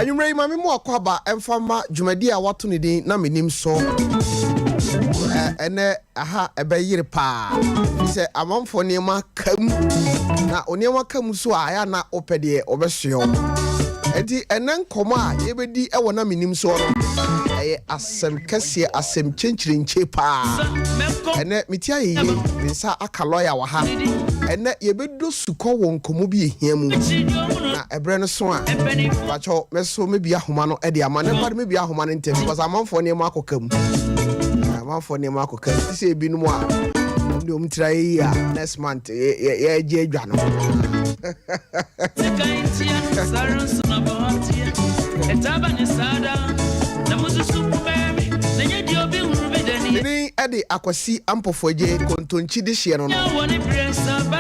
Anwummerɛ yi ma me mu akwaaba mfa mma dwumadie a wɔato ne din Na Menim So. Ɛnɛ aha ɛbɛyere paa fi sɛ amanfoɔ nneɛma ka mu na nneɛma ka mu so a ɛyɛ na wopɛ deɛ wɔbɛsoɛ wo. Enti ɛnɛ nkɔmmɔ a yɛbɛdi wɔ Na Menim Soɔ no ɛyɛ asɛm kɛseɛ, asɛm kyenkyerenkye paa. Ɛnɛ me ti ayɛ yie, me nsa aka lɔya wɔ ha. Ɛnɛ yɛbɛdɔ sukɔ wɔ nkɔmmɔ bi ɛhia mu. Na ɛberɛ no so a, pakyɛw mɛso mɛbie ahoma no de ama. Ne mpa de mɛbie ahoma no ntɛm because amanfoɔ nneɛma akɔka mu. Amanfoɔ nneɛma akɔka mu. Te sɛ ebinom a, wɔn deɛ wɔn tiri ayɛ yie a, next month yɛgye adwa no. Ne din de Akwasi Ampofo Adjei Kontonkyi dehyeɛ no no.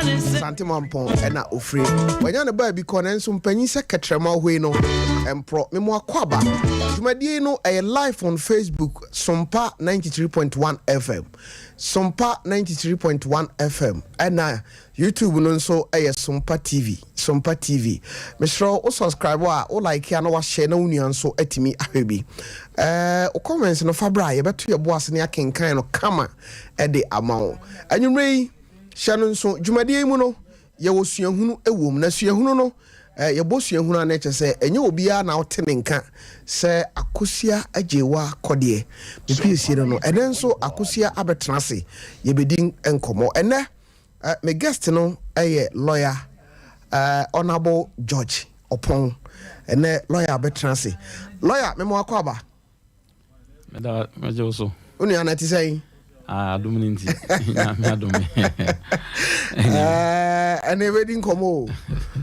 Asante Mampɔn ɛna ofire. Wanya ne baabi kɔ nanso mpanyin sɛ kɛtrɛma ɔhɔi no mporɔ. Memo akwaaba. Dwumadie yi no ɛyɛ live on Facebook Sompa 93.1 FM. Sompa 93.1 FM ɛna YouTube no nso yɛ Sompa TV, Sompa TV. Mesrɛ wo, wo subscribe a, wo like a na wahyɛ na wo nua nso atumi ahwɛ bi. Ɛɛ, wo comments no fa bra, yɛbɛto yɛn bo ase ne akenkan no kama de ama wo. Anwummerɛ yi, hyɛ no nso, dwumadie yi mu no, yɛwɔ suahunu wɔ mu. Na suahunu no, ɛɛ, yɛbɔ suahunu a na ɛkyɛ sɛ ɛnyɛ obiara na wote ne nka sɛ Akosua Agyewa Kɔdeɛ. Mepiesie no no, ɛnɛ nso Akosua abɛtena ase, yɛbɛdi nkɔmmɔ. Ɛnɛ, Eh, me guest no yɛ lawyer eh, Honourable George Ɔpɔn. Ɛnɛ lawyer abɛtena ase. Lawyer, mema wakɔ aba. Meda mɛgye wo so. Wo nua no ɛte sɛn? Ah, adom no nti. Nyame adom me. Eh, ɛnɛ yɛbɛdi nkɔmmɔ o.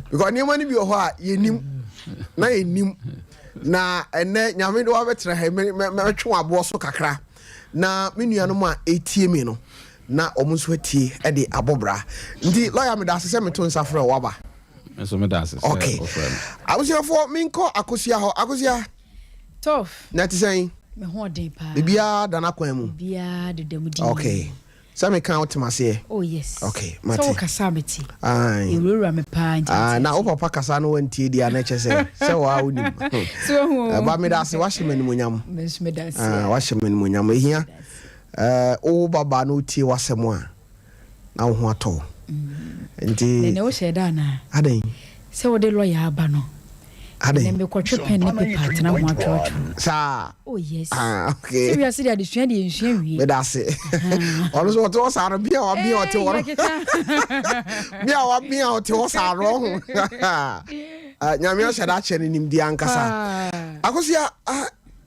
Because nneɛma no bi wɔ hɔ a yɛnim na yɛnim. Na ɛnɛ Nyame de wabɛtena ha mɛtwe w'aboɔ so kakra. Na me nuanom a ɛtie me no, na wɔn nso atie de abɔ bra. Nti lɔya meda ase sɛ meto nsa frɛ wo aba. Me nso meda ase sɛ Okay. wofrɛ me. Abusuafoɔ menkɔ Akosua hɔ. Akosua. Tof. Na ɛte sɛn? Me ho ɔden paa. Biribiara da n'akwan mu. Biribiara deda mu dinn. Okay. Sɛ meka wote m'aseɛ? Oh yes. Okay, mate. Sɛ wokasa a mete. Aye. Ewurawura me paa nti mete Ah, na ase. wo papa kasa no wantie deɛ a na ɛkyɛ sɛ sɛ waa wonim. So wahu o. Ɛba meda ase wahyɛ me animuonyam. Me nso meda ase. Ah, wahyɛ me animuonyam. Ehia. Ɛɛ, wo babaa no tie w'asɛm a, na wo ho atɔ wo. Nti. Nene wohyɛɛ da anaa? Adɛn? Sɛ wode lɔya aba no. Adɛn? Ɛnɛ mekɔtwe pɛn ne pepa atena ho atwerɛtwerɛ. Saa? Oh yes. Ah, okay. Sɛ wiase de adesua deɛ nsua nwie. Meda ase. Ɔno nso ɔte hɔ saa no, bia wabea ɔte hɔ no. Bia wabea ɔte hɔ saa no ɔho. Nyame ahyɛ da akyɛ no nimdeɛ ankasa. Akosua,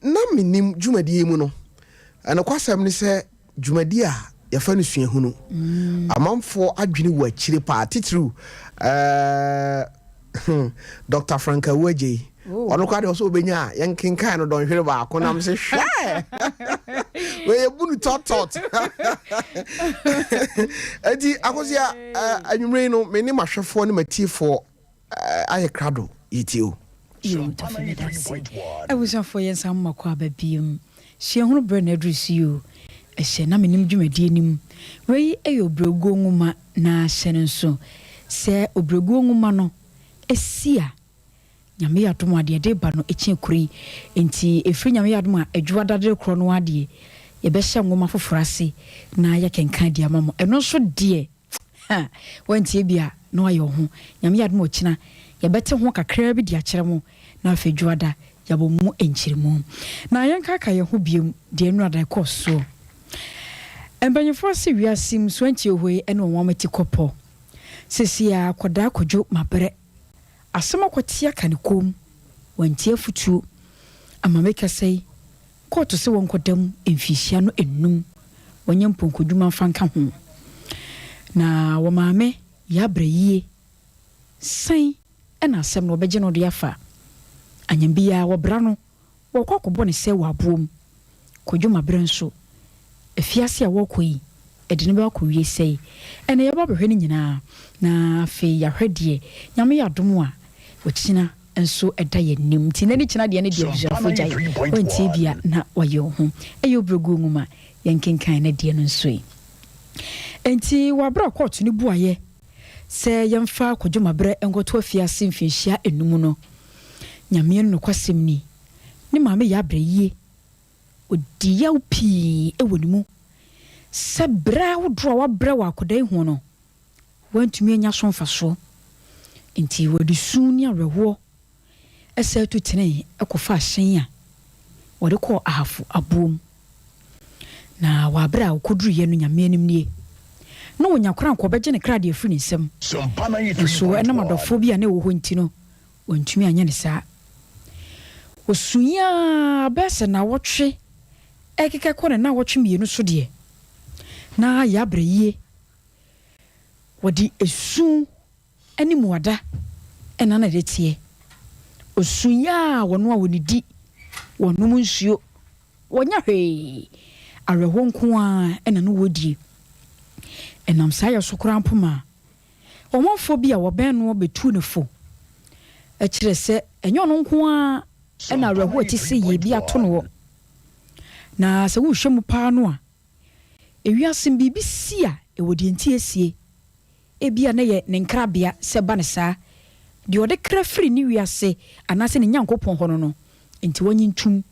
na menim dwumadie yi mu no, Nokwasɛm ne sɛ, dwumadi a yɛfrɛ no suahunu, amanfoɔ adwene wɔ akyire paa, titiriw ɛɛ Dɔkta Frank Awu-Agyei. Oh. Ɔno koraa deɛ ɔsɛ ɔbɛnya a yɛnkenkan no dɔnhwere baako nam sɛ hwɛ wei yɛbu no tɔtɔt. Enti Akosua, anwummerɛ yi no me ne m'ahwɛfoɔ ne m'atiefoɔ Ayɛ krado yɛtie o. Yoo Tɔfe medase. Abusuafoɔ yɛn san mma kɔ aba biom. Suahunu berɛ na aduru so yi o. Ɛhyɛ na menim dwumadie no mu. Wei yɛ Obrɛguo nwoma na hyɛ no nso sɛ Obrɛguo nwoma no si a Nyame yɛ adom a deɛ ɛde reba no ɛkyɛn kuro yi. Nti ɛfiri Nyame yɛ adom a Adwoa dade rekorɔ no ara deɛ yɛbɛhyɛ nwoma foforɔ ase na yɛakenkan de ama mo. Ɛno nso deɛ Ha! Woantie bi a, na woayɛ wo ho. Nyame yɛ adom a ɔkyena yɛbɛte ho kakraa bi de akyerɛ mo, na afei Dwoada yɛabɔ mu nkyeremu. Na yɛnkaakae yɛn ho biom deɛ nnora da ɛkɔɔ soɔ. Mpanyinfoɔ se wiase mu suantie hoi ne wɔn amati kɔ pɔ. Seesei ara akwadaa Kwadwo mabrɛ. Asɛm akɔte aka ne kɔn mu. Wantie afutuo. Ama mekasa yi, Kɔɔto se wɔnkɔda mu mfinhyia no nnum, wɔnyɛ mpɔnkɔdwuma mfa nka ho. Na wɔ maame Yabrɛ yie sɛn na asɛm no wɔbɛgye no de afa? Anyam biaa wɔbra no wɔkɔ akɔbɔ no sɛ wɔ aboɔ mu. Kwadwo Mabrɛ nso, afiase a wɔkɔ yi ɛde no bɛkɔ akɔwie sɛe? Ɛnɛ yɛbɛba abɛhwɛ ne nyinaa na afei yɛahwɛ deɛ Nyame yɛ adom a ɔkyina nso ɛda yɛn anim. Nti nnɛ ne kyena deɛ ne deɛ abusuafoɔ gyae wantie bi a na wayɛ wo ho. Ɛyɛ obrɛguo nwoma yɛnkenkan ne deɛ no nso yi. Enti wɔ aberɛ a kɔɔto no buaeɛ sɛ yɛmfa Kwadwo Mabrɛ nkɔto afiase mfinhyia nnum no, Nyame no nokwasɛm ni, ne maame yɛ abrɛ yie. Ɔdi yaw pii wɔ ne mu sɛ berɛ ahodoɔ a wabrɛ wɔ akwadaa yi ho no, wantumi anya so mfasoɔ. Enti wɔde su ne awerɛhoɔ san tu tenee kɔfaa hyɛn a wɔde kɔɔ Ahafo aboɔ mu. Na wɔ aberɛ a ɔkɔduruiɛ no, Nyame anim nie, na ɔnya koraa anka ɔbɛgye ne kra de afiri ne nsam. Nso ɛnam adɔfoɔ bi a na ɛwɔ hɔ nti no, wantumi anyɛ no saa. Ɔsuiɛ ara bɛyɛ sɛ nnawɔtwe rekeka kɔ ne nnawɔtwe mmienu so deɛ, na Yɛabrɛ yie. Wɔde esu ne mmuada na na ɛde teɛ. Ɔsuiɛ a wɔn a wɔnnidi, wɔnnom nsuo, wɔnyɛ hwee, awerɛhoɔ nko ara na na wɔdie. Ɛnam saa yɛ so koraa mpo maa Ɔmanfoɔ bi a wɔbɛn noɔ bɛtuu no fo kyerɛɛ sɛ ɛnyɛ ɔno nko ara na awerɛhoɔ a ɛte sɛ yei bi ato noɔ. Na sɛ wohwɛ mu paa no a, ewiase mu biribi si a, ɛwɔ deɛ nti ɛsie. Ebia na ɛyɛ ne nkrabea sɛ ɛba no saa. Deɛ ɔde kra firi ne wiase anaasɛ ne Nyankopɔn hɔ no no, enti wannye ntom.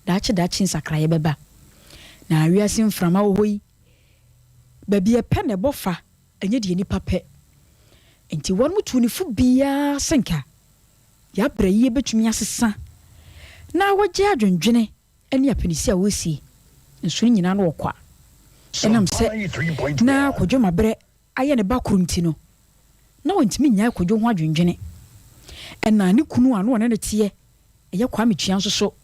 Daakye daakye nsakraeɛ bɛba. Na wiase mframa wɔ hɔ yi, baabi a ɛpɛ na ɛbɔ fa. Ɛnyɛ deɛ nnipa pɛ. Enti wɔnom tuu no fo biara sɛ nka Yɛabrɛ yi bɛtumi asesa na wɔagyae adwendwene ne apinisi a wɔresie nso no nyinaa no wɔ kwa. Ɛnam sɛ na Kwadwo Mabrɛ ayɛ ne ba koro nti no, na ɔntumi nnyae Kwadwo ho adwendwene. Ɛna ne kunu a na ɔne no teɛ Ɛyɛ Kwame Tua nso so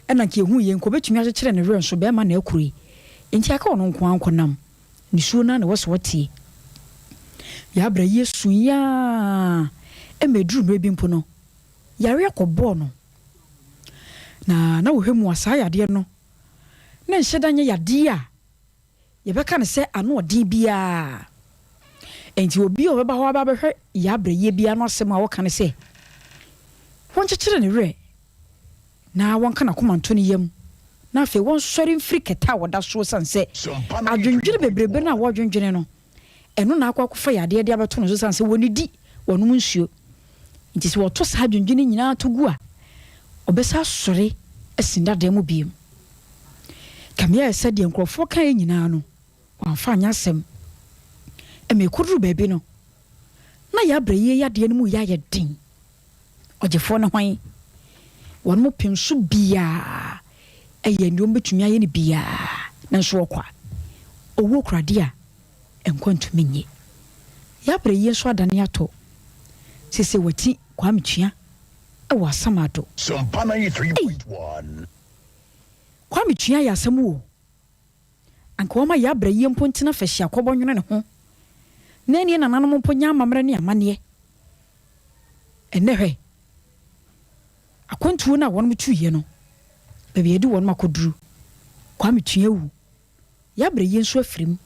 na nka yɛhuu yei nka ɔbɛtumi akyekyere ne werɛ nso bɛrima na akuro yi nti aka ɔno nko ara nkɔnam nisuo no ara na ɛwɔ sɛ ɔteɛ. Yɛabrɛ yi ɛsu yi ara ma ɛduru mmerɛ bi mpo no yareɛ kɔbɔɔ no na na wohwɛ mu a saa yadeɛ no na ɛnhyɛ da nyɛ yadeɛ a Yɛbɛka no sɛ ano ɔden biara. Enti obi a ɔbɛba hɔ aba abɛhwɛ yɛn abrɛyɛ biara no asɛm a ɔka ne sɛ, wɔnkyekyere ne werɛ na wɔnka n'akoma nto ne yam, na afei wɔnsɔre mfiri kɛtɛ a ɔda so esiane sɛ adwendwene bebrebe no a wɔredwendwene no, ɛno na akɔ akɔfa yadeɛ de abɛto no so esiane sɛ wɔnnidi, wɔnnom nsuo. Enti sɛ wɔto saa adwendwene nyinaa to gu a, ɔbɛsan asɔre asi dada mu bio. Kame ayɛ sɛ deɛ nkurɔfoɔ kaeɛ nyinaa no, wɔamfa anyɛ asɛm. Ɛma ɛkɔduruu baabi no, na yɛn abrɛyie yadeɛ no mu reyɛ ayɛ den. Ɔgyefoɔ ne hwan? Wɔn pem so biara yɛ deɛ wɔbɛtumi ayɛ no biara, nanso wɔkɔ a, owuo kura adeɛ a nkwa ntumi nnye. Yɛn abrɛyie nso adane atɔ. Seesei wɔati Kwame Tua wɔ Asamado. Ei! Kwame tua yɛ asɛm o. Anka wɔma yɛ abra yie mpo ntena fahyia kɔbɔ nwene ne ho na ɛneɛ nananom mpo nyɛ amammerɛ ne amanneɛ. Ɛnnɛ hwɛ akwantuo no a wɔnom tuiɛ no baabi a ɛde wɔnom akɔduru. Kwame tua awu. Yɛ abra yie nso afiri mu.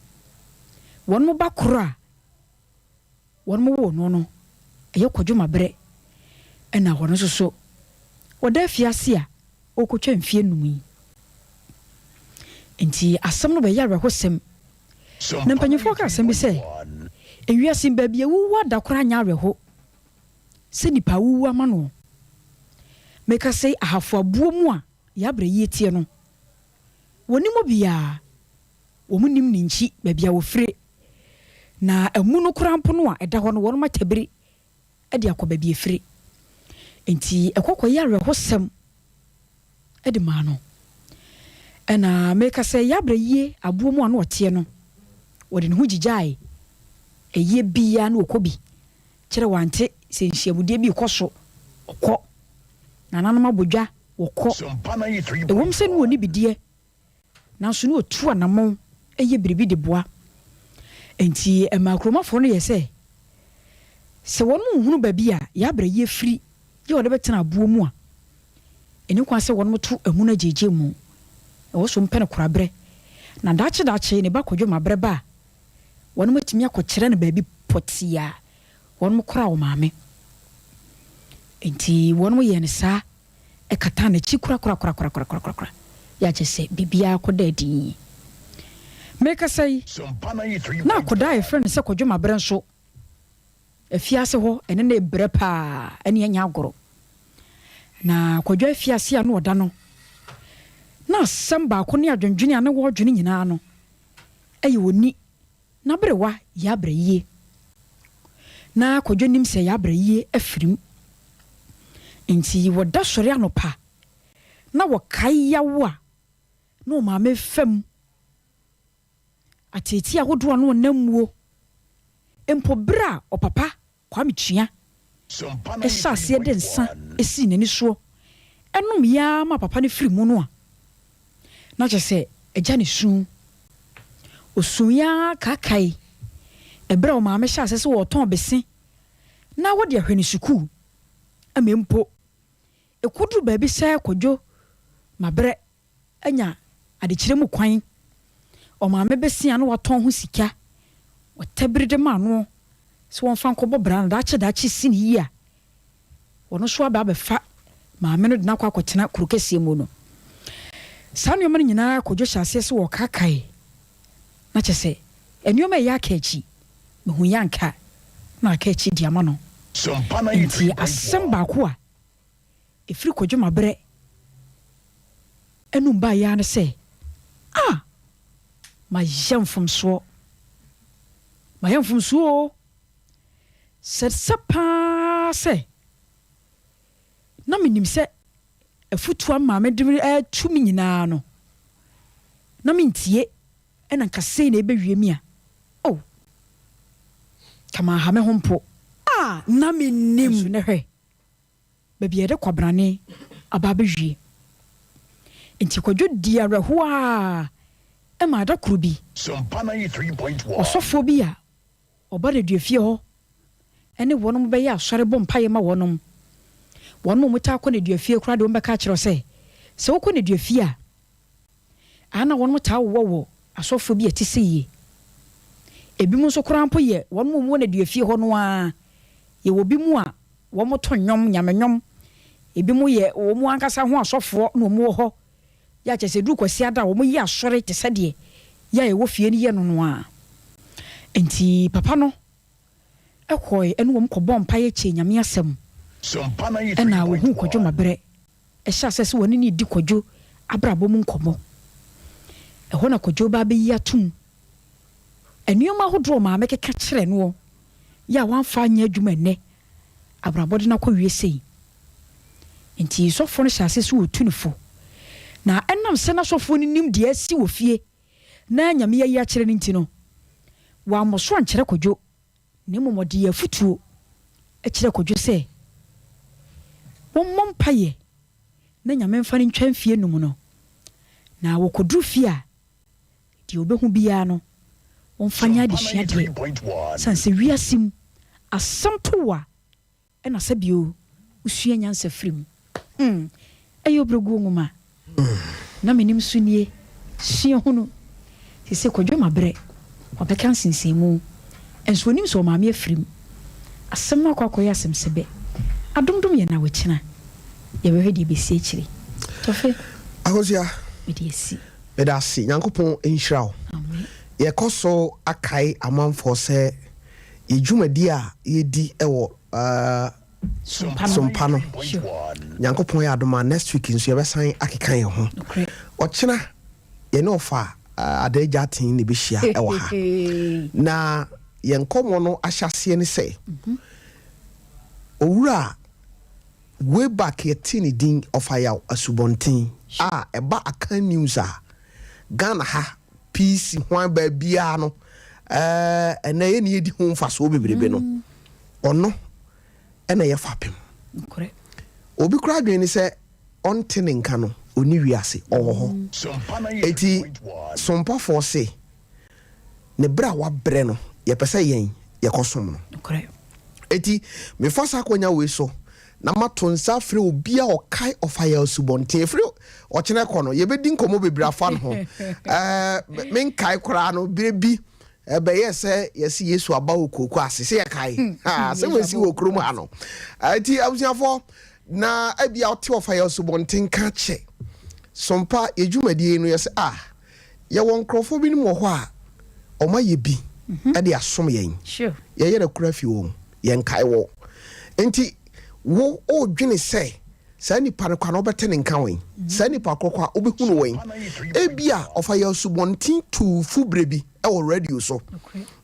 Wɔnom ba koro a wɔnom woo no no ɛyɛ Kwadwo Mabrɛ ɛna ɔno nso so ɔda afiase a ɔrekɔtwa mfeɛ num yi. Nti asɛm no bɛyɛ awerɛhosɛm. Na mpanyinfoɔ ka asɛm bi sɛ, ewiase mu baabi a wuwu ada koraa nyɛ awerɛho sɛ nipa a wuwu ama noɔ. Meka sɛ ahafo aboɔ mu a yɛabrɛ yie teɛ no, wɔnim obiara, wɔn nim ne nkyi baabi a wɔfire. Na amu no koraa mpo no a ɛda hɔ no wɔnom atabiri de akɔ baabi efire. Enti ɛkɔ kɔyɛ awerɛhosɛm de maa no. Ɛna meka sɛ Yabrɛ yie aboɔ mu a na ɔteɛ no, ɔde ne ho gyigyae ayie biara na ɔkɔ bi. Kyerɛ wante sɛ nhyiamudeɛ bi rekɔ so, ɔkɔ. Nananom abɔ dwa, wɔkɔ. Ɛwom sɛ na ɔnni bi deɛ, Nanso na otu anammɔn yɛ biribi de boa. Enti ɛmaa kuromafoɔ no yɛɛ sɛ, sɛ wɔn nhunu baabi a Yɛabrɛ yi afiri yɛ wɔde bɛtena aboɔ mu a, ɛnni kwan sɛ wɔn to amu no agyeegyee mu. Ɛwɔ sɛ wɔpɛ no koraberɛ, na daakye daakye ne ba Kwadwo Mabrɛ ba a, wɔn atumi akɔkyerɛ no baabi pɔtee a wɔn koraa wɔn maame. Enti wɔn yɛɛ no saa. ɛkataa n'akyi korakorakorakorakorakora, yɛ a kyerɛ sɛ biribiara kɔdaa dinn. Merekasa yi, na akwadaa a yɛfrɛ no sɛ Kwadwo Mabrɛ nso, afiase hɔ, ɛne no rebrɛ paa, ɛne ɛnyɛ agorɔ. Na Kwadwo afiase a na ɔda no, na asɛm baako ne adwendwene a na wɔredwene nyinaa no yɛ ɔni n'aberewa Yaabrayie. Na Kwadwo nim sɛ Yaabrayie afiri mu. Enti wɔda sɔre anɔpa na wɔkae yaw a na ɔmaame refa mu, ateetee ahodoɔ a na ɔnam muo, mpo berɛ a ɔpapa Kwame Kyia hyɛɛ aseɛ de nsa sii n'ani soɔ nomeeɛ ara maa papa no firii mu no a, na kyerɛ sɛ agya ne su. Ɔsuiɛ ara kaakae ɛberɛ a ɔmaame hyɛɛ aseɛ sɛ ɔretɔn bese na wɔde ahwɛ ne sukuu ama mpo ɛkɔduru baabi sɛ Kwadwo Mabrɛ anya adekyerɛ mu kwan. Ɔmaame bɛsia na watɔn ho sika ɔtabiri de ma noɔ sɛ wɔmfa nkɔbɔ bra no daakye daakye si no yie a, ɔno nso aba abɛfa maame no de no akɔ akɔtena kuro kɛseɛ mu no. Saa nneɛma no nyinaa Kwadwo hyɛ aseɛ sɛ ɔrekaakae na kyerɛ sɛ nneɛma a ɛyɛ aka akyi, mehu yɛ anka na aka akyi de ama no. Nti asɛm baako a ɛfiri Kwadwo Mabrɛ anom baeɛ ara ne sɛ, Ah! Mayɛ mfomsoɔ. Mayɛ mfomsoɔ oo. Sɛ sɛ pa ara sɛ na menim sɛ afotuo a maame de retu me nyinaa no, na mentie, ɛna nka sei na ɛbɛwie me a, oh, nka manha me ho mpo. A na mennim. Nanso nnɛ hwɛ, baabi a yɛde kwabrane aba abɛwie. Enti Kwadwo dii awerɛhoɔ ara maa da koro bi, ɔsɔfoɔ bi a ɔba nneduafie hɔ ne wɔnom bɛyɛ asɔre bɔ mpaeɛ ma wɔnom. Wɔnom a wɔtaa kɔ nneduafie koraa deɛ wɔbɛka akyerɛ wo sɛ, sɛ wokɔ nneduafie a, a na wɔnom taa wowɔ wɔ asɔfoɔ bi a ɛte seyie. Ebinom nso koraa mpo yɛ wɔnom a wɔwɔ nneduafie hɔ no ara. Yɛwɔ binom a wɔto nnwom, Nyame nnwom. Ebinom yɛ wɔn ankasa ho asɔfoɔ na wɔwɔ hɔ. Yɛ a kyerɛ sɛ ɛduru Kwasiada a wɔyɛ asɔre te sɛ deɛ yɛ a yɛwɔ fie no yɛ no no ara. Enti papa no kɔɔe ne wɔn kɔbɔɔ mpaeɛ kyɛɛ Nyame asɛm. Ɛna wɔhuu Kwadwo Mabrɛ hyɛɛ aseɛ sɛ wɔne no redi Kwadwo abrabɔ mu nkɔmmɔ. Ɛhɔ na Kwadwo ba abɛyi atom nneɛma ahodoɔ a maame keka kyerɛ noɔ yɛ a wamfa anyɛ adwuma ɛnnɛ abrabɔ de no akɔwie sei. Nti sɔfoɔ no hyɛɛ aseɛ sɛ ɔretu no fo. Na ɛnam sɛ na sɔfoɔ no nim deɛ asi wɔ fie na Nyame ayi akyerɛ no nti no, wammɔ so ankyerɛ Kwadwo. Na mmom ɔde yɛn afotuo kyerɛ Kwadwo sɛ wɔmmɔ mpaeɛ na Nyame mfa no ntwa mfeɛ num no, na wɔkɔduru fie a, deɛ ɔbɛhu biara no, wɔmfa nyɛ adesuadeɛ, sane sɛ wiase mu asɛm to wo a, Ɛna sɛ bio wosua nyansa firi mu. Hmm, ɛyɛ ɔbrɛguo nwoma. Na menim nso nie, suahunu. Seesei Kwadwo mabrɛ, wabɛka nsensɛnmu. Nso ɔnim sɛ ɔmaame afiri mu. Asɛm no akɔ akɔyɛ asɛm sɛbɛ. Adomdom yɛn na wakyina. Yɛbɛhwɛ deɛ ɛbɛsi akyire. Tɔfe, Akosua, mede asi. meda ase. Nyankopɔn nhyira wo. Amen. Yɛkɔ so akae amanfoɔ sɛ Yɛ dwumadi a yɛdi wɔ Sompa no, Nyankopɔn yɛ adom a next week nso yɛbɛsan akeka yɛn ho. Ɔkyena yɛne ɔfa Adaagya Aten na ɛbɛhyia wɔ ha. Na yɛn nkɔmmɔ no ahyɛaseɛ ne sɛ, Owura way back yɛtee ne din Ɔfa Yaw Asubɔnten a ɛba Akan News a, Ghana ha PC hwan baabiara no ɛnɛ yɛne yɛdi ho mfasoɔ bebrebe no ɔno ɛna yɛ fapem. Obi koraa adwene ne sɛ ɔnte ne nka no ɔni wiase ɔwɔ hɔ. Eti sompafoɔ se ne berɛ a wabrɛ no yɛpɛ sɛ yɛn yɛkɔsom no. Eti mefa saa akwanya wei so na mato nsa afrɛ obi a ɔkae Ɔfayɛ Asubɔnten. Ɛfiri ɔkyena kɔ no, yɛbɛdi nkɔmmɔ bebree afa no ho. Ɛɛ, menkae koraa no, berɛ bi ɛbɛyɛ sɛ yɛsi Yesu aba wɔ kooko ase, sɛ yɛkae. Hmm, sɛ wɔasi wɔ kurom ha no. Nti abusuafoɔ, na ebia ɔte Ɔfayɛ Asubɔnten ka kyɛ. Sompa, yɛ dwumadie no yɛsɛ ah, yɛwɔ nkurɔfoɔ binom wɔ hɔ a wɔayɛ bi mhm. de asom yɛn. Yɛyɛ no kora fi wɔn, yɛnkae wɔ. Nti wo wodwene sɛ. Saa nipa no kwa na wobɛte ne nka wɛn? Saa nipa korɔ kwa wobɛhu no wɛn? Ebia ɔfa yɛ asubɔnten tuu fu berɛ bi wɔ radio so.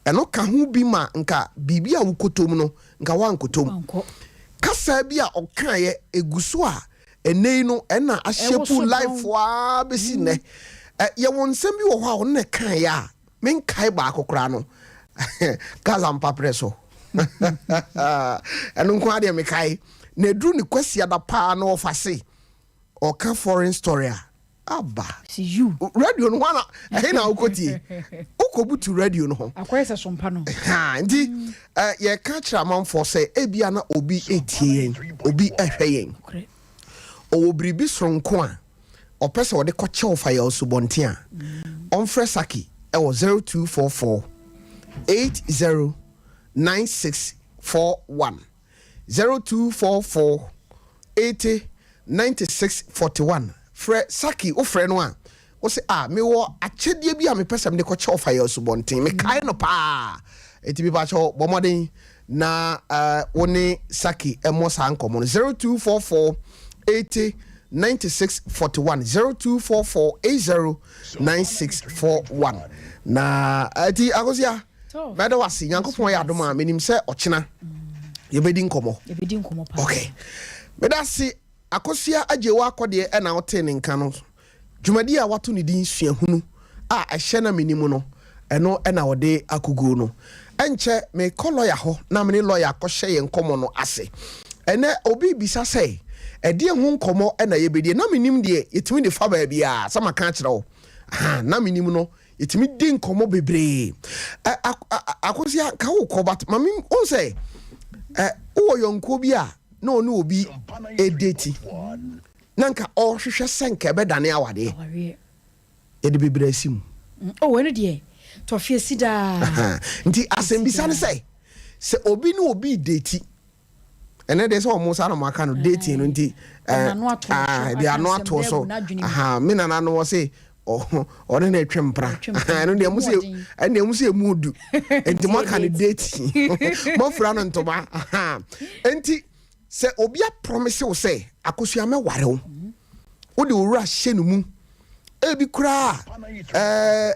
Ɛno ka ho bi ma nka biribi a wokɔtɔm no, nka woankɔtɔm. Kasa bi a ɔkaeɛ ɛgu so a ɛnnɛ yi no ɛna ahyɛpu life ara bɛsi nnɛ. Yɛwɔ nsɛm bi wɔ hɔ a ɔno na ɛkaeɛ a menkae baako koraa no Gaza mpaprɛ so. Ɛno nko ara deɛ mekae. Na ɛduru ne Kwasiada paa na ɔfa se ɔka foreign story a, aba. Si you. Radio no ho ana ɛhe na wokɔtie? Wokɔbutu radio no ho. Akɔyɛ sɛ sompa no. Ha, nti mm. eh, yɛka kyerɛ amanfoɔ sɛ ebia na obi etie yɛn, obi ɛhwɛ yɛn. Ɔwɔ biribi soronko a ɔpɛ sɛ ɔde kɔkyɛ wo fa yɛ asubɔnten a, ɔmfrɛ Saki ɛwɔ 0244 80 9641. 0244 80 96 41 Frɛ Saki, wofrɛ no a, wose, Ah, mewɔ akyɛdeɛ bi a mepɛ sɛ mede kɔkyɛ wo fa yɛ asubɔnten. Mekae no paa. Enti mepakyɛw, bɔ mmɔden na wo ne Saki mmɔ saa nkɔmmɔ no. 0244 80 96 41 0244 80 96 41 Na ɛti Akosua. Mɛda wo ase. Nyankopɔn yɛ adom a, menim sɛ ɔkyena yɛbɛdi nkɔmmɔ. Yɛbɛdi nkɔmmɔ paa. Okay. Meda ase. Akosua Agyewa Akɔdeɛ ɛna wotee ne nka no. Dwumadie a wato ne din Suahunu a ɛhyɛ na menni mu no, ɛno ɛna ɔde akɔguo no. Ɛnkyɛ mekɔ lɔya hɔ na mene lɔya akɔhyɛ yɛn nkɔmmɔ no ase. Ɛnɛ obi rebisa sɛ, ɛdeɛn ho nkɔmmɔ na yɛbɛdie? Na mennim deɛ yɛtumi de fa baabiara, sɛ maka akyerɛ wo. Ahaa, na mennim no Yɛtumi di nkɔmmɔ bebree. Ɛ Akosua, nka wokɔ but ma me wohu sɛ ɛ wowɔ yɔnkoɔ bi a na ɔne obi ɛdeti na nka ɔrehwehwɛ sɛ nka ɛbɛdane awadeɛ. Yɛde bebree asi mu. Oh, ɛno deɛ tɔfe asi daa. Nti asɛmbisa ne sɛ, sɛ obi ne obi redeti ɛnɛ deɛ sɛ wɔn saa na wɔn aka no dating no nti ɛɛ de ano ato so me nana no wɔ se ɔne na ɛtwe mpra ɛno deɛ mo sɛ ɛno deɛ mo sɛ emu du nti mo aka no dating mo afura no ntoma nti sɛ obi aprɔmise wo sɛ akosua mɛware wo wode wo wura hyɛ no mu ebi koraa ɛɛ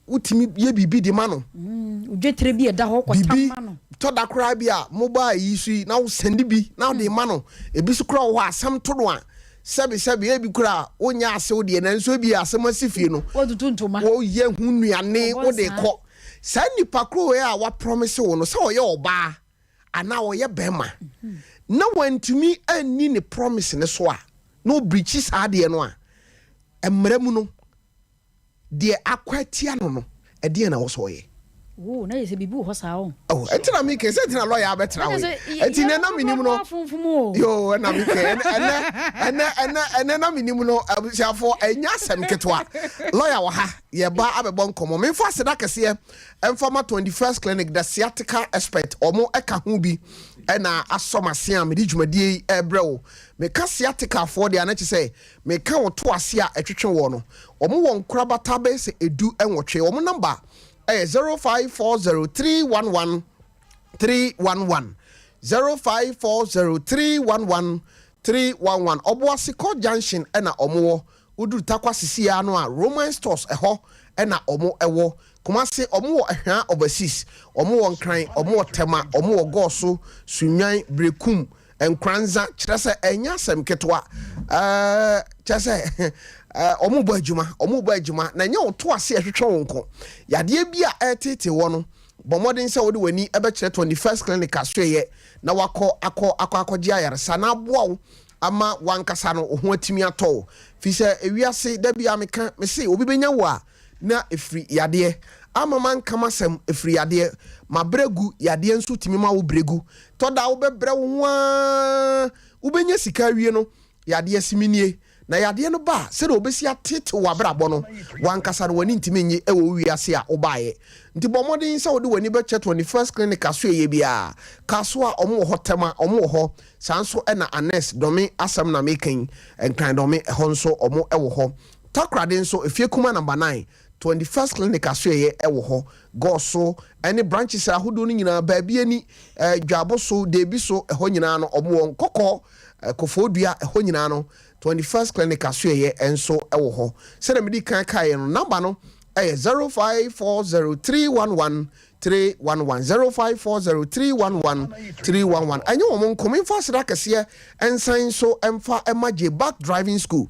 wotumi yɛ biribi de ma no. Mm, dwetire bi ɛda hɔ kɔtam ma no. Biribi tɔ da koraa bi a mobile yi so yi na wosɛnde bi na wode ma no. Ebi so koraa wɔ hɔ asɛm to no a sɛbi sɛbi ebi koraa wonyɛ asew deɛ nanso ebi asɛm asi fie no. Wotutu ntoma. Woyɛ ho nnuane wode kɔ. Saa nipa koro wei a waprɔmise wo no sɛ ɔyɛ ɔbaa anaa ɔyɛ bɛrima na wantumi anni ne promise no so a na ɔbrikyi saa adeɛ no a mmara mu no deɛ akɔ atia no no, ɛdeɛn na ɛwɔ sɛ ɔyɛ? Oh, na yɛ sɛ biribi wɔ hɔ saa o. Oh, ɛnti na meke sɛ ɛnti na lɔya abɛtena hɔ yi. Ɛnti nɛ na menim no. Yo, ɛna meke ɛnɛ ɛnɛ ɛnɛ ɛnɛ na menim no abusuafoɔ ɛnyɛ asɛm ketewa. Lɔya wɔ ha, yɛba abɛbɔ nkɔmmɔ. Memfa aseda kɛseɛ ɛmfa ma 21st Clinic, the sciatica expert, ɔmo ɛka ho bi ɛna asɔ m'ase a mede dwumadie yi ɛbrɛ wo. Meka sciatica foɔ deɛ a na kyerɛ sɛ Meka wo to ase a ɛtwetwe woɔ no. Wɔn wɔ nkorabata bɛyɛ sɛ 18. Wɔn namba yɛ 0540 311 311, 0540 311 311. Ɔboase Court Junction na wɔn wɔ. Woduru Tarkwa sisi ara no a, Roman Stores ɛhɔ na wɔn wɔ. Kumasi, wɔn wɔ Ɛhwaa Overseas, wɔn wɔ Nkran, wɔn wɔ Tema, wɔn wɔ Gɔɔso, Sunnwan, Berekum, Nkoranza, kyerɛ sɛ ɛnyɛ asɛm ketewa. Ɛɛ, kyerɛ sɛ ɛɛ, wɔrebɔ adwuma, wɔrebɔ adwuma, na ɛnyɛ wo to ase a ɛhwehwɛ wo nko. Yadeɛ bi a ɛreteetee wɔ no, bɔ mmɔden sɛ wode w'ani bɛkyerɛ 21st Clinic asoɛeɛ na wakɔ akɔ akɔ akɔgye ayaresa na aboa wo ama w'ankasa no wo ho atumi atɔ wo. Firi sɛ ewiase, da biara meka, mese obi bɛnya wo a, na ɛfiri yadeɛ. Ama manka m'asɛm, ɛfiri yadeɛ. Mabrɛ gu, yadeɛ nso tumi ma wo brɛ gu. Tɔ da a wobɛbrɛ wo ho ara, wobɛnya sika awie no, yadeɛ se menie. Na yadeɛ no ba a, sɛdeɛ wɔbɛsi ateetew w'abrabɔ no, w'ankasa no w'ani ntumi nnye wɔ wo wiase a wobaeɛ. Nti bɔ mmɔden sɛ wode w'ani bɛkyɛ 21st Clinic asoɛeɛ biara. Kasoa, wɔn wɔ hɔ, Tema, wɔn wɔ hɔ. Saa nso na Anes, Dɔme asɛm na meka yi, Nkran Dɔme, ɛhɔ nso wɔn wɔ hɔ. Takoradi nso, Efie Kuma Number 9, 21st Clinic asoɛeɛ wɔ hɔ, Gɔɔso ne branches ahodoɔ no nyinaa, baabi ani, Dwaboso, Deebiso, ɛhɔ nyinaa no wɔn wɔ Nkɔkɔ. Kofoɔdua ɛhɔ nyinaa no 21st Clinic asoɛyɛ nso wɔ hɔ. Sɛdeɛ medi kan kaeɛ no, number no ɛyɛ 0540311311, 0540311311. Ɛnyɛ wɔn nko, memfa aseda kɛseɛ nsan nso mfa ɛma J Back Driving School.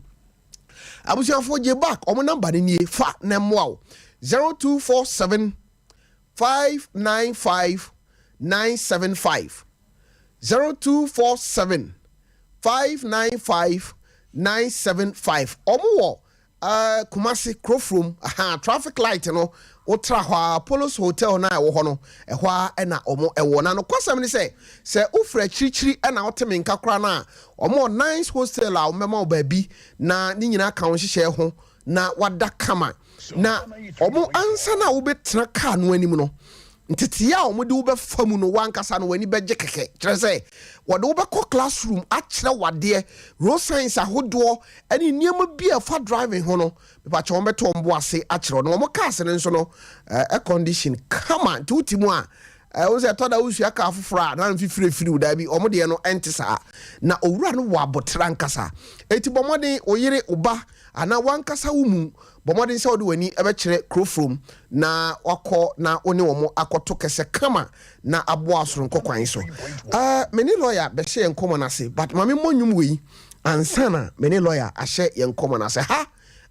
Abusuafoɔ, J Back wɔn number no nie, fa na mmoa wo: 0247 595 975, 0247 595 975. Ɔmo wɔ Kumasi Kurofrom aha, traffic light no wotra hɔ a, Polos Hotel no a ɛwɔ hɔ no, ɛhɔ a ɛna ɔmo ɛwɔ. Na nokwasɛm ne sɛ wofiri akyirikyiri ɛna wote me nka koraa no a, ɔmo wɔ nice hostel a wɔbɛma wo baabi na ne nyinaa ka wo nhyehyɛe ho na wada kama. Na ɔmo ansa na wobɛtena kaa no anim no, nteteeɛ a wɔde wobɛfa mu no, wankasa no w'ani bɛgye kɛkɛ. Kyerɛ sɛ wɔde wobɛkɔ classroom akyerɛ wadeɛ, road signs ahodoɔ ɛne nneɛma bi a ɛfa driving ho no, mepakyɛ wɔn bɛtɔ wɔn bo ase akyerɛ no. Wɔn cars no nso no air condition kama, nti wote mu a wo sɛ ɛtɔ da wosua kaa foforɔ a na mfifire wo daa bi. Ɔmo deɛ no ɛnte saa, na owura no wɔ abotire ankasa. Eti bɔ mmɔden, wo yere, wo ba anaa wankasa wo mu, bɔ mmɔden sɛ wode w'ani ɛbɛkyerɛ Kurofurom na wakɔ na wo ne wɔn akɔto kɛsɛ kama na aboa soronko kwan so. Me ne lawyer bɛhyɛ yɛn nkɔmmɔ no ase, but maame mmɔ nnwom wei ansa na me ne lawyer ahyɛ yɛn nkɔmmɔ no ase. Ha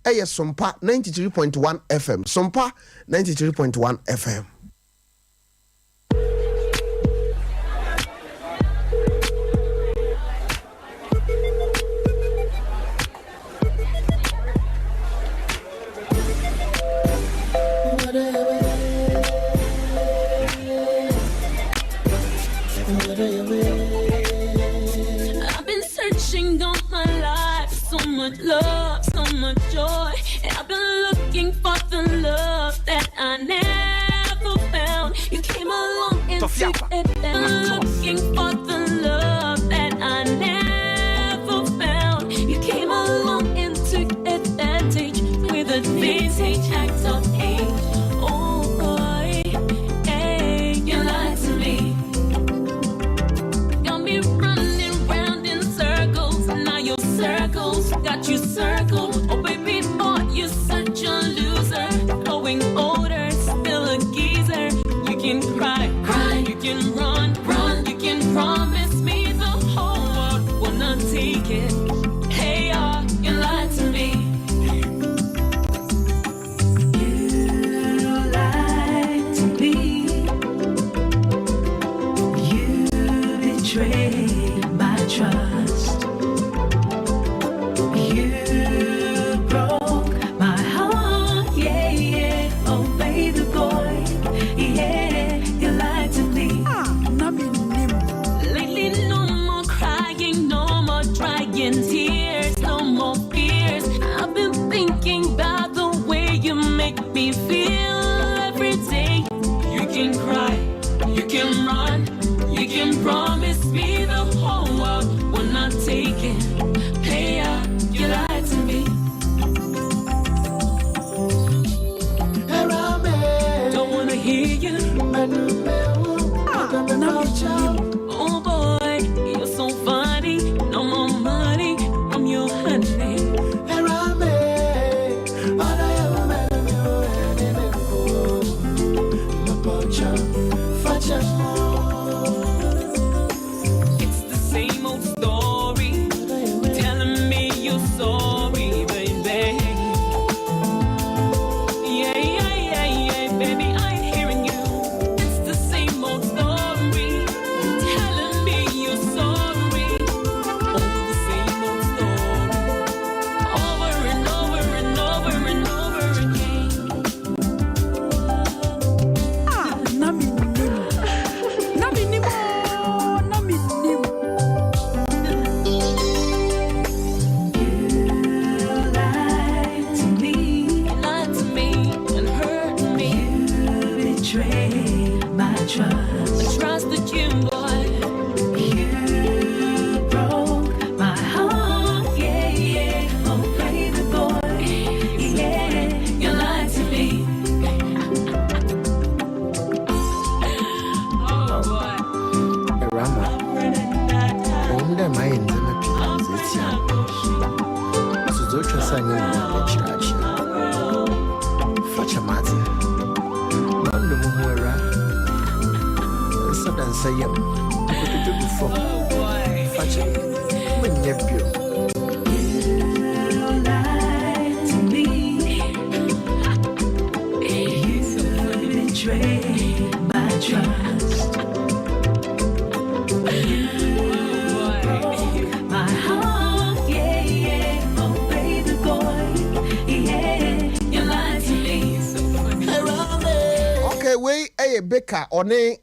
ɛyɛ Sompa 93.1 FM, Sompa 93.1 FM. I've been searching all my life, so much love, so much joy. And I've been looking for the love that I never found. You came along and took it down. Looking for the love that I never found. You came along and took advantage with a vintage act of age. Oh boy, hey, you lied to me. Got me running round in circles. Now your circles got you circled. Oh, baby boy, you're such a loser. Growing older, still a geezer. You can cry, cry. You can run, run. You can promise me the whole world. Will not take it. Hey, you lied to me. You lied to me. You betrayed my trust. You broke my heart, yeah. Oh, baby boy, yeah. You lied to me. Ah, na mennim. Lately, no more crying, no more drying tears, no more fears. I've been thinking about the way you make me feel every day. You can cry, you can run, you can promise me the whole world. Will not take it. Hey, you lied to me. Don't wanna hear you. Ah, na mennim. Oh boy, you're so funny. No more money. Mankasa nyɛ yie bɛkyerɛ akyerɛ. Fakyɛ mate. Manu mo ho awura. Nsa da nsa yam. Kotodwe gu fam. Fakyɛ. Menyɛ bio. You lied to me. You betrayed my trust. You broke my heart, yeah. Oh, baby boy, yeah. You lied to me. Okay, wei ɛyɛ Baker ɔne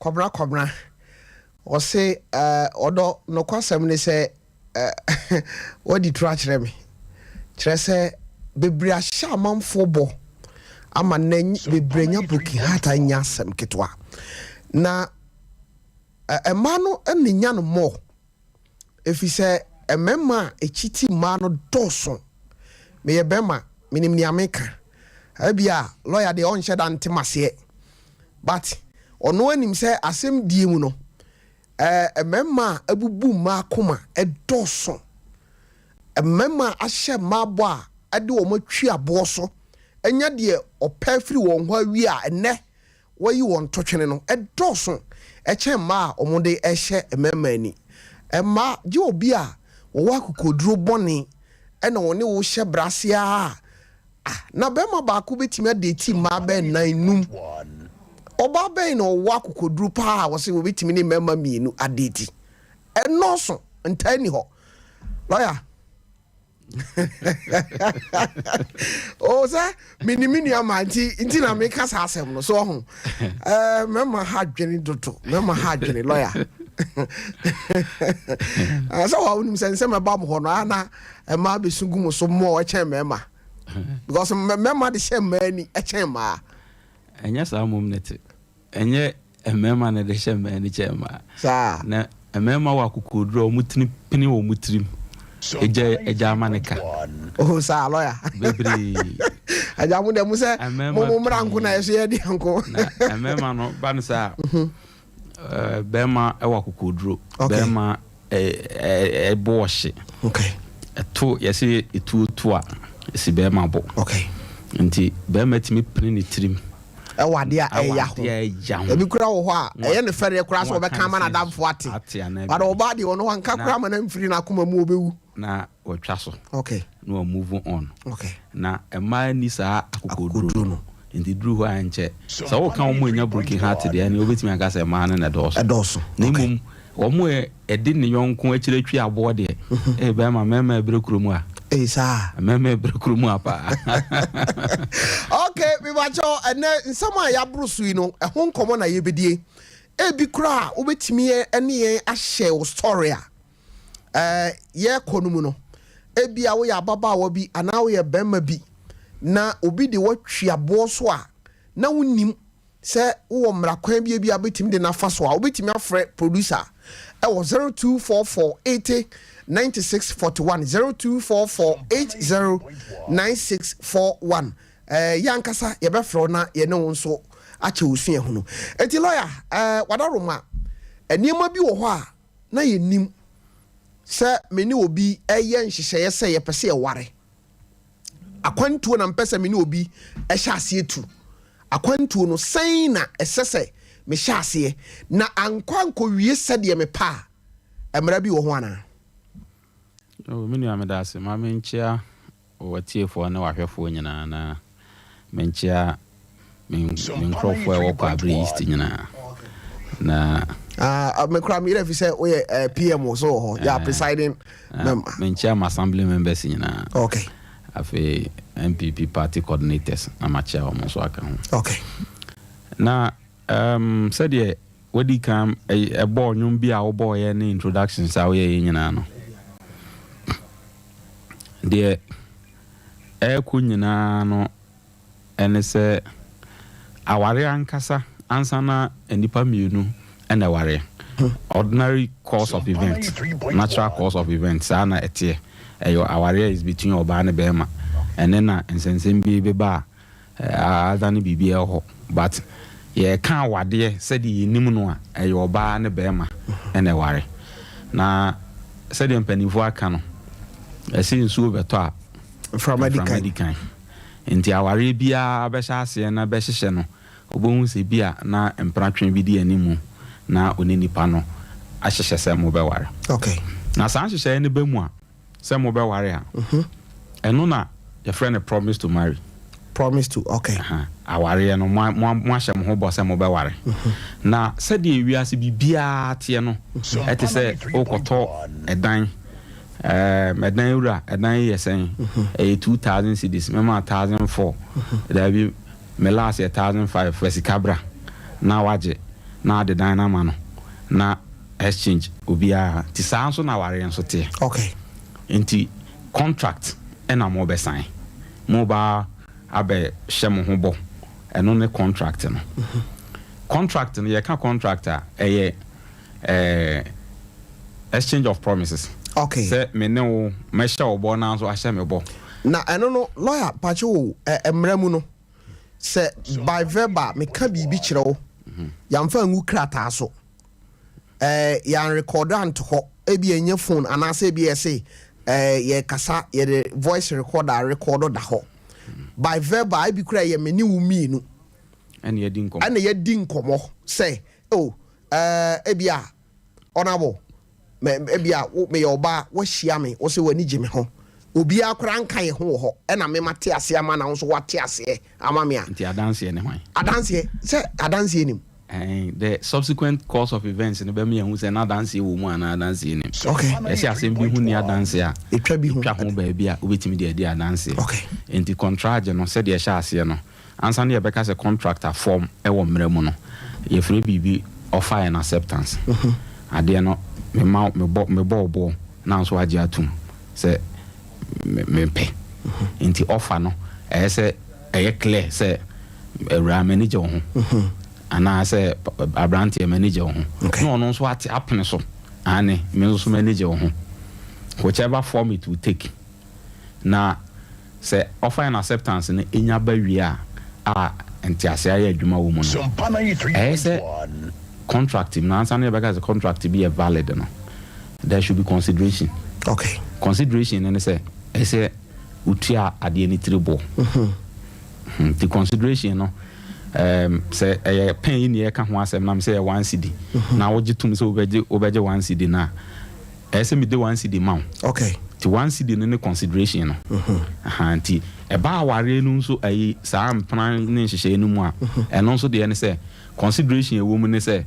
Kwabena Kwabena. Ɔse ɔdɔ nokwasɛm ne sɛ wadi toro akyerɛ me. Kyerɛ sɛ bebree ahyɛ amanfoɔ bɔ ama nnɛ bebree nya broken heart a ɛnyɛ asɛm ketewa. Na mmaa no na nya no more. Ɛfiri sɛ mmarima a ɛkyiti mmaa no dɔɔso. Meyɛ bɛrima, menim nea meka. Ebia lawyer deɛ ɔnhyɛ da nte maseɛ. But ɔno anim sɛ asɛm die mu no, mmarima a abubu mmaa akoma dɔɔso. Mmarima a ahyɛ mmaa bɔ a ɛde wɔn atwi aboɔ so anya deɛ ɔpɛ afiri wɔn hɔ awie a ɛnnɛ wɔayi wɔn totwene no dɔɔso ɛkyɛn mmaa a wɔde hyɛ mmarima ani. Mmaa gye obi a wɔwɔ akokoduro bɔne ɛna wɔne wo hyɛ brase a, ah, na bɛrima baako bɛtumi adate mmaa bɛɛ nan num. Ɔbaa bɛn na ɔwɔ akokoduro paa a wɔsɛ wɔbɛtumi ne mmarima mmienu adate? Ɛnɔɔso, ntaa ni hɔ. Lawyer, o sɛ mene me nua ma nti na meka saa asɛm no so ɔho. Mɛma ha adwene dodo, mɛma ha adwene lawyer. Sɛ wa wonim sɛ nsɛm ɛba mo hɔ no ana ɛma bɛsu gu mo so mmɔ ɛkyɛn mmarima, because mmarima de hyɛ mmaa ani ɛkyɛn mmaa. Ɛnyɛ saa mmom ne te. Ɛnyɛ mmarima na de hyɛ mmaa ani kyɛn mmaa. Saa. Na mmarima wɔ akokoduro a wɔn tiri pene wɔn tirim ɛgya ɛgya ama ne ka. Oh saa lawyer. Bebree. Agya mo deɛ mo sɛ mo mo mmra nko na yɛso yɛ deɛ nko. Na mmarima no ba no saa, bɛrima ɛwɔ akokoduro. Bɛrima ɛbɔ ɔhye. Ɛto yɛsɛ etuo to a esi bɛrima bo. Nti bɛrima tumi pene ne tirim. Ɛwɔ adeɛ a ɛyɛ ho. Adeɛ a ɛya ho. Ebi kura wɔ hɔ a ɛyɛ ne fɛreɛ koraa sɛ ɔbɛka ama n'adamfo ate. Ate anaa But ɔbaa deɛ ɔno wanka koraa ama no amfiri n'akoma mu, ɔbɛwu. Na wɔtwa so. Na wɔ move on. Na mmaa ni saa akokoduro no. Nti duru hɔ a nkyɛ sɛ woka wɔn a ɛnya broken heart deɛ ɛne wobɛtumi aka sɛ mmaa no na ɛdɔɔso. Ɛdɔɔso. Na mmom wɔn a ɛde ne yɔnko akyire twi aboɔ deɛ, ee bɛrima, mmarima ɛbrɛ kurom a. Ee saa. Mmarima ɛbrɛ kurom a paa. Okay, mebakyɛw ɛnɛ nsɛm a yɛaboro so yi no ɛho nkɔmmɔ na yɛbɛdie. Ebi koraa wobɛtumi ɛne yɛn ahyɛ wo story a yɛrekɔ no mu no, ebi a woyɛ ababaawa bi anaa woyɛ bɛrima bi na obi de watwi aboɔ so a na wonim sɛ wowɔ mmara kwan bi bi a wobɛtumi de n'afa so a, wobɛtumi afrɛ producer ɛwɔ 0244 80 96 41, 0244 80 96 41. Yɛn ankasa yɛbɛfrɛ wo na yɛne wo nso akyɛ wo sua hunu. Eti lawyer, wadaroma nneɛma bi wɔ hɔ a na yɛnim sɛ me ne obi ɛyɛ nhyehyɛeɛ sɛ yɛpɛ sɛ yɛware. Akwantuo na mpɛ sɛ me ne obi ɛhyɛ aseɛ tu akwantuo no, sɛn na ɛsɛ sɛ mehyɛ aseɛ na ankɔ ankɔwie sɛdeɛ mepɛ a, mmara bi wɔ ho anaa? Oh, me nua, meda ase. Ma menkyea wɔtiefoɔ ne wahwɛfoɔ nyinaa na menkyea me nkurɔfoɔ a ɛwɔ Kwabre East nyinaa na Ah, me kora meyerɛ fi sɛ woyɛ PM so wɔ hɔ, yɛ presiding member. Menkyea ma assembly members nyinaa. Afei NPP party coordinators na makyea wɔn nso aka ho. Na sɛdeɛ wadi kan ɛbɔɔ nnwom bi a wobɔɔyɛ ne introductions a woyɛyɛ nyinaa no deɛ, ɛrekɔ nyinaa no ɛne sɛ aware ankasa ansa na nnipa mmienu ɛna ɛware. Ordinary course of event, natural course of event, saa na ɛteɛ. Ɛyɛ awareɛ is between ɔbaa ne bɛrima. Ɛne na nsɛnsɛm bi bɛba a ada ne biribi ɛwɔ hɔ, but yɛka awadeɛ sɛdeɛ yɛnim no a, ɛyɛ ɔbaa ne bɛrima ɛna ɛware. Na sɛdeɛ mpanimfoɔ aka no. Ɛsɛ nsuo bɛtɔ a, mframa di kan. Di kan. Nti awareɛ biara bɛhyɛ aseɛ na bɛhyehyɛ no, wobɛhu sɛ bi a na mpratwe bi di animu na ɔne nipa no ahyehyɛ sɛ mobɛware. Na saa nhyehyɛeɛ no bɛ mu a, sɛ mobɛware a, ɛno na yɛfrɛ no promise to marry. Promise to, okay. Awareɛ no, mo ahyɛ mo ho bɔ sɛ mobɛware. Na sɛdeɛ wiase biribiara teɛ no, ɛte sɛ wokɔtɔ ɛdan, ɛdan wura, ɛdan yi yɛ sɛn? Ɛyɛ 2,000 cedis, mɛma 1,400. Daabi, me last yɛ 1,500, fa sika bra na wagye na ade dan no ama no na exchange obiara. Nti saa nso na awareɛ nso teɛ. Nti contract ɛna mo bɛsan. Mo ba abɛhyɛ mo ho bɔ. Ɛno ne contract no. Contract no, yɛka contract a, ɛyɛ exchange of promises. Sɛ me ne wo mɛhyɛ wo bɔ na nso ahyɛ me bɔ. Na ɛno no, lawyer pakye wo, mmerɛ mu no, sɛ by verbal meka biribi kyerɛ wo, yɛamfa ngu krataa so, yɛan record anto hɔ, ebi ɛnyɛ phone anaasɛ ebi yɛse yɛkasa yɛde voice recorder record da hɔ. By verbal ebi kura yɛ me ne wo mmienu ɛna yɛdi nkɔmmɔ. Ɛna yɛdi nkɔmmɔ sɛ oh, ebi a ɔnabɔ mɛ ebi a wo meyɛ ɔbaa, wahyia me, wo sɛ w'ani gye me ho, obiara koraa nka yɛ ho wɔ hɔ, ɛna mema te aseɛ ama na wo nso wate aseɛ ama me a. Nti adanseɛ ne hwan? Adanseɛ sɛ adanseɛ nim. The subsequent course of events no bɛma yɛhu sɛ na adanseɛ wɔ mu anaa adanseɛ nim. Yɛsɛ asɛm bi ho ni adanseɛ a, ɛtwa bi ho. Ɛtwa ho baabi a wobɛtumi de adi adanseɛ. Nti contract no, sɛdeɛ ɛhyɛ aseɛ no, ansa ne yɛbɛka sɛ contract a form ɛwɔ mmerɛ mu no, yɛfrɛ biribi offer and acceptance. Adeɛ no, mema mebɔ mebɔ wo boɔ na nso agye atom sɛ mepɛ. Nti offer no, ɛyɛ sɛ ɛyɛ clear sɛ awuraa, m'ani gye wo ho, anaasɛ aberanteɛ, m'ani gye wo ho, na ɔno nso ate apene so, ane me nso so m'ani gye wo ho, whichever form it will take. Na sɛ offer and acceptance no ɛnya ba wie a ntease ayɛ adwuma wɔ mu no, ɛyɛ sɛ contract mu na ansa na yɛbɛka sɛ contract bi yɛ valid no, there should be consideration. Consideration no ne sɛ ɛsɛ wotua adeɛ no tiri boɔ. Nti consideration no, sɛ ɛyɛ pɛn yi ne yɛka ho asɛm nam sɛ yɛ 1 cedi na wogye tom sɛ wobɛgye 1 cedi no a, ɛyɛ sɛ mede 1 cedi ma wo. Nti 1 cedi no ne consideration no. Aha, nti ɛba awareɛ no nso ayi saa mpena ne nhyehyɛeɛ no mu a, ɛno nso deɛ ne sɛ consideration ɛwɔ mu ne sɛ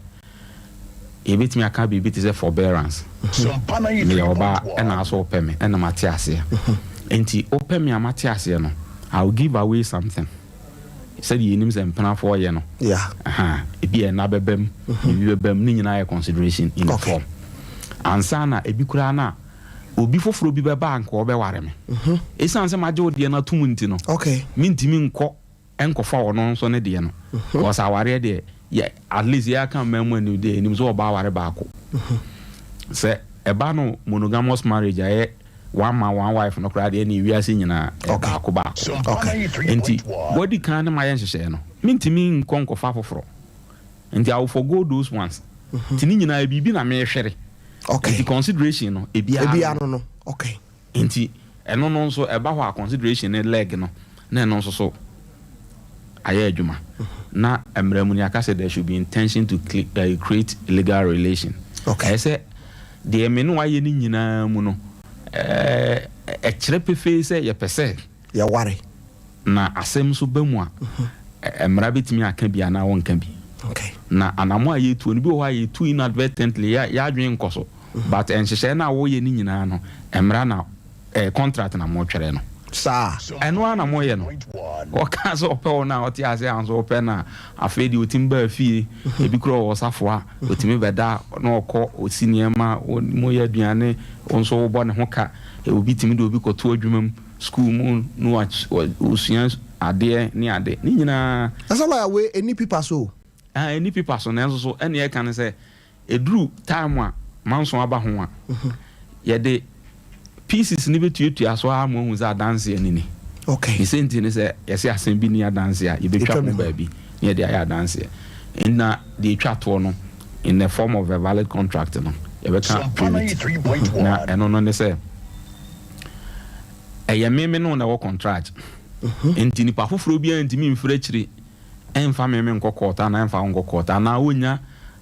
yɛbɛtumi aka biribi te sɛ forbearance. Meyɛ ɔbaa ɛna asɔ wopɛ me ɛna mate aseɛ, nti wopɛ me a mate aseɛ no, I will give away something sɛdeɛ yɛnim sɛ mpenafoɔ yɛ no. Aha, ebi yɛ nna bɛbɛm, biribi bɛbɛm, ne nyinaa yɛ consideration in form ansa na ebi koraa na obi foforɔ bi bɛba a nka ɔbɛware me. Ɛsiane sɛ magye wo deɛ no atom nti no, mentumi nkɔ nkɔfa ɔno nso ne deɛ no, because awareɛ deɛ yɛ, at least yɛaka mmaa mu anim deɛ, yɛnim sɛ ɔba aware baako. Sɛ ɛba no monogamous marriage a, ɛyɛ one man one wife no koraa deɛ, ne wiase nyinaa ɛyɛ baako baako. Nti wɔdi kan ne ma yɛ nhyehyɛeɛ no, mentumi nkɔ nkɔfa foforɔ, nti I will forgo those ones. Nti ne nyinaa biribi na mehwere. Nti consideration no ebiara ebiara no. Okay. Nti ɛno no nso ɛba hɔ a, consideration ne leg no na ɛno nso so ayɛ adwuma. Na mmerɛ mu no, yɛaka sɛ there should be intention to create legal relation. Ɛyɛ sɛ deɛ me ne wayɛ no nyinaa mu no, ɛkyerɛ pefee sɛ yɛpɛ sɛ yɛware. Na asɛm nso ba mu a, mmara bɛtumi aka bi anaa wɔnka bi. Na anamo a yɛtuo no bi wɔ hɔ a, yɛtu inadvertently, yɛadwene nkɔ so, but nhyehyɛeɛ no a wɔyɛ no nyinaa no, mmara na contract na motwerɛ no. Saa. Ɛno ara na moyɛ no. Ɔka sɛ ɔpɛ wo no a, ɔte ase a nso ɔpɛ no a, afei deɛ ɔtumi baa fie, ebi kora ɔwɔ safoa, ɔtumi bɛda na ɔkɔ ɔsi nneɛma, moyɛ aduane, wo nso wobɔ ne ho ka. Obi tumi de obi kɔto adwuma mu, school mu na ɔsua adeɛ ne ade ne nyinaa. Ɛsɛ lawyer wei ɛni pipa so. Ɛni pipa so, nanso so ɛne ɛka ne sɛ ɛduru time a manso aba ho a, yɛde pieces ne bɛtuatua so ara ma ohu sɛ adanseɛ ne ni. Ne sɛ nti ne sɛ yɛsɛ asɛm bi ni adanseɛ a, yɛbɛtwa ho baabi na yɛde ayɛ adanseɛ. Na deɛ ɛtwa toɔ no, in the form of a valid contract no, yɛbɛka privity, na ɛno no ne sɛ Ɛyɛ me me ne wo na ɛwɔ contract. Nti nipa foforɔ biara ntumi mfiri akyire ɛmfa me me nkɔ court anaa ɛmfa wo nkɔ court anaa wonnya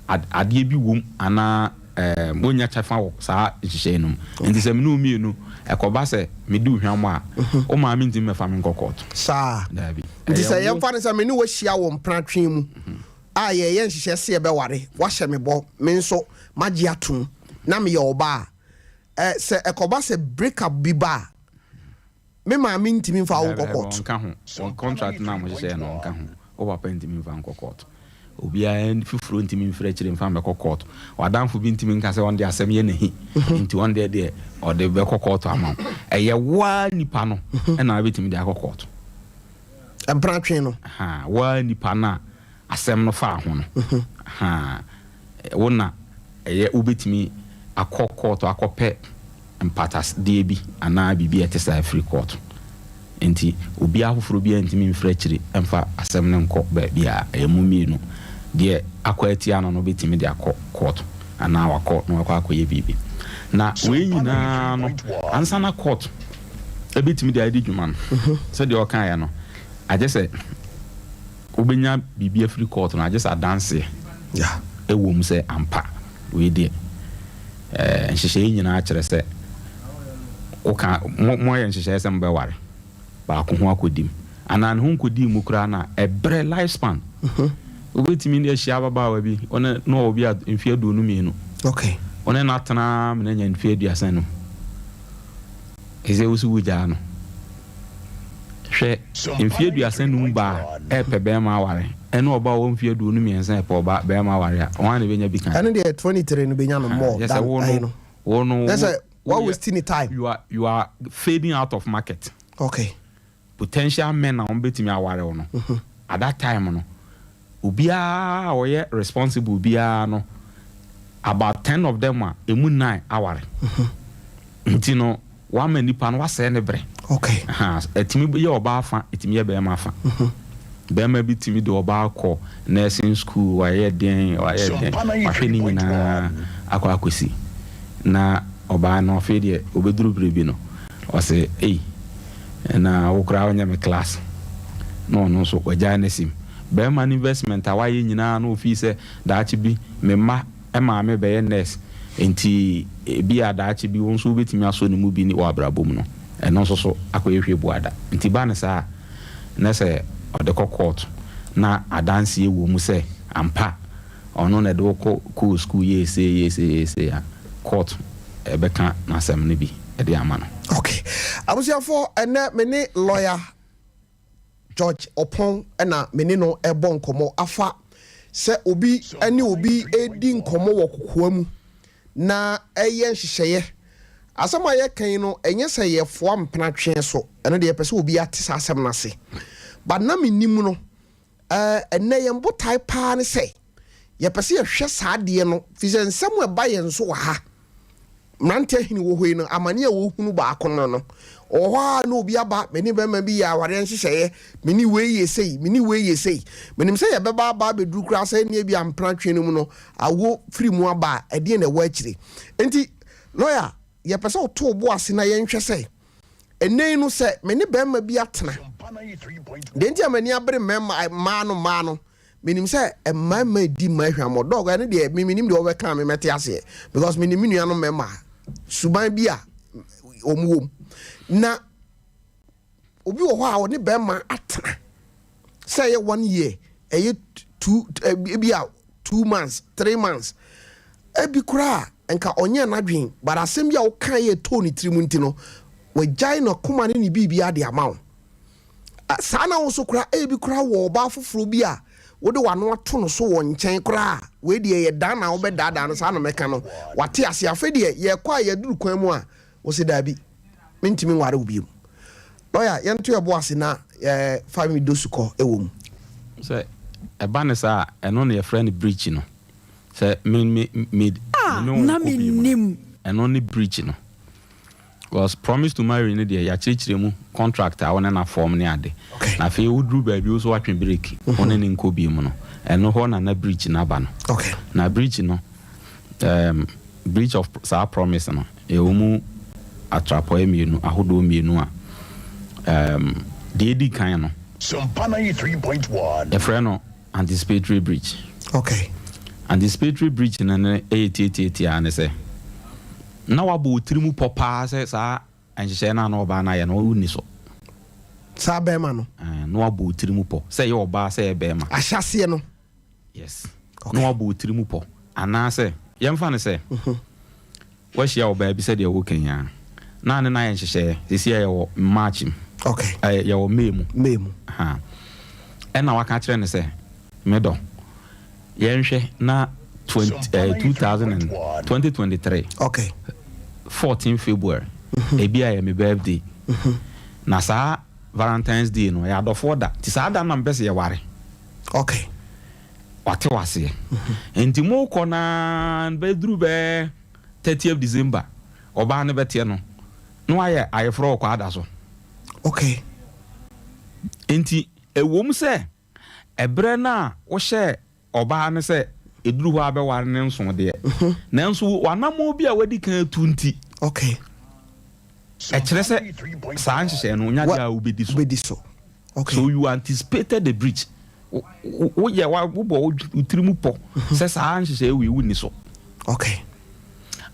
adeɛ bi wom anaa ɛɛm wonnya kyɛfa wɔ saa nhyehyɛeɛ no mu. Nti sɛ me ne wo mmienu ɛkɔba sɛ medi wo hwammɔ a, wo maame ntumi mmɛfa me nkɔ court. Saa. Daabi. Nti Ɛyɛ sɛ wo. yɛmfa no sɛ me ne wo ahyia wɔ mpenatwe mu a yɛreyɛ nhyehyɛeɛ sɛ yɛbɛware, woahyɛ me bɔ, me nso magye atom na meyɛ ɔbaa a, ɛ, sɛ ɛkɔba sɛ break up bi ba a, Me maame ntumi mfa wo nkɔ court. Ɔnka ho. Wɔn contract no a wɔhyehyɛɛ no, ɔnka ho. Wo papa ntumi mfa nkɔ court. Obiara foforɔ ntumi mfiri akyire mfa mmɛkɔ court. W'adamfo bi ntumi nka sɛ ɔno deɛ asɛm yɛ n'ahi nti ɔno deɛ deɛ ɔde bɛkɔ court ama wo. Ɛyɛ wo ara nipa no na wobɛtumi de akɔ court. Mpratwe no. Ahaa, wo ara nipa no a asɛm no faa ho no. Ahaa, wo na ɛyɛ wobɛtumi akɔ kɔɔto akɔpɛ mpatadeɛ bi anaa biribi a ɛte saa afiri kɔɔto. Enti obiara foforɔ biara ntumi mfiri akyire mfa asɛm no nkɔ baabiara. Ɛyɛ mo mmienu. Deɛ akɔ atia no no bɛtumi de akɔ kɔɔto anaa wakɔ na wakɔ akɔyɛ biribi. Na wei nyinaa no, ansa na kɔɔto bɛtumi de adi dwuma no, sɛdeɛ ɔkaeɛ no, agye sɛ wobɛnya biribi afiri kɔɔto no, agye sɛ adanseɛ wɔ mu sɛ ampa wei deɛ nhyehyɛeɛ nyinaa kyerɛ sɛ woka mo moayɛ nhyehyɛeɛ sɛ mobɛware, baako ho akɔdi mu anaa ne ho nkɔdii mu koraa no a, ɛberɛ, life span, wobɛtumi ne ahyia ababaawa bi, ɔne na ɔwɔ bi a mfeɛ 22, wo ne no atena ara ma no anya mfeɛ 35. Ɛsɛ wo so wogyaa no. Hwɛ, mfeɛ 35 baa ɛrepɛ bɛrima aware, ɛne ɔbaa a ɔwɔ mfeɛ 23 ɛrepɛ ɔba bɛrima aware a, hwan na ɛbɛnya bi kan? Ɛno deɛ 23 no bɛnya no more Kyerɛ than sɛ wo ayi no, no. wo no, Kyerɛ sɛ wo wa waste ne time. You are fading out of market. Potential men a wɔbɛtumi aware wo no, at that time no, obiara a ɔyɛ responsible biara no, about 10 of them a, ɛmu nine aware. Nti no, wama nipa no wasɛe ne berɛ. Ɛtumi yɛ ɔbaa fa, ɛtumi yɛ bɛrima fa. Bɛrima bi tumi de ɔbaa kɔ nursing school, wayɛ den, wayɛ den, wahwɛ ne nyinaa akɔ akɔsi. Na ɔbaa no afei deɛ ɔbɛduru berɛ bi no, ɔsɛ, ei, na wo koraa wonyɛ me class. Na ɔno nso wagyae n'asim. Bɛrima no investment a wayɛ nyinaa na ofii sɛ daakye bi me mma maame bɛyɛ nurse nti ebi a daakye bi wo nso wobɛtumi asɔ ne mu bi wɔ abrabɔ mu no, ɛno nso so akɔyɛ hwɛ buada. Nti ba no saa a, na sɛ ɔde kɔ court na adanseɛ wɔ mu sɛ ampa ɔno na ɛde wo kɔ kɔɔ school yɛɛ sei yɛɛ sei yɛɛ sei a, court ɛbɛka n'asɛm no bi de ama no. Okay. Abusuafoɔ, ɛnɛ me ne lawyer George Oppong na me ne no rebɔ nkɔmmɔ afa sɛ obi ne obi redi nkɔmmɔ wɔ kokoa mu na ɛyɛ nhyehyɛeɛ. Asɛm a yɛka yi no, ɛnyɛ sɛ yɛfoa mpenatweɛ so, ɛno deɛ yɛpɛ sɛ obi ate saa asɛm no ase. But na menim no, ɛnnɛ yɛn botae paa ne sɛ yɛpɛ sɛ yɛhwɛ saa adeɛ no, firi sɛ nsɛm a ɛba yɛn so wɔ ha, mmerante ahene wɔ hɔ yi no, amane a wɔhunu baako no no, ɔwɔ hɔ a na obi aba, me ne bɛrima bi yɛ awareɛ nhyehyɛeɛ, me ne wei yɛ sei, me ne wei yɛ sei. Menim sɛ yɛbɛba aba abɛduru koraa sɛ nneɛ bi a mpena no mu no, awo firi mu aba a, ɛdeɛn na ɛwɔ akyire. Nti, lawyer, yɛpɛ sɛ woto wo bo ase na yɛnhwɛ sɛ, ɛnnɛ yi no sɛ me ne bɛrima bi atena, deɛ nti a m'ani abere mmarima, mmaa no, menim sɛ mmarima di mmaa hwammɔ. Dɔg, ɛno deɛ me menim deɛ wɔbɛka a me mɛte aseɛ because menim me nuanom mmarima suban bi a wɔn wɔ mu. Na obi wɔ hɔ a ɔne bɛrima atena sɛ ɛyɛ one year, ɛyɛ two, ebi a 2 months, 3 months, ebi koraa nka ɔnyɛ n'adwen, but asɛm bi a wɔka yɛ too ne tirim nti no, wɔagyae no akoma ne ne biribi ade ama wo. Saa na wo nso koraa ebi koraa wɔ ɔbaa foforɔ bi a wode w'ano ato no so wɔ nkyɛn koraa, wei deɛ yɛ dan na wobɛdaadaa no saa na mɛka no wate ase. Afei deɛ yɛkɔ a yɛduru kwan mu a, wɔsɛ daabi, mentumi nware wo biom. Lawyer, yɛnto yɛbo ase na fa mi do sukɔ ɛwɔ mu. Sɛ ɛba ne saa a, ɛno na yɛfrɛ no breach no. Sɛ me me me me ne wo na nkɔ bio no, mennim. Ɛno ne breach no. Because promise to marry no deɛ, yɛakyerɛkyerɛ mu, contract a wo ne no afɔm ne ade. Na afei woduru baabi wo so woatwe break, wo ne ne nkɔ bio mu no, ɛno hɔ na na breach no aba no. Na breach no, breach of saa promise no, ɛwɔ mu atrapɔeɛ mmienu, ahodoɔ mmienu a Deɛ ɛdi kan no, yɛfrɛ no anticipatory breach. Anticipatory breach no ne ɛyɛ tiatiatia ne sɛ na wabɔ wo tiri mu pɔ paa sɛ saa nhyehyɛeɛ no a na ɔbaa no ayɛ no, wonni so. Saa bɛrima no. Na wabɔ wo tiri mu pɔ sɛ ɛyɛ ɔbaa, sɛ ɛyɛ bɛrima. Ahyɛseɛ no. Yes. Na wabɔ wo tiri mu pɔ, anaasɛ yɛmfa no sɛ wahyia ɔbaa bi sɛdeɛ woka yi a, na ne no ayɛ nhyehyɛeɛ. Seesei a yɛwɔ March mu. Yɛwɔ May mu. May mu. Ha. Ɛna waka kyerɛ no sɛ, me dɔ, yɛnhwɛ na 20, 2000 and 2023. 14 February. Ebi a yɛ me birthday. Na saa Valentine's Day no, ɛyɛ adɔfoɔ da. Nti saa da no na mepɛ sɛ yɛware. Wate waseɛ. Nti mokɔ na bɛduru bɛɛ 30th December, ɔbaa no bɛteɛ no na wayɛ ayeforɔ wɔ kwaada so. Nti ɛwom sɛ ɛberɛ no a wohyɛ ɔbaa no sɛ ɛduru hɔ a bɛware ne nso deɛ, nanso wanammɔn bi a wadi kan atu nti, ɛkyerɛ sɛ saa nhyehyɛeɛ no nya deɛ a wobɛdi so. Wobɛdi so. So you anticipated the breach. Woyɛ wobɔ wo tiri mu pɔ sɛ saa nhyehyɛeɛ wei wonni so.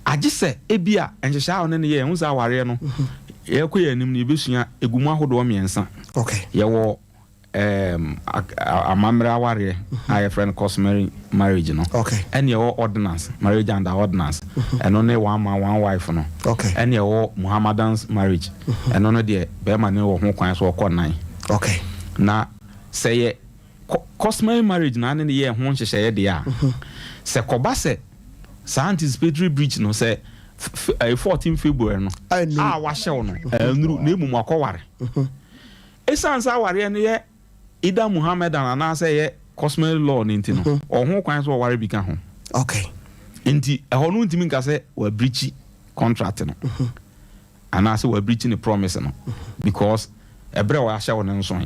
Agye sɛ ebi a nhyehyɛeɛ a ɔne no yɛ ɛho sɛ awareɛ no, yɛkɔ yɛn anim no, yɛbɛsua egu mu ahodoɔ mmiɛnsa. Yɛwɔ amammerɛ awareɛ a yɛfrɛ no customary marriage no. Ɛne ɛwɔ ordinance marriage, under ordinance ɛno ne one man, one wife no. Ɛne ɛwɔ Muhammadans marriage, ɛno no deɛ bɛrima no wɔ ho kwan so ɔkɔ nan. Na sɛ yɛ customary marriage na ne ne yɛ ho nhyehyɛeɛ deɛ a, sɛ kɔba sɛ saa anticipatory breach no sɛ 14 February no a wahyɛw no ɛnuru, na emu akɔware, ɛsiane sɛ awareɛ no yɛ either Muhammadan anaasɛ yɛ customary law no nti no, ɔho kwan so ɔware bi ka ho. Nti ɛhɔ no ntumi nka sɛ wabreach contract no anaasɛ wabreach ne promise no, because ɛberɛ a wɔahyɛ wo no nso,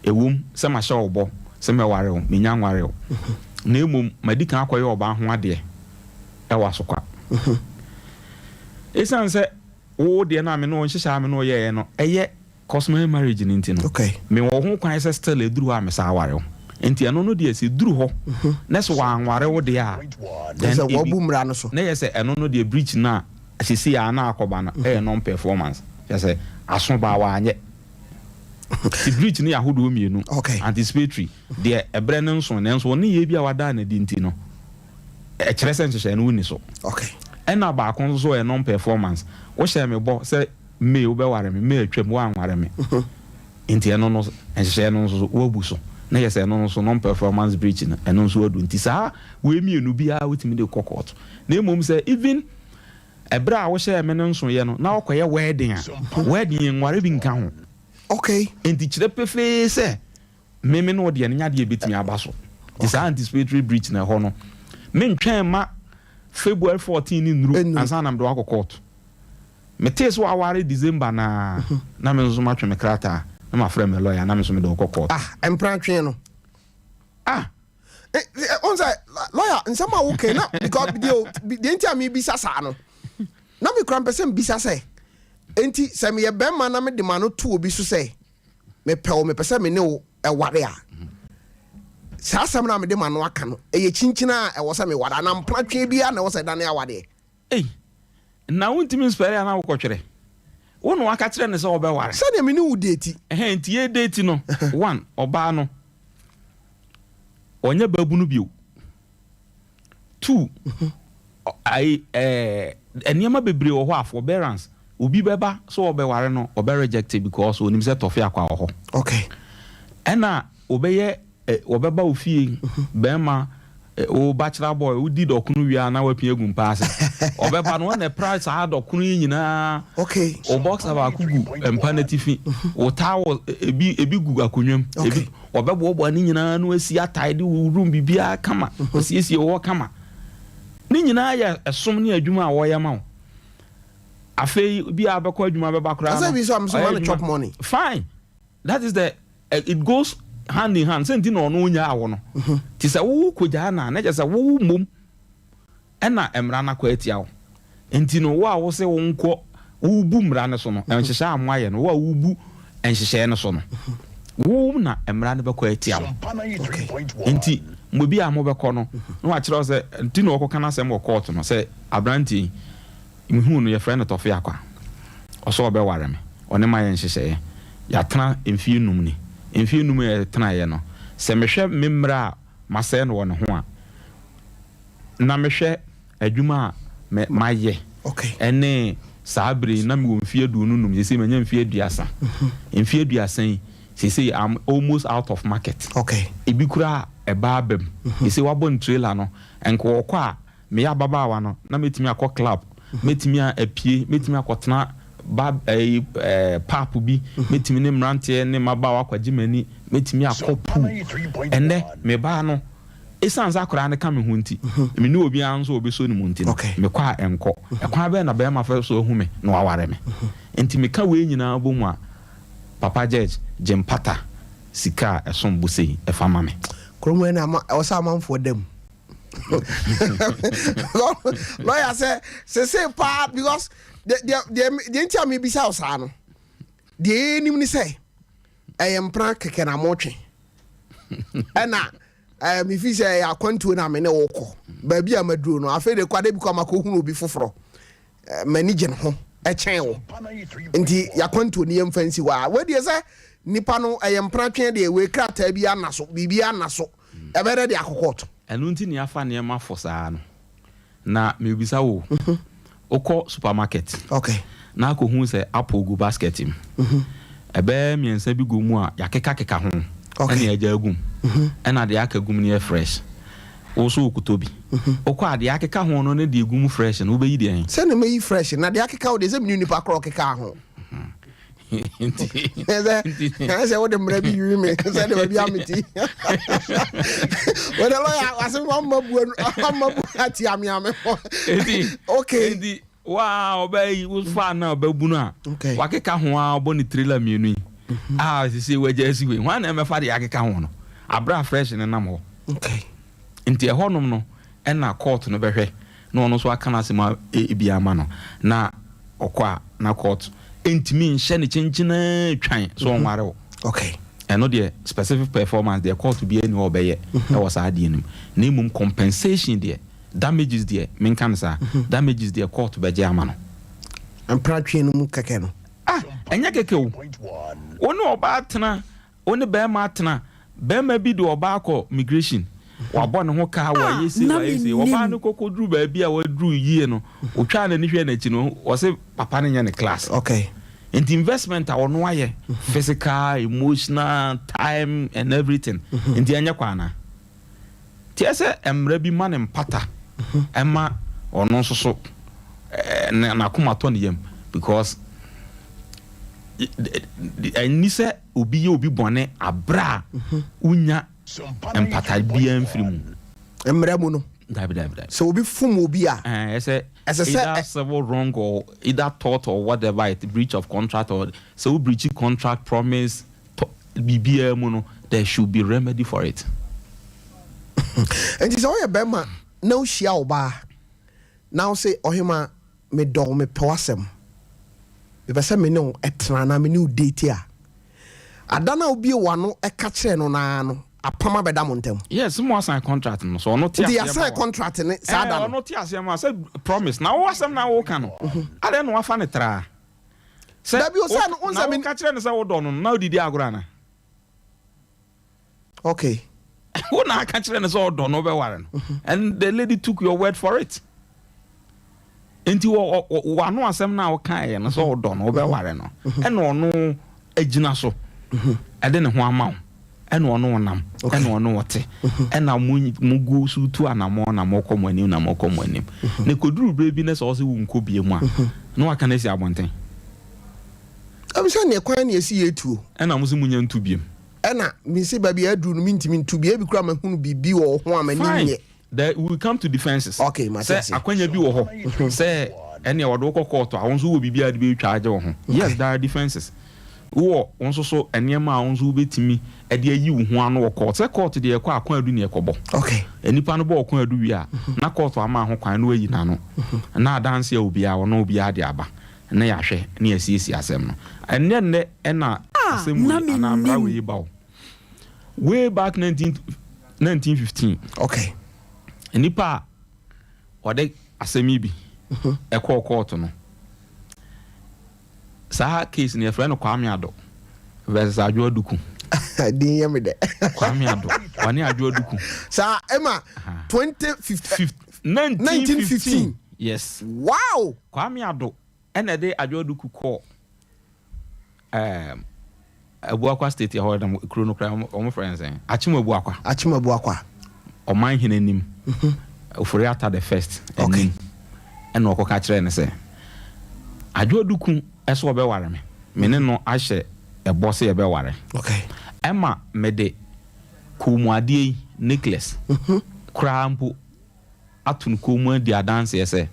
ɛwom sɛ mahyɛ wo bɔ sɛ mɛware wo, menya nware wo, na mmom madi kan akɔyɛ ɔbaa ho adeɛ ɛwɔ asokwa. Ɛsiane sɛ wo deɛ no a me ne wo nhyehyɛ a me ne wo yɛeɛ no ɛyɛ customary marriage no nti no, mewɔ ho kwan sɛ still ɛduru hɔ a mesa aware wo. Nti ɛno no deɛ, sɛ duru hɔ na sɛ wɔanware wo deɛ a, then sɛ wɔbu mmara no so. Na yɛ sɛ ɛno no deɛ, breach no a sisi a na akɔba no ɛyɛ non performance, kyɛ sɛ aso baa wanyɛ. Ti breach no yɛ ahodoɔ mmienu. Anticipatory deɛ, ɛberɛ no nso, nanso ɔne yɛ bi a wadaa n'adi nti no, ɛkyerɛ sɛ nhyehyɛe no wonni so. Ɛna baako nso so yɛ non performance. Wohyɛ me bɔ sɛ May wobɛware me, May atwam, woanware me, nti ɛno no nhyehyɛe no nso so woabu so, na yɛ sɛ ɛno nso non performance breach no, ɛno nso adu. Nti saa wei mmienu biara wotumi de kɔ court. Na mmom sɛ even ɛberɛ a wohyɛɛ me no nsoeɛ no na wokɔyɛ wedding a, wedding yɛ nware bi nka ho. Nti kyerɛ pefee sɛ meme no deɛ no nya deɛ ɛbɛtumi aba so. Nti saa anticipatory breach na ɛhɔ no, mentwɛn ma February 14 ne nnuru ansa na mede wakɔ court. Metee sɛ waware December naa na me nso matwe me krataa na mafrɛ me lawyer na me nso mede wokɔ court. Ah, mpratwe no. Ah. Ɔn sɛ lawyer, nsɛm a woka na because deɛ deɛ nti a mebisa saa no, na mekura mpɛ sɛ mbisa sɛ, nti sɛ meyɛ bɛrima na mede ma no to obi so sɛ mepɛ wo, mepɛ sɛ me ne wo ɛware a, saa asɛm no a mede ma no aka no, ɛyɛ kyinkyini a ɛwɔ sɛ meware anaa mpratwe biara na ɛwɔ sɛ ɛdane awadeɛ? Ei, na wontumi nspell a na wokɔtwerɛ wo na waka kyerɛ ne sɛ wɔbɛware. Sɛdeɛ me ne wo date. Ɛhɛn, nti yɛ date no, one, ɔbaa no ɔnyɛ baabunu bio, two, ayi nneɛma bebree wɔ hɔ a forbearance, obi bɛba sɛ ɔbɛware no, ɔbɛ reject because onim sɛ tɔfe akwa wɔ hɔ. Ɛna ɔbɛyɛ wɔbɛba wo fie, bɛrima wo bachelor boy, wodi dɔkono wie a na wapia gu mpa ase, ɔbɛba no ɔna ɛpra saa dɔkono yi nyinaa. Wo boxer baako gu mpa n'atifi, wo towel ebi gu akonnwa mu, ebi ɔbɛboaboa ne nyinaa no asi ataade wo room, biribiara kama, asiesie wɔ kama. Ne nyinaa yɛ ɛsom ne adwuma a wɔyɛ ma wo. Afei bi a bɛkɔ adwuma bɛba koraa no, bi so a ɔyɛ adwuma. Chop money. Fine, that is the it goes hand in hand. Sɛ nti na ɔno nyaa wo no ti sɛ wowo kogyaa na na kyerɛ sɛ wowo mmom ɛna mmara no akɔ atia wo. Nti no wo a wo sɛ wo nkɔ wobu mmara no so no, nhyehyɛe a moayɛ no, wo a wobu nhyehyɛe no so no, wo na mmara no bɛkɔ atia wo. Nti, mo bi a mobɛkɔ no, na wakyerɛ wo sɛ, nti na wɔkɔka n'asɛm wɔ kɔɔto no sɛ aberanteɛ yi, mehuu no, yɛfrɛ no Tɔfe Akwa, ɔsɛ ɔbɛware me, ɔne mayɛ nhyehyɛeɛ, yɛatena mfeɛ num ni. Mfeɛ num a yɛtenaeɛ no, sɛ mehwɛ me mmerɛ a masɛe no wɔ ne ho a, na mehwɛ adwuma a me mayɛ ɛne saa bere yi na mewɔ mfeɛ 25, seesei manya mfeɛ 30. Mfeɛ 30 yi, seesei I'm almost out of market. Ebi koraa ɛba aba mu. Seesei wabɔ ne trailer no, nka ɔkɔ a, meyɛ ababaawa no, na mɛtumi akɔ club, mɛtumi a apue, mɛtumi akɔtena ba ɛyi ɛɛ pub bi, mɛtumi ne mmeranteɛ ne mmabaawa akɔgye m'ani, mɛtumi akɔ pool. Ɛnnɛ, mebaa no, Esiane sɛ akwadaa no ka me ho nti, menni obiara nso a ɔbɛsɔ ne mu nti no, mekɔ a ɛnkɔ. Ɛkwan bɛn na barima fa so ahu me na waware me? Enti meka wei nyinaa bɔ mu a, Papa Judge, gye mpata sika a ɛsom bo sei fa ma me. Kurom hɔ na ɛwɔ sɛ amanfoɔ da mu. Lawyer sɛ sese paa because deɛ deɛ deɛ nti a mebisa wo saa no, deɛ yɛnim ne sɛ ɛyɛ mpena kɛkɛ na motwe. Ɛna ɛɛ mefi sɛ ɛyɛ akwantuo na me ne wo kɔ baabi a maduro no, afei de kɔ ade bi kɔ ama kɔhunu obi foforɔ, m'ani gye ne ho ɛkyɛn wo, nti yɛakwantuo no yɛmfa nsi hɔ a wadeɛ sɛ nipa no ɛyɛ mpena tweɛ deɛ, wei krataa bi ana so, biribi ana so, ɛbɛyɛ dɛ de akɔ kɔɔto. Ɛno nti ne yɛafa nneɛma fo saa no. Na mebisa wo, wokɔ supermarket na akɔhu sɛ apple gu basket mu, ɛbɛyɛ mmiɛnsa bi gu mu a yɛakekakeka ho ɛne agya agu mu, ɛna deɛ aka gu mu no yɛ fresh. Wo nso wokɔtɔ bi. Wokɔ a, deɛ akeka ho no ne deɛ egu mu fresh no, wobɛyi deɛ he? Sɛne mɛyi fresh na deɛ akeka ho deɛ, sɛ menni nipa korɔ ɔkekaa ho. Nti sɛ wode mmara bi yiri me sɛ de baabi a mete wode lɔya asɛm wamma bua wamma bua atia me ame hɔ. Okay. Nti waa ɔbaa yi wofa na ɔbɛbu no a wakeka ho a ɔbɔ ne trailer mmienu yi a sisi wagya asi wei, hwan na ɛmɛfa deɛ akeka ho no abere a fresh ne nam hɔ? Nti ɛhɔnom no ɛna court no bɛhwɛ na ɔno nso aka n'asɛm bi ama no, na ɔkɔ a na court ntumi nhyɛ ne kyenkyenaa twan so ɔnware wo. Ɛno deɛ, specific performance deɛ, court biara ni hɔ ɔbɛyɛ ɛwɔ saa adeɛ no mu, na mmom compensation deɛ, damages deɛ, menka no saa, damages deɛ court bɛgye ama no. Mpratwe no mu kɛkɛ no. Ah, ɛnyɛ kɛkɛ o. Wo ne ɔbaa tena, wo ne bɛrima atena, bɛrima bi de ɔbaa kɔ migration, wabɔ ne ho kaa, wayɛ sei, Na wayɛ sei, ɔbaa mennim. no kɔkɔduru baabi a waduru yie no, ɔtwaa n'ani hwɛɛ n'akyi no, ɔse papa no nyɛ ne class. Nti investment a ɔno ayɛ, physical, emotional, time and everything, nti ɛnyɛ kwa anaa? Nti ɛsɛ mmara bi ma ne mpata, ɛma ɔno nso so n'akoma tɔ ne yam, because ɛnni sɛ obi yɛ obi bɔne aberɛ a wonya mpata biara mfiri mu. Mmara mu no, Dabi, dabi, dabi. sɛ obi fom obi a, ɛsɛ ɛsɛ sɛ either civil wrong or either tort or whatever it, breach of contract or sɛ wo breach contract, promise, biribiara mu no, there should be remedy for it. Nti sɛ woyɛ bɛrima na wohyia ɔbaa na wo se, "Ɔhema, medɔ wo, mepɛ w'asɛm, mepɛ sɛ me ne wo ɛtena anaa me ne wo date" a, ada no a wobie w'ano ɛka kyerɛ no naa no, apam abɛda mo ntam? Yes, mo asign contract no so ɔno te Nti aseɛ ma yɛasign wa. contract ne saa da no? Ɔno te aseɛ ma sɛ promise na wo asɛm na woka no, adɛn na wafa ne traa sɛ Dabi o, sɛ no wo na sɛ me woka kyerɛ no sɛ wodɔ no na wodidi agorɔ ana? Wo na aka kyerɛ no sɛ ɔdɔ no, wobɛware no, and the lady took your word for it. Nti wano asɛm no a wokaeɛ no sɛ ɔdɔ no, wobɛware no, ɛna ɔno agyina so ɛde ne ho ama wo, ɛna ɔno ɔnam, ɛna ɔno ɔte, ɛna mo gu so tu anammɔn na mokɔ mo anim na mokɔ mo anim, na ɛkɔduru berɛ bi ne sɛ ɔsɛ wonkɔ bie mu a, na waka no asi abɔnten. Ɛbi sɛ neɛ kwan ne ɛsi yɛ tuo. Ɛna mo sɛ monya ntu biem. Ɛna mesi baabi a aduru no, mentumi ntu bi, ebi kora mahunu biribi wɔ ho a m'ani Fine. nyɛ. There we will come to defences. Okay, mate Sɛ ase. akwanya bi wɔ hɔ sɛ ɛnea wɔde wokɔ court a, wo nso wɔ biribi a de bɛtwa agye wo ho. Yes, there are defences. Wowɔ wo nso so nneɛma a wo nso wobɛtumi de ayi wo ho ano wɔ court. Sɛ court deɛ, ɛkɔ a kwan adu ne ɛkɔbɔ. Nnipa no bɔ ɔkwan adu wie a, na court ama ho kwan na wayi n'ano. Na adanse a obiara wɔ na obiara de aba. na yɛahwɛ na yɛasiesie asɛm no. Ɛnyɛ nnɛ ɛna asɛm wei anaa mmara wei ba o. Way back 19, 1915, okay. Nnipa a wɔde asɛm yi bi ɛkɔɔ kɔɔto no, saa case no yɛfrɛ no Kwame Addo versus Adwo Aduku. Din yɛ me dɛ. Kwame Addo ɔne Adwo Aduku. Saa ɛma 2015. 1915. Yes. Wow. Kwame Addo ɛna ɛde Adwo Aduku kɔɔ Abuakwa state ɛhɔ na kuro no koraa wɔn frɛ no sɛn? Akyem Abuakwa. Akyem Abuakwa. Ɔman hene anim. Ofori Atta the first anim. Ɛna ɔkɔka kyerɛɛ no sɛ Adwo Aduku ɛsɛ ɔbɛware me. Me ne no ahyɛ ɛbɔ sɛ yɛbɛware. Okay. Ɛma mede kɔnmuadeɛ yi, necklace, koraa mpo ato no kɔn mu adi adanseɛ sɛ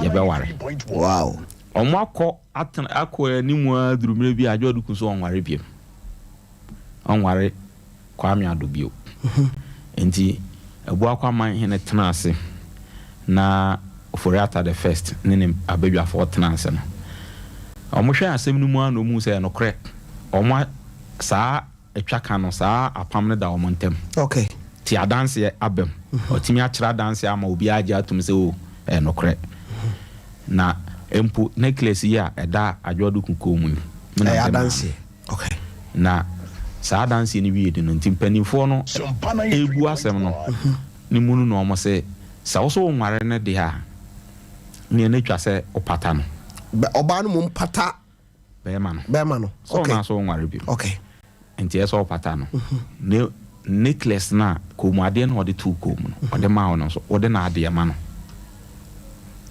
yɛbɛware. Wow. Wɔn akɔ atena akɔ anim ara duru mmerɛ bi a Adwo Aduku nso ɔnware biom. Ɔnware Kwame Addo bio. Nti Abuakwa man hene tena ase na Ofori Atta the first ne ne abadwafoɔ tena ase no, wɔhwɛɛ asɛm no mu ara na wɔhuu sɛ ɛyɛ nokorɛ. Wɔn saa atwa ka no, saa apam no da wɔn ntam. Okay. Nti adanseɛ aba mu. Watumi akyerɛ adanseɛ ama obiara agye atom sɛ oh, ɛyɛ nokorɛ. Na mpo necklace yi a ɛda Adwoa Duku kɔn mu yi, me na Ɛyɛ mede maa no. adanseɛ. Okay. Na saa adanseɛ no wie de no, nti mpanimfoɔ no rebu asɛm no ne mu no na wɔn se, sɛ wo so wonware no deɛ a, neɛ na ɛtwa sɛ wopata no. Bɛ, ɔbaa no mmom pata Bɛɛma no. Bɛɛma no. Sɛ ɔno asɛ ɔnware bio. Okay. Nti ɛsɛ ɔpata no. Ne necklace no a kɔnmuadeɛ no a ɔde too kɔn mu no, ɔde maa wo no nso, wode n'adeɛ ma no.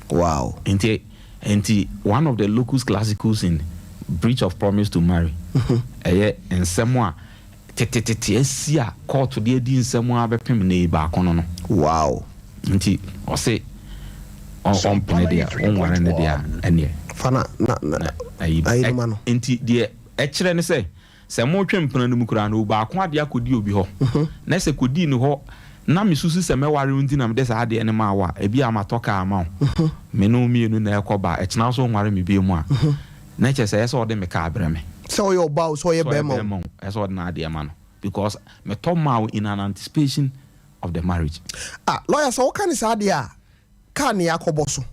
Wow. Nti nti one of the locus classicus in breach of promise to marry ɛyɛ nsɛm a tetetete asi a kɔɔto de adi nsɛm ara bɛpem nnɛ yi baako no no. Wow. Nti ɔse ɔmpene deɛ wonware no deɛ a ɛneɛ. Fa na na na ayi ayi no ma no. Nti deɛ ɛkyerɛ ne sɛ, sɛ motwe mpena no mu koraa no obaako adeɛ akɔdi obi hɔ na sɛ kɔdii ne hɔ na mesusu sɛ mɛware wo nti na mede saa adeɛ no maa wo a, ebia matɔ kaa ama wo, me ne wo mmienu na ɛrekɔ ba a, ɛkyena wo nso wonware me bio mu a, na kyerɛ sɛ ɛyɛ sɛ ɔde me kaa brɛ me. Sɛ ɔyɛ ɔbaa o, sɛ ɔyɛ Sɛ ɔyɛ bɛrima o. bɛrima o, ɛyɛ sɛ ɔde n'adeɛ ma no because metɔ maa wo in an anticipation of the marriage. Ah lawyer sɛ woka no saa deɛ a, car ne yɛakɔbɔ so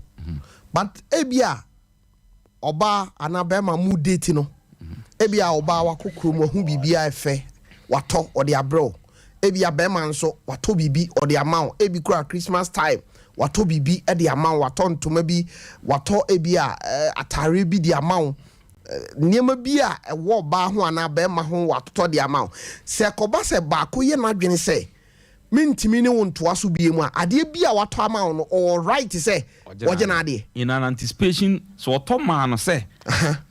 but ebia ɔbaa anaa bɛrima mu date no, ebia ɔbaa wakɔ kurom wahu biribi a ɛfɛ watɔ ɔde abrɛ wo, ebia bɛrima nso watɔ biribi ɔde ama wo, ebi koraa Christmas time watɔ biribi de ama wo, watɔ ntoma bi, watɔ ebia eh, ataareɛ bi de ama wo, nneɛma bi a ɛwɔ ɔbaa ho anaa bɛrima ho watotɔ de ama wo. Sɛ ɛkɔba sɛ baako yɛ n'adwene sɛ mentumi ne wo ntoa so bio mu a, adeɛ bi a watɔ ama wo no, ɔwɔ right sɛ ɔgye n'adeɛ. In an anticipation, sɛ ɔtɔ maa no sɛ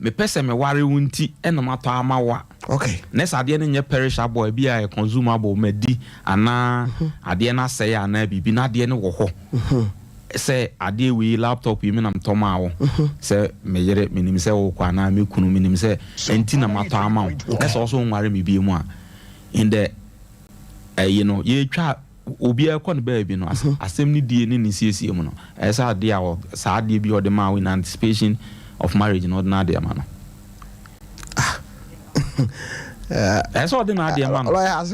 mepɛ sɛ meware wo nti na matɔ ama wo a, Okay. na sɛ adeɛ no nyɛ perishable, ebi a ɛyɛ consumable, madi anaa adeɛ no asɛe anaa biribi, na adeɛ no wɔ hɔ sɛ adeɛ wei, laptop yi me na metɔ maa wo, sɛ me yere menim sɛ wokɔ anaa me kunu menim sɛ nti na matɔ ama wo, na sɛ wo nso wonware me bio mu a, in the ɛyi no yɛtwa obiara kɔ ne baabi no mhm. asɛm no die ne ne siesie mu no ɛyɛ sɛ adeɛ a saa adeɛ bi ɔde maa wo in anticipation of marriage no ɔde n'adeɛ ma no ah. ɛyɛ sɛ ɔde n'adeɛ ma no because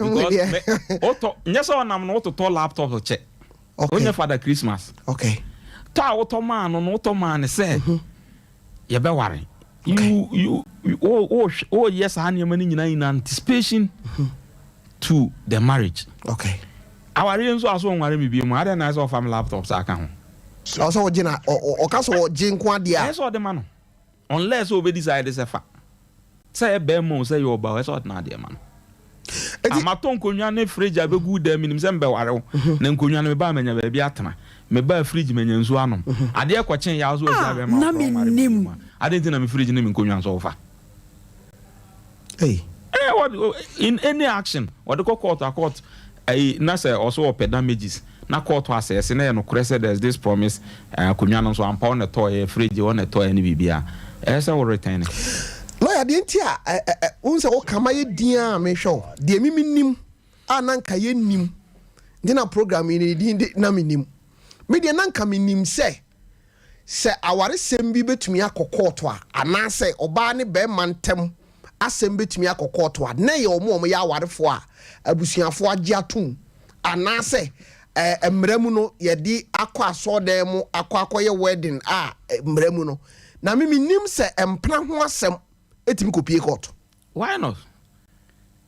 wotɔ nyɛ sɛ ɔnam no wototɔ laptop kyɛ wonyɛ Father Christmas tɔ a wotɔ maa no no wotɔ maa no sɛ mhm. yɛbɛware you you woyɛ saa nneɛma no nyinaa in anticipation to the marriage. Okay. Awareɛ nso aso ɔnware me bio mu adɛn na ɛsɛ ɔfa me laptop saa ka ho. Ɔsɛ ɔgye na ɔka sɛ ɔgye nko adeɛ a. Ɛyɛ sɛ ɔde ma no unless sɛ ɔbɛ decide sɛ fa. Sɛ ɛyɛ bɛɛma o sɛ ɛyɛ ɔba o ɛsɛ ɔde n'adeɛ ma no. Eti. Ah matɔ nkonnwa ne fridge abɛgu wo dan menim sɛ mebɛware wo na nkonnwa no mebaa manya baabi atena mebaa fridge manya nsuo anom adeɛ kɔkye yɛ a wo so wagya Ah bɛɛma na wo korɔ ɔnware me bio mennim. mu a adɛn nti na me fridge ne me nkonnwa nso wofa. Ei. Eh what in any action wɔde kɔ court a court ɛyi na sɛ ɔso ɔpɛ damages na court asɛse na ɛyɛ nokorɛ sɛ there's this promise eh, akonnwa no nso ampa ɔna ɛtɔɔyɛ fridge ɔna ɛtɔɔyɛ ne biribiara ɛyɛ sɛ wo return ne. Lawyer deɛ nti a ɛ ɛ ɛ wohu sɛ woka ma yɛ din a mehwɛ wo deɛ me menim a na nka yɛnnim nti na program yi ne din de na menim me deɛ na nka menim sɛ. Sɛ awaresɛm bi bɛtumi akɔ kɔɔto a, anaasɛ ɔbaa ne barima ntam asɛm bɛtumi akɔ kɔɔto a, na ɛyɛ wɔn a wɔyɛ awarefoɔ a abusuafoɔ agye atom, anaasɛ ɛɛ mmara mu no yɛde akɔ asɔɔdan mu akɔ akɔyɛ wedding a mmara mu no. Na me mennim sɛ mpena ho asɛm ɛtumi kɔpie kɔɔto. Why not?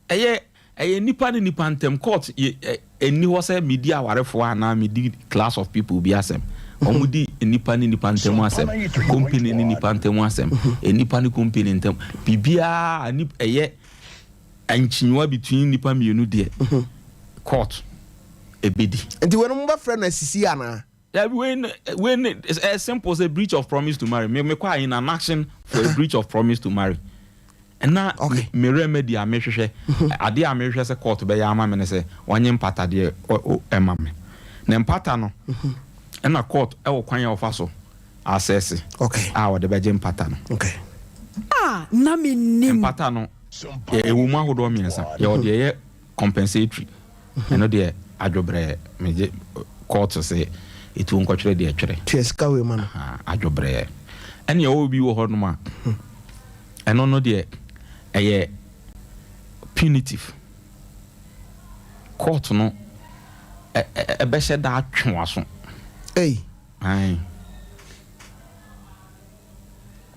Ɛyɛ ɛyɛ nipa ne nipa ntɛm. Court yɛ ɛ ɛnni hɔ sɛ medi awarefoɔ anaa medi class of people bi asɛm. Wɔn di nipa ne nipa ntɛm asɛm, company ne nipa ntɛm asɛm, nipa ne company ntɛm, biribiara nip ɛyɛ nkyinwa between nipa mmienu deɛ, court ebedi. Nti wɔn mo bɛfrɛ no asisi anaa? Dabi, wei ne it's simple sɛ breach of promise to marry. Me kɔ in an action for a breach of promise to marry. Ɛna me remedy a mehwehwɛ, adeɛ a mehwehwɛ sɛ court bɛyɛ ama me ne sɛ wɔnyɛ mpatadeɛ ɛma me. Na mpata no, ɛna court ɛwɔ kwan a ɔfa so asɛse a wɔde bɛgye mpata no. Ah, na mennim. Mpata no ɛwɔ mu ahodoɔ mmiɛnsa. Yɛwɔ deɛ ɛyɛ compensatory, ɛno deɛ adwobrɛ, megye court sɛ ɛtuo nkɔtwerɛ deɛ twerɛ. Tua sika wei ma no. Adwobrɛ. Ɛne ɛwɔ bi wɔ hɔnom a ɛno no deɛ ɛyɛ punitive. Court no ɛbɛhyɛ da atwe w'aso. Ei. Ae.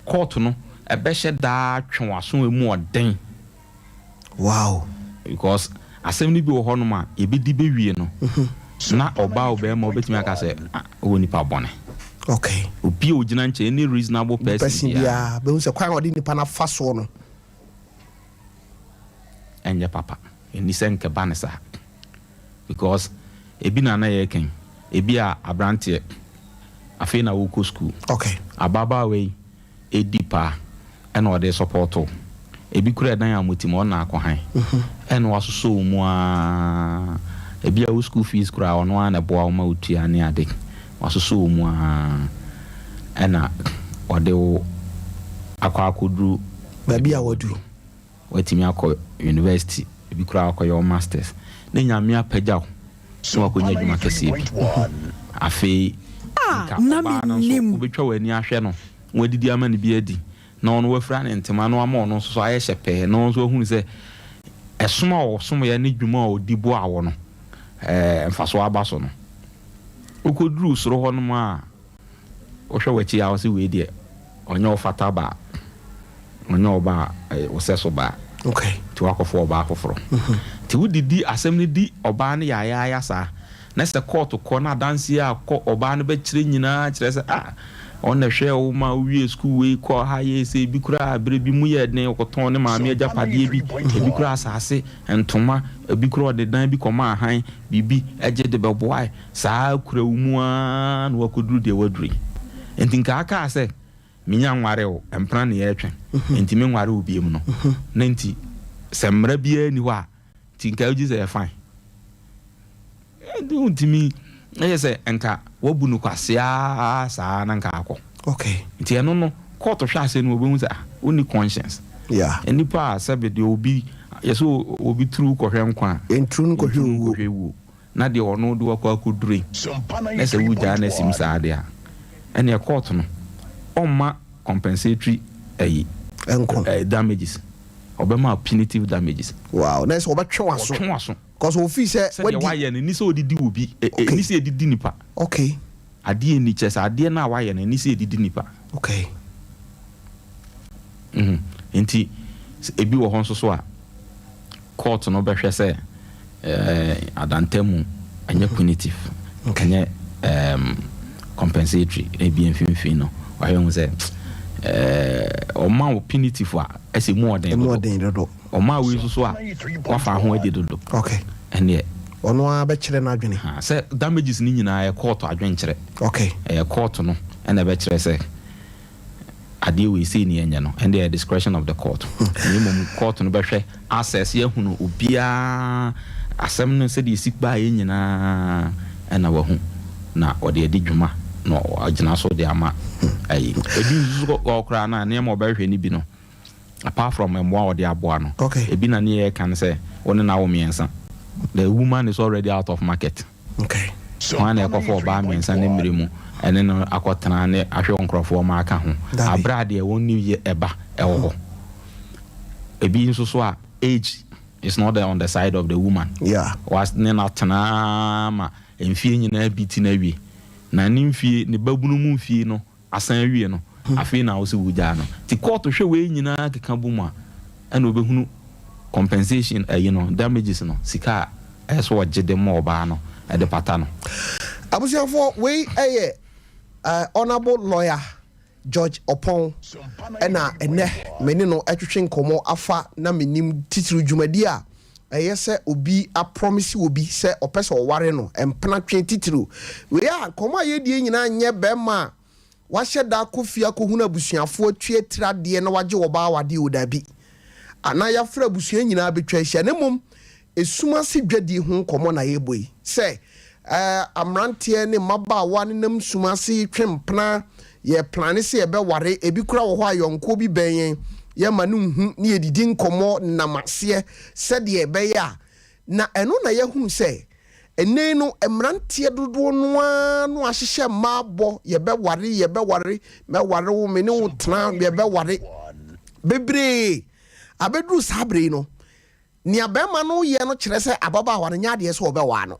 Court no ɛbɛhyɛ daa atwe w'aso emu ɔden. Because asɛm no bi wɔ hɔnom a yɛbɛdi bɛwie no na ɔbaa ɔbɛrima wobɛtumi aka sɛ, "Ah, wowɔ nipa bɔne." Obi a ogyina nkyɛn, any reasonable person person biara biara bɛhu sɛ kwan a ɔde nipa no afa soɔ no ɛnyɛ papa. Ɛni sɛ nkɛba ne saa, because ebi na na yɛreka, ebi a aberanteɛ afei na wokɔ school, ababaawa yi edi paa ɛna ɔde support wo. Ebi kura ɛdan a mo tim ɔna akɔ han ɛna wasosɔ wo mu aa. Ebi a wo school fees kura, ɔno ara na ɛboa wo ma wotua ne ade. Wasosɔ wo mu aa ɛna ɔde wo akɔ akɔduru baabi a waduru. Watumi akɔ university, ebi koraa akɔyɛ wo masters, ne Nyame apagya wo na wakɔnya adwuma kɛseɛ bi. Afei nka na ɔbaa no nso mennim. wobɛtwa w'ani ahwɛ no na wadidi ama no bi adi na ɔno wafira ne ntoma na wama ɔno nso so ayɛ hyɛ pɛɛ na ɔno nso ahunu sɛ ɛsom a ɔsomyɛ ne dwuma a ɔdi boa wɔ no mfasoɔ aba so no. Wokɔduru soro hɔ nom a, wohwɛ w'akyi a, wɔsɛ wei deɛ ɔnyɛ wo fata baa, ɔnyɛ ɔbaa wo sɛ so baa. Nti wakɔfo ɔbaa foforɔ. Nti wodidi asɛm no di ɔbaa no yaayaaya saa na sɛ kɔɔto kɔ na adanseɛ a kɔ ɔbaa no bɛkyerɛ nyinaa kyerɛ sɛ, ah, ɔna hwɛ wo ma wowie sukuu wei kɔ ha yɛ sɛ ebi koraa berɛ bi mu yɛ den, ɔkɔtɔn ne maame agyapadeɛ bi, ebi koraa asase ntoma, ebi koraa ɔde dan bi kɔma ahan biribi ɛgye de bɛboae saa kura wo mu ara na wakɔduru deɛ waduru yi. Nti nka akaa sɛ menya nware wo mpena ne yɛretwe nti menware wo biom no na nti sɛ mmara biara ni hɔ a, nti nka wogye sɛ yɛ fine. Nti wontumi ɛyɛ sɛ nka wabu no kwaseaa saa na nka akɔ. Nti ɛno no kɔɔto hwɛ ase no, wɔbɛhu sɛ, ah, wonni conscience. Nipa a sɛbe deɛ obi yɛsɛ obi turu kɔhwɛ nkwa a nturu no kɔhwɛ nturu owuo. Kɔhwɛ wuo na deɛ ɔno de wakɔ akɔdure na sɛ wogyaa no asim saa deɛ a, ɛneɛ court no ɔmma compensatory ɛyi ɛnko damages, ɔbɛma punitive damages. Wow, na sɛ wɔbɛtwe w'aso. Ɔtwe w'aso. Cause ofi sɛ sɛdeɛ wadi wayɛ no ni sɛ ɔdidi wɔ bi ɛni sɛ ɛdidi nipa. Adeɛ ni kyɛ sɛ adeɛ no a wayɛ no ɛni sɛ ɛdidi nipa. Nti ebi wɔ hɔ nso so a court no bɛhwɛ sɛ adantamu ɛnyɛ punitive, ɛnyɛ compensatory, ebi mfimfini no wahwɛ hu sɛ ɔma wo punitive a ɛsɛ mu ɔden ɛmu dodo. Ɔden dodo. Ɔma wei nso so a wafa ho adi dodo. Ɛneɛ ɔno ara bɛkyerɛ n'adwene. Ha, sɛ damages no nyinaa yɛ court adwenkyerɛ. Ɛyɛ court no ɛna ɛbɛkyerɛ sɛ adeɛ wei sei ne ɛnyɛ no, ɛnde ɛyɛ discretion of the court. Na mmom court no bɛhwɛ access yɛhunu obiara asɛm no sɛdeɛ ɛsi baeɛ nyinaa ɛna wahu na ɔde adi dwuma na ɔgyina so de ama ayi. Ebi nso so wɔ koraa na nneɛma a ɔbɛhwehwɛ no bi no, apart from mmoa a ɔde aboa no, ebi na ne yɛka no sɛ wo ne no awo mmiɛnsa, the woman is already out of market. Wɔn na ɛkɔfɔ ɔbaa mmiɛnsa ne mmerɛ mu. ɛne no akɔtena ne ahwɛ nkurɔfoɔ ma aka ho. Dabi. Aberɛ a deɛ wɔnni yɛ ɛba ɛwɔ hɔ. Ebi nso so a age is not on the side of the woman. Was ne no atena ma mfie nyinaa bi ti no awie. Na ne mfie, ne babunu mu mfie no asan awie no, afei na wo sɛ wogyaa no. Nti court hwɛ wei nyinaa keka bɔ mu a, ɛna obɛhunu compensation ayi no, damages no, sika a ɛyɛ sɛ ɔgye de ma ɔbaa no de pata no. Abusuafoɔ, wei yɛ Honourable Lawyer George Oppong na ɛnnɛ me ne no retwetwe nkɔmmɔ afa na menim titiriw dwumadi a ɛyɛ sɛ obi aprɔmisi obi sɛ ɔpɛ sɛ ɔware no, mpena twe titiriw. Wei a nkɔmmɔ a yɛredie nyinaa nyɛ bɛrima a wahyɛ da akɔ fie akɔhunu abusuafoɔ atua tiri adeɛ na wagye ɔbaa awadeɛ o, dabi. Anaa yɛafrɛ abusua nyinaa abɛtwa ahyia na mmom Esum ase dwadie ho nkɔmmɔ na yɛrebɔ yi. Sɛ mmeranteɛ ne mmabaawa nenam sum ase retwe mpena, yɛreplane sɛ yɛbɛware, ebi koraa wɔ hɔ a yɔnkoɔ bi bɛn yɛn, yɛmma no nhu ne yɛdidi nkɔmmɔ nenam aseɛ sɛdeɛ ɛbɛyɛ a, na ɛno na yɛahunu sɛ ɛnnɛ yi no mmeranteɛ dodoɔ no ara no ahyehyɛ mmaa bɔ, yɛbɛware, yɛbɛware, mɛware wo, me ne wo tena, yɛbɛware. Bebree abɛduru saa berɛ yi no, Nea barima no reyɛ no kyerɛ sɛ ababaawa no nyɛ adeɛ sɛ ɔbɛwaa no.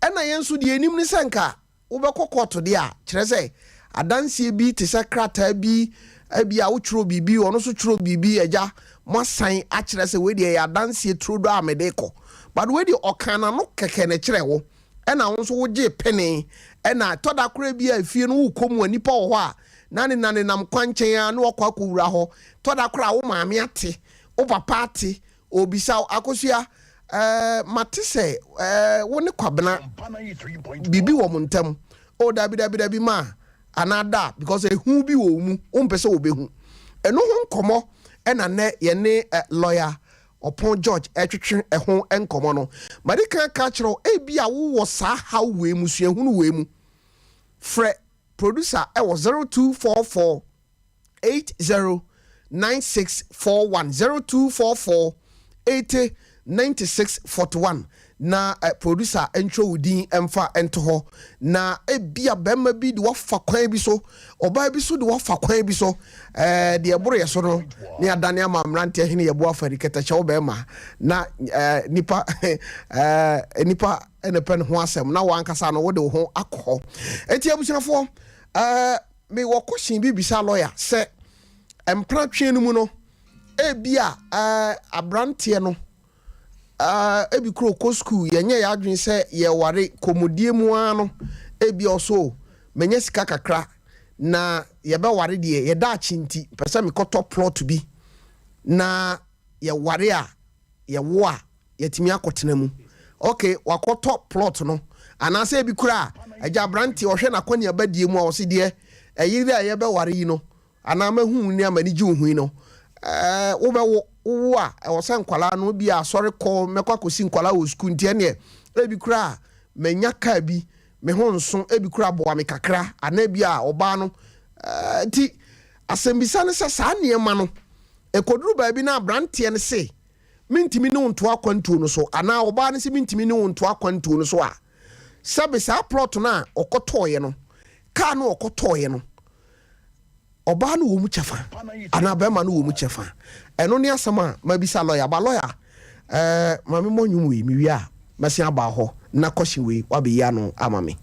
Ɛna yɛn nso deɛ yɛnim ne sɛ nka wobɛkɔ kɔɔto deɛ a, kyerɛ sɛ adanseɛ bi te sɛ krataa bi, ebia wotwerɛ biribi, ɔno nso twerɛ biribi, agya, moasan akyerɛ sɛ wei deɛ ɛyɛ adanseɛ turodoo a mede rekɔ. But wei deɛ ɔkaa n'ano kɛkɛ na ɛkyerɛɛ wo, ɛna wo nso wogyee pene. Ɛna ɛtɔ da koraa bi a efie no wokɔ mu a nnipa wɔ hɔ a na nenanenam kwankyɛn ara na wɔakɔ akɔwura hɔ. Ɛtɔ da koraa a wo maame ate Wo papa ate, ɔrebisa wo, Akosua, eh, mate sɛ, eh, wo ne Kwabena biribi wɔ mo ntam. Oh, dabi, dabi, dabi, ma, anaa da, because ehu bi wɔ wo mu, wompɛ sɛ wɔbɛhu. Ɛno ho nkɔmmɔ na nnɛ yɛne eh, lɔya Ɔpɔn George retwetwe ɛho nkɔmmɔ no. Madi kan aka akyerɛ wo, ebia wowɔ saa haw wei mu, suahunu wei mu. Frɛ producer wɔ 0244 80 96 41 0244 80 96 41 na eh, producer ntwerɛ wo din mfa nto hɔ na ebia bɛrima bi de wafa kwan bi so ɔbaa bi so de wafa kwan bi so eh, deɛ ɛboro yɛ so no ne adane ama mmeranteɛ hene yɛbo afari kɛtɛkyɛw bɛrima na eh, nipa eh, nipa ɛna pɛ ne ho asɛm na wankasa no wode wo ho akɔ hɔ enti abusuafoɔ eh, Me wɔ question bi bisa lawyer sɛ mpena twe no mu no ebia eh, abranteɛ no eh, ebi koro kɔ school yɛnyɛ yɛ adwene sɛ yɛware kɔmudie mu ara no ebia ɔso manya sika kakra na yɛbɛware deɛ yɛdaakye nti pɛ sɛ mekɔtɔ plot bi na yɛware a yɛwo a yɛatumi akɔtena mu. Ok, wakɔtɔ plot no anaasɛ ebi koraa agya aberanteɛ ɔhwɛ n'akɔneabadie mu a ɔse deɛ ɛyere a yɛbɛware yi no anaa mahu wo ni a m'ani gye wo ho yi no ɛɛ wobɛwo wowo a ɛwɔ sɛ nkwadaa no bi a asɔre kɔ mɛkɔ akɔsi nkwadaa wɔ sukuu nti ɛneɛ ebi koraa manya kaa bi me ho nso ebi koraa boa me kakra anaa ebi a ɔbaa no ɛɛ nti asɛmbisa ne sɛ saa nneɛma no ɛkɔduru baabi na aberanteɛ no se Mentumi ne wo ntoa akwantuo no so anaa ɔbaa no se mentumi ne wo ntoa akwantuo no so a, sɛbe saa plot no a ɔkɔtɔeɛ no, car no a ɔkɔtɔeɛ no, ɔbaa no wɔ mu kyɛfa anaa barima no wɔ mu kyɛfa? Ɛno ne asɛm a mabisa lɔya. Ba lɔya, eh, ma memmɔ nnwom wei, mewie a mɛsen aba hɔ na question wei woabɛyi ano ama me.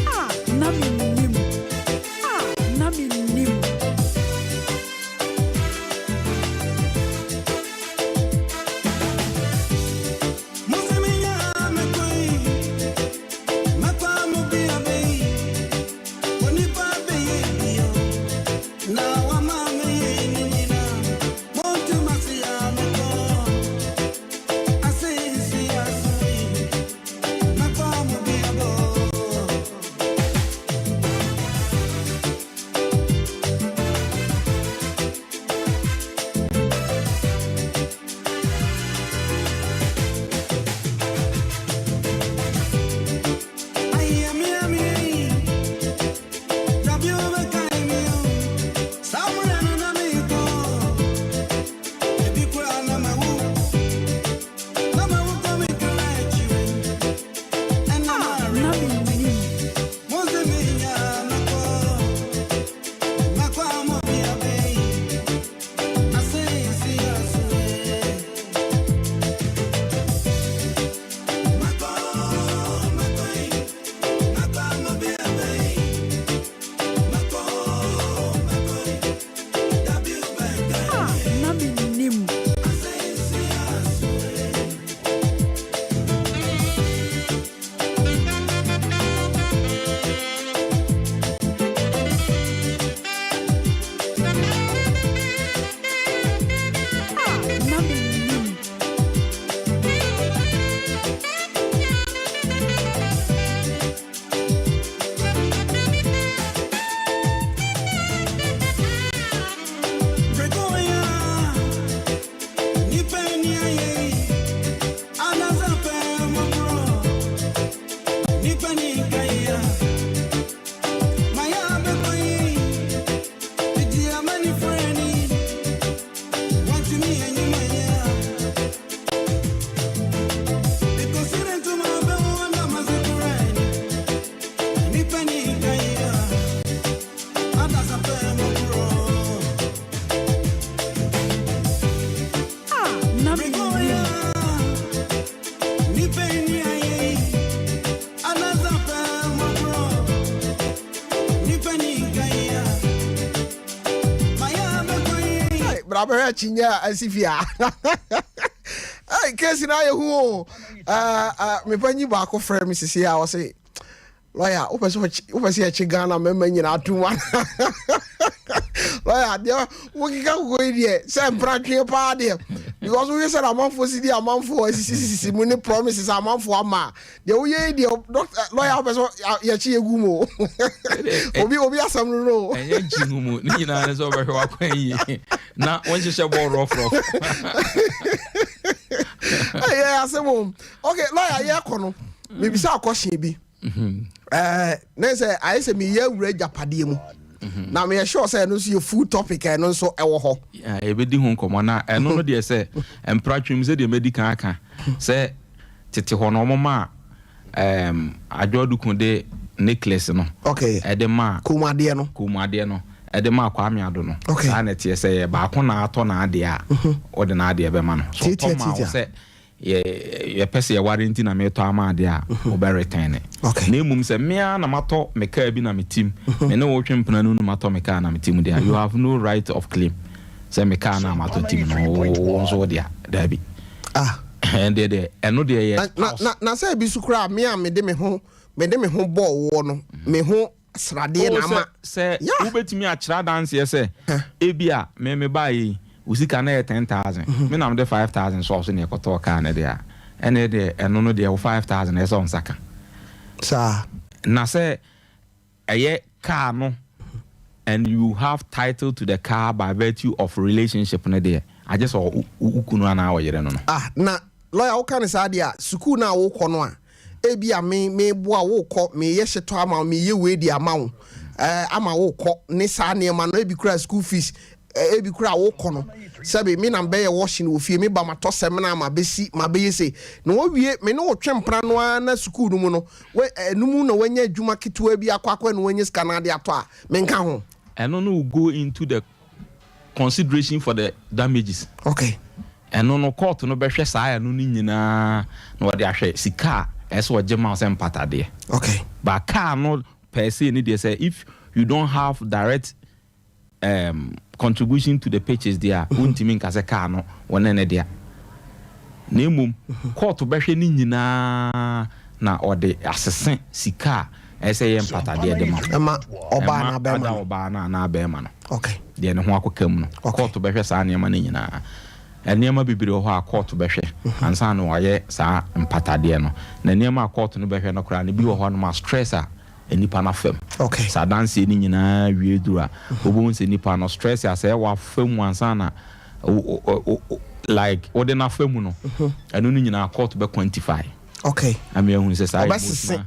A na mennim. A na mennim. Wabɛhwɛ akyinnye a asi fie a. Hey, case na ayɛ hu o. Me panyin baako frɛ me sisi a ɔse, lawyer, wopɛ sɛ wopɛ sɛ yɛkye Ghana mmarima nyinaa atom ana? Lawyer, deɛ wokeka koko yi deɛ sɛ mpratwe paa deɛ, because wohwɛ sɛ na amanfoɔ si di amanfoɔ asisisisi mu ne promises amanfoɔ ama a, deɛ woyɛ yi deɛ, doctor, lawyer, wopɛ sɛ yɛkye yɛgu mu o. Obi asɛm no. Ɛnyɛ nkyi mu mu ne nyinaa ne sɛ wobɛhwɛ w'akwan yie na wonhyehyɛ bɔɔ rɔfrɔf. Ɛyɛ asɛm o. Okay, lawyer, yɛkɔ no, mebisa akɔhye bi ne sɛ ayɛ sɛ meyɛ awura agyapadeɛ mu na meyɛ sure sɛ ɛno nso yɛ full topic a ɛno nso ɛwɔ hɔ. Yɛbɛdi ho nkɔmmɔ na ɛno no deɛ, sɛ mpratwem sɛdeɛ mɛdi kan aka sɛ tete hɔ no, ɔmoma a Adwoaduku de necklace no ɛde ma kɔnmuadeɛ no. Kɔnmuadeɛ no ɛde ma Kwame Ado no. Saa na ɛteɛ sɛ yɛ baako na atɔ n'adeɛ a, ɔde n'adeɛ bɛma no so. Tietia, ɔtɔ ma wo tietia. sɛ yɛpɛ sɛ yɛware nti na metɔ ama adeɛ a, wobɛ return ne. Na mmom sɛ mea na matɔ me kaa bi na metim me ne wotwe mpena no matɔ me kaa na metim deɛ, you have no right of claim sɛ me kaa na matɔ tim no, wo nso wo dea. Daabi. Ah. Ɛdeɛ deɛ, ɛno deɛ yɛ na na sɛ ebi so koraa, me a mede me ho bɔɔ woɔ no, me ho sradeɛ na ama. Sɛ wobɛtumi akyerɛ adanseɛ sɛ ebi a me baa yi, wo sika no yɛ 10,000, me na mede 5,000 so ɔso ne ɛkɔtɔɔ kaa no deɛ a, ɛne deɛ ɛno no deɛ, wo 5,000 ɛsɛ wo nsa ka. Saa. Na sɛ ɛyɛ car no and you have title to the car by virtue of relationship no deɛ, agye sɛ wo kunu anaa ɔyere no. Ah, na lawyer, woka ne saa deɛ a, sukuu no a wokɔ no a, ebi a me meboa wokɔ, meyɛ hyetɔ ama wo, meyɛ wei di ama wo, ama wokɔ ne saa nneɛma no, ebi kura school fees, ebi kura wokɔ no, sɛbi me na bɛyɛ washing wɔ fie, me ba ma tɔ sɛmina ma bɛsi ma bɛyɛ se na wɔwie, me ne wotwe mpena no ara na sukuu no mu no ɛno mu na wanya adwuma ketewa bi akɔ na wanya sika no ade atɔ a, menka ho? Ɛno no will go into the consideration for the damages. Ɛno no, court no bɛhwɛ saa ɛno no nyinaa na wɔde ahwɛ sika a ɛsɛ ɔgye ma wo sɛ mpatadeɛ. But car no per se ne deɛ, sɛ if you don't have direct contribution to the purchase deɛ a, wontumi nka sɛ car no wɔne ne dea. Na mmom court bɛhwɛ ne nyinaa na ɔde asese sika a ɛsɛ yɛ mpatadeɛ de ma wo. Ɛma ɔbaa Ɛma na bɛrima ada no. Ɔbaa no anaa bɛrima no deɛ ne ho akɔka mu no. Court bɛhwɛ saa nneɛma no nyinaa. Nneɛma bebree wɔ hɔ a court bɛhwɛ ansa na wɔayɛ saa mpatadeɛ no. Na nneɛma a court no bɛhwɛ no koraa no bi wɔ hɔ nom a, stress a nipa no afam. Saa adanseɛ no nyinaa wie duru a, wobɛhu sɛ nipa no stress a sɛ ɛwɔ afa mu ansa na like wode no afa mu no, ɛno no nyinaa court bɛ quantify ama yɛahu sɛ saa Ɔbɛsese. emotional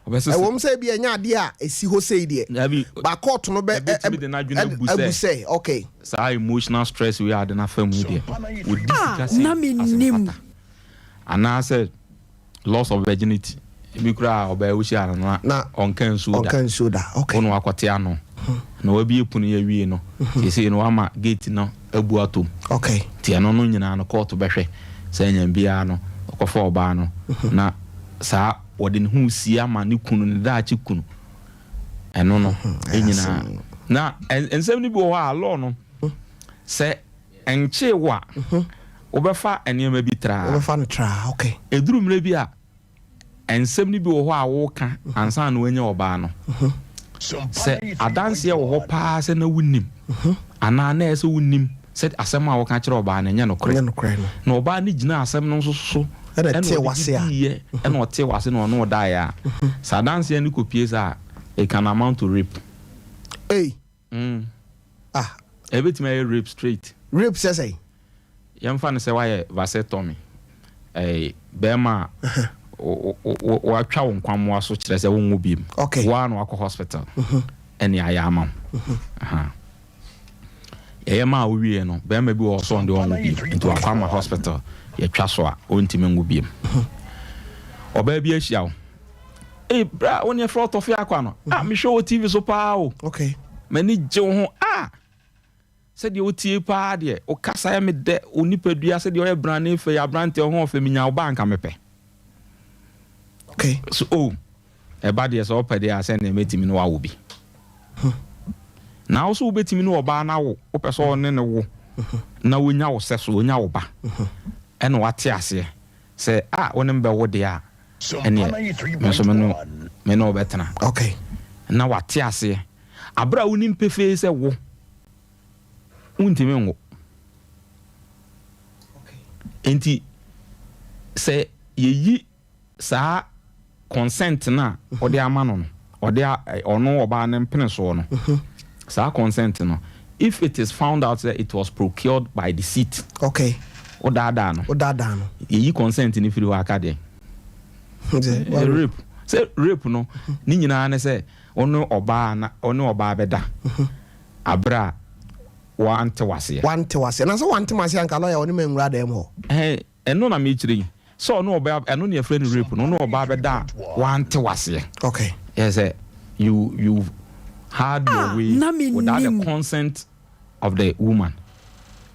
ɔbɛsese. Ɛwɔm sɛ ebi ɛnyɛ adeɛ a esi hɔ sei deɛ, Dabi. ba court no bɛ Ɛbɛtumi de n'adwene abu abu sɛ sɛ okay. Saa emotional stress wei a ade no afa mu yi deɛ, wɔdi Ah, sika sei na mennim. asɛmfata anaasɛ loss of virginity ebi koraa a, ɔbaa wohyia no no Na a, ɔnka nsuo da. Ɔnka nsuo da, okay. Wo na wakɔte ano na wabie pono yi awie no, seesei no wama gate no abu atom. Nti ɛno no nyinaa no, court bɛhwɛ sɛ anya biara no ɔkɔfa ɔbaa no na saa wɔde ne ho sie ama ne kunu, ne daakye kunu. Ɛno no nyinaa na nsɛm no bi wɔ hɔ a, law no sɛ nkyee wo a, wobɛfa nneɛma bi traa. Wobɛfa no traa, okay. Ɛduru mmerɛ bi a, nsɛm no bi wɔ hɔ a woka ansa na woanya ɔbaa no, sɛ adanseɛ wɔ hɔ paa sɛ na wonim anaa na ɛyɛ sɛ wonim sɛ asɛm a woka kyerɛ ɔbaa no ɛnyɛ nokorɛ, Ɛnyɛ nokorɛ no. Na ɔbaa no gyina asɛm no nso so ɛna ɛna ɛtee ɔde wase a. didiiɛ, ɛna ɔte wase na ɔno ɔdaeɛ a, sɛ adanseɛ no kɔpie sɛ a, it can amount to rape. Ei. Ah. Ɛbɛtumi ayɛ rape straight. Rape sɛ sɛn? Yɛmfa no sɛ woayɛ vasectomy, ɛɛ, bɛrima a watwa wo nkwammoa so, kyerɛ sɛ wonwo biem. Woa na wakɔ hospital ɛne ayɛ ama wo. Aha. Yɛyɛ ma a wowie no, bɛrima bi wɔ hɔ sɛ ɔnde ɔnwo biem, nti wakɔ ama hospital yɛtwa so a ɔntumi nwo biem. Ɔbaa bi ahyia wo, "Ei bra, wo ne ɛfrɛ ɔtɔfe akɔ ano a mehwɛ wɔ TV so paa o. M'ani gye wo ho a sɛdeɛ wotie paa deɛ, wokasa yɛ me dɛ, wo nipadua sɛdeɛ ɔyɛ brane fɛ yɛ aberanteɛ, wo ho ɔfɛ, menya wo ba anka mepɛ." So o ɛba deɛ sɛ wopɛ deɛ a, sɛneɛ mɛtumi ne wawo bi na wo so wobɛtumi ne ɔbaa no awo, wopɛ sɛ ɔne ne wo. na wonya wo sɛ so wonya wo ba, ɛna wate aseɛ sɛ a wo ne me bɛwo deɛ a, ɛneɛ me nso me ne me ne wo bɛtena. Na wate aseɛ aberɛ a wonim pefee sɛ wo wontumi nwo. Enti sɛ yɛyi saa consent no a ɔde ama no no, ɔde ɔno ɔbaa no mpene soɔ no, saa consent no, if it is found out sɛ it was procured by deceit, wodaadaa no, wodaadaa no, yɛyi consent no firi hɔ, aka deɛ rape. Sɛ rape no ne nyinaa ne sɛ ɔne ɔbaa na ɔne ɔbaa bɛda abere a wante waseɛ. Wante waseɛ. Na sɛ wante maseɛ anka lawyer ɔne ma nwura dɛm hɔ. Ɛno na mekyerɛ yi sɛ ɔne ɔbaa, ɛno ne yɛfrɛ no rape no, ɔne ɔbaa bɛda a wante waseɛ. Yɛ sɛ you had your Ah, way na without the mennim. consent of the woman.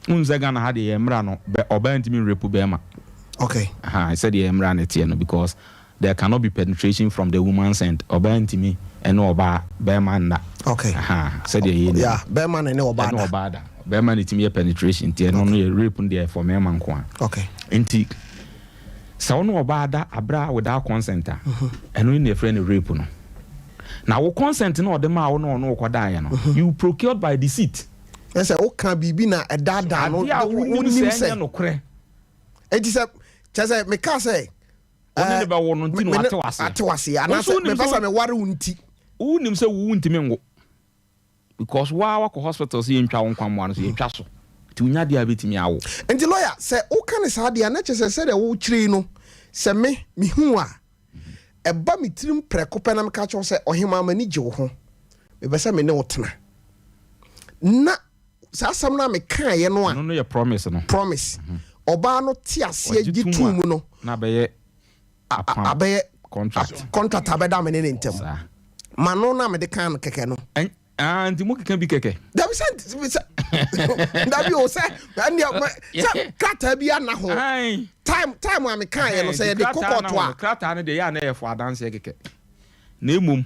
Wohu sɛ Ghana ha deɛ, yɛ mmra no bɛ ɔbaa ntumi rape bɛrima. Aha, sɛdeɛ yɛ mmra no teɛ no, because there cannot be penetration from the woman's end. Ɔbaa ntumi ɛne ɔbaa bɛrima nna. Aha, sɛdeɛ yɛ ni. Yeah, bɛrima na ne ɔbaa ɛne da. Ɔbaa da, bɛrima ne tumi yɛ penetration, nti ɛno no yɛ rape no deɛ, for mmarima nko a. Nti sɛ wo ne ɔbaa da abere a without consent a, ɛno ne yɛfrɛ no rape no. Na wo consent no ɔde maa wo na ɔno wokɔdaeɛ no, you procured by deceit. Ɛsɛ woka biribi na ɛdaadaa no. Adeɛ a wonim wonim sɛ ɛnyɛ nokorɛ. Enti sɛ kyerɛ sɛ meka sɛ Wo ne ne bɛwo no nti na wate waseɛ. Ate waseɛ Wo anaasɛ nso wonim mepɛ sɛ sɛ meware wo nti. Wonim sɛ wo ntumi nwo because waa wakɔ hospital sɛ yɛntwa wo nkwammoa no so, yɛtwa so, nti wonya deɛ a bɛtumi awo. Nti lawyer, sɛ woka ne saa deɛ a, na kyerɛ sɛ sɛdeɛ wokyerɛ yi no, sɛ me mehu a ɛba me tirim prɛko pɛ na meka kyerɛ wo sɛ, "Ɔhema, m'ani gye wo ho, mepɛ sɛ me ne wo tena," na saa asɛm no a mekaeɛ no a, ɛno no yɛ promise no. Promise, ɔbaa no te aseɛ Ɔgye gye tom tuu a, mu no, na bɛyɛ apam. Abɛyɛ contract. Contract abɛda me ne ne ntam. Saa. Ma no na mede kaa no kɛkɛ no. Ah, nti mo keka bi kɛkɛ. Dabi, sɛ dabi o, sɛ ɛnneɛ sɛ krataa bi ana ho. Ae. Time a mekaeɛ no, sɛ Nti yɛde krataa na kɔkɔɔto ho no, a, krataa no deɛ, yɛ a na yɛ fo adanseɛ kɛkɛ, na emom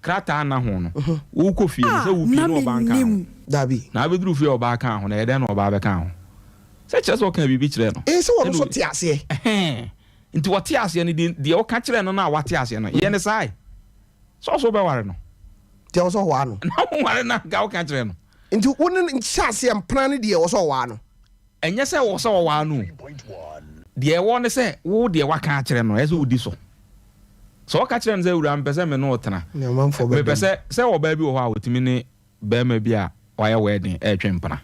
krataa na ho no, wokɔ fie no sɛ Ah, wopie na na ɔbaa nka ho. mennim. Dabi. Na abɛduru fie a ɔbaa ka ho na ɛyɛ dɛn na ɔbaa bɛka ho sɛ kyerɛ sɛ ɔka biribi kyerɛ no? Ee, sɛ wɔn Ɛna nso te aseɛ. Ɛhɛn. Nti wɔte aseɛ no deɛ ɔka kyerɛ no no a wate aseɛ no yɛ ne saa sɛ ɔso wobɛware no. Deɛ wɔ sɛ ɔwaa no. Na woware no anka woka kyerɛ no. Nti wo ne no nhyɛ aseɛ mpena no deɛ, wɔ sɛ ɔwaa no. Ɛnyɛ sɛ wɔ sɛ ɔwaa no o. Deɛ ɛwɔ ne sɛ wo deɛ waka akyerɛ no, ɛsɛ sɛ wodi so. Sɛ ɔka kyerɛ no sɛ, "Wura, mepɛ sɛ me ne wo tena," Nea ɔmanfoɔ mepɛ bɛdam. sɛ ɔbaa bi wɔ hɔ a ɔtumi ne bɛrima bi a wayɛ wedding ɛretwe mpena.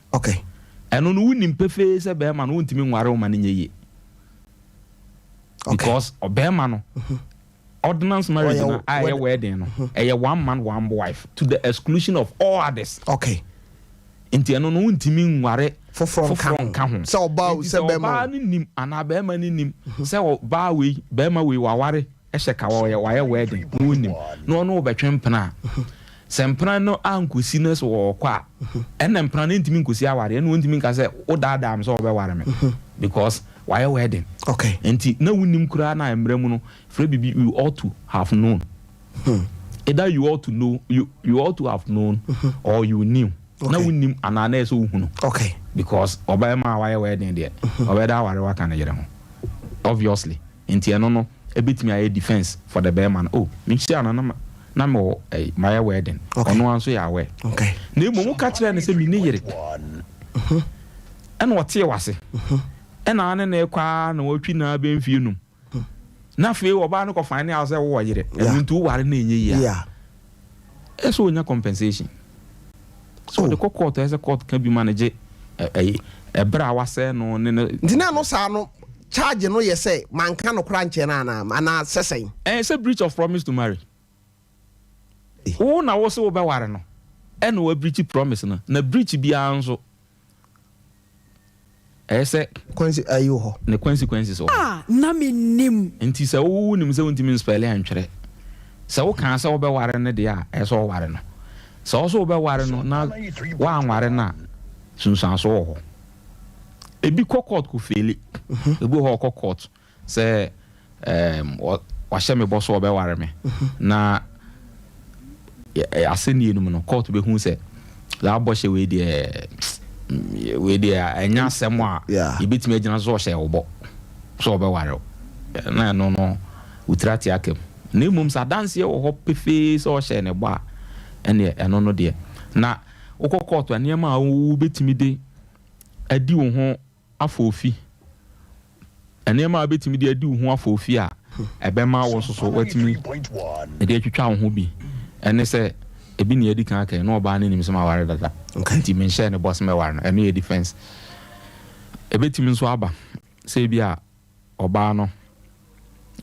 Ɛno no, wonim pefee sɛ bɛrima no wontumi nware wo ma no nyɛ yie because ɔbɛrima no, ordinance marriage Ɔyɛ no a ɛyɛ wedding no, ɛyɛ one man, one wife to the exclusion of all others. Nti ɛno no, wontumi nware foforɔ nka foforɔ ho. Nka ho. Sɛ ɔbaa o, Nti sɛ sɛ bɛrima ɔbaa o. no nim anaa bɛrima no nim sɛ ɔbaa wei, bɛrima wei waware hyɛ kawa, ɔyɛ wayɛ wedding na wonim na ɔno wɔbɛtwe mpena a, sɛ mpena no ankɔsi no sɛ wɔɔkɔ a, ɛnna mpena no ntumi nkɔsi aware, ɛna wɔntumi nka sɛ wodaadaa me sɛ wɔbɛware me because wayɛ wedding. Nti na wonim koraa na mmerɛ mu no frɛ bibi you ought to have known. Either you ought to know, you ought to have known or you knew. Na wonim anaa na ɛsɛ wohunu because ɔbɛrima a wayɛ wedding deɛ, ɔbɛda aware waka ne yere ho obviously. Nti ɛno no ebetumi ayɛ defence for the bɛrima no: "Oh, mehyia no na mewɔ ɛyi, mayɛ wedding." Ɔno ara nso yɛ aware. Na mmom woka kyerɛ no sɛ menni yere, ɛna ɔtee wase, ɛna ane na ɛkɔ ara na watwi na abɛmfie num, na afei ɔbaa no kɔ find out sɛ wowɔ yere, ɛno nti woware no ɛnyɛ yie a, ɛsɛ ɔnya compensation. So ɔde kɔ court, ɛsɛ court ka bi ma no gye ɛyi ɛberɛ a wasɛe no ne no. Nti na no saa no, charge no yɛ sɛ manka no kora nkyɛn no anaa sɛ sɛn? Ɛyɛ sɛ breach of promise to marry. Wo na wo sɛ wobɛware no, ɛna wa breach promise no, na breach biara nso ɛyɛ sɛ Kwansi ayi wɔ hɔ. Ne consequences wɔ hɔ. A na mennim. Nti sɛ wo nim sɛ wontumi nspell antwerɛ sɛ wokaa sɛ wobɛware no deɛ a, ɛyɛ sɛ wɔware no. Sɛ wo sɛ wobɛware no na woanware no a, sunsuanso wɔ hɔ. Ebi kɔ court kɔ fail. Ebi wɔ hɔ ɔkɔ court sɛ wahyɛ me bɔ so ɔbɛware me, na asɛnnie no mu no, court bɛhu sɛ saa bɔhyɛ wei deɛ. Wei deɛ ɛnyɛ asɛm a yɛbɛtumi agyina so sɛ ɔhyɛ wo bɔ sɛ ɔbɛware wo, na ɛno no wo tiri ate aka mu. Na mmom sɛ adanseɛ wɔ hɔ pefee sɛ ɔhyɛɛ ne bɔ a, ɛnneɛ ɛno no deɛ. Na wokɔ kɔɔto a, nneɛma a wobɛtumi de adi wo ho afoofi, nneɛma a wobɛtumi de adi wo ho afoofi a ɛbɛma wo nso so woatumi de atwitwa wo ho bi ne sɛ, ebi nea adi kan aka yi, na ɔbaa no nim sɛ maware dada, nti menhyɛɛ no bɔ sɛ mɛware no, ɛno yɛ defense. Ɛbɛtumi nso aba sɛ ebi a ɔbaa no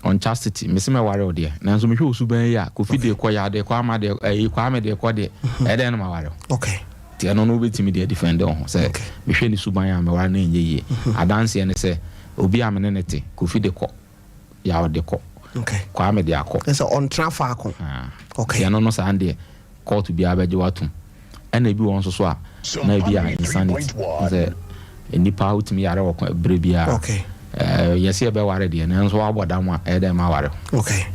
on chastity, mese mɛware wo deɛ, nanso mehwɛ wo suban yi a, Kofi de kɔ, Yaw de kɔ, Ama de, ɛyi, Kwame de kɔ deɛ, ɛyɛ dɛn na maware wo? Nti ɛno no wobɛtumi de adefend wo ho sɛ mehwɛ ne suban a meware no ɛnyɛ yie. Adanseɛ ne sɛ obi a me ne no te, Kofi de kɔ, Yaw de kɔ, Kwame de akɔ. Ɛsɛ ɔntena faako. Nti ɛno no saa deɛ Kɔɔto biara bɛgye wo atom. Ɛna ebi wɔ hɔ nso so a, na ebi a insanity, wohu sɛ nnipa wotumi yare wɔ kwan berɛ biara. Okay. Ɛɛ yɛse yɛbɛware deɛ, nanso woabɔ dam a, ɛyɛ dɛn ma aware wo? Okay.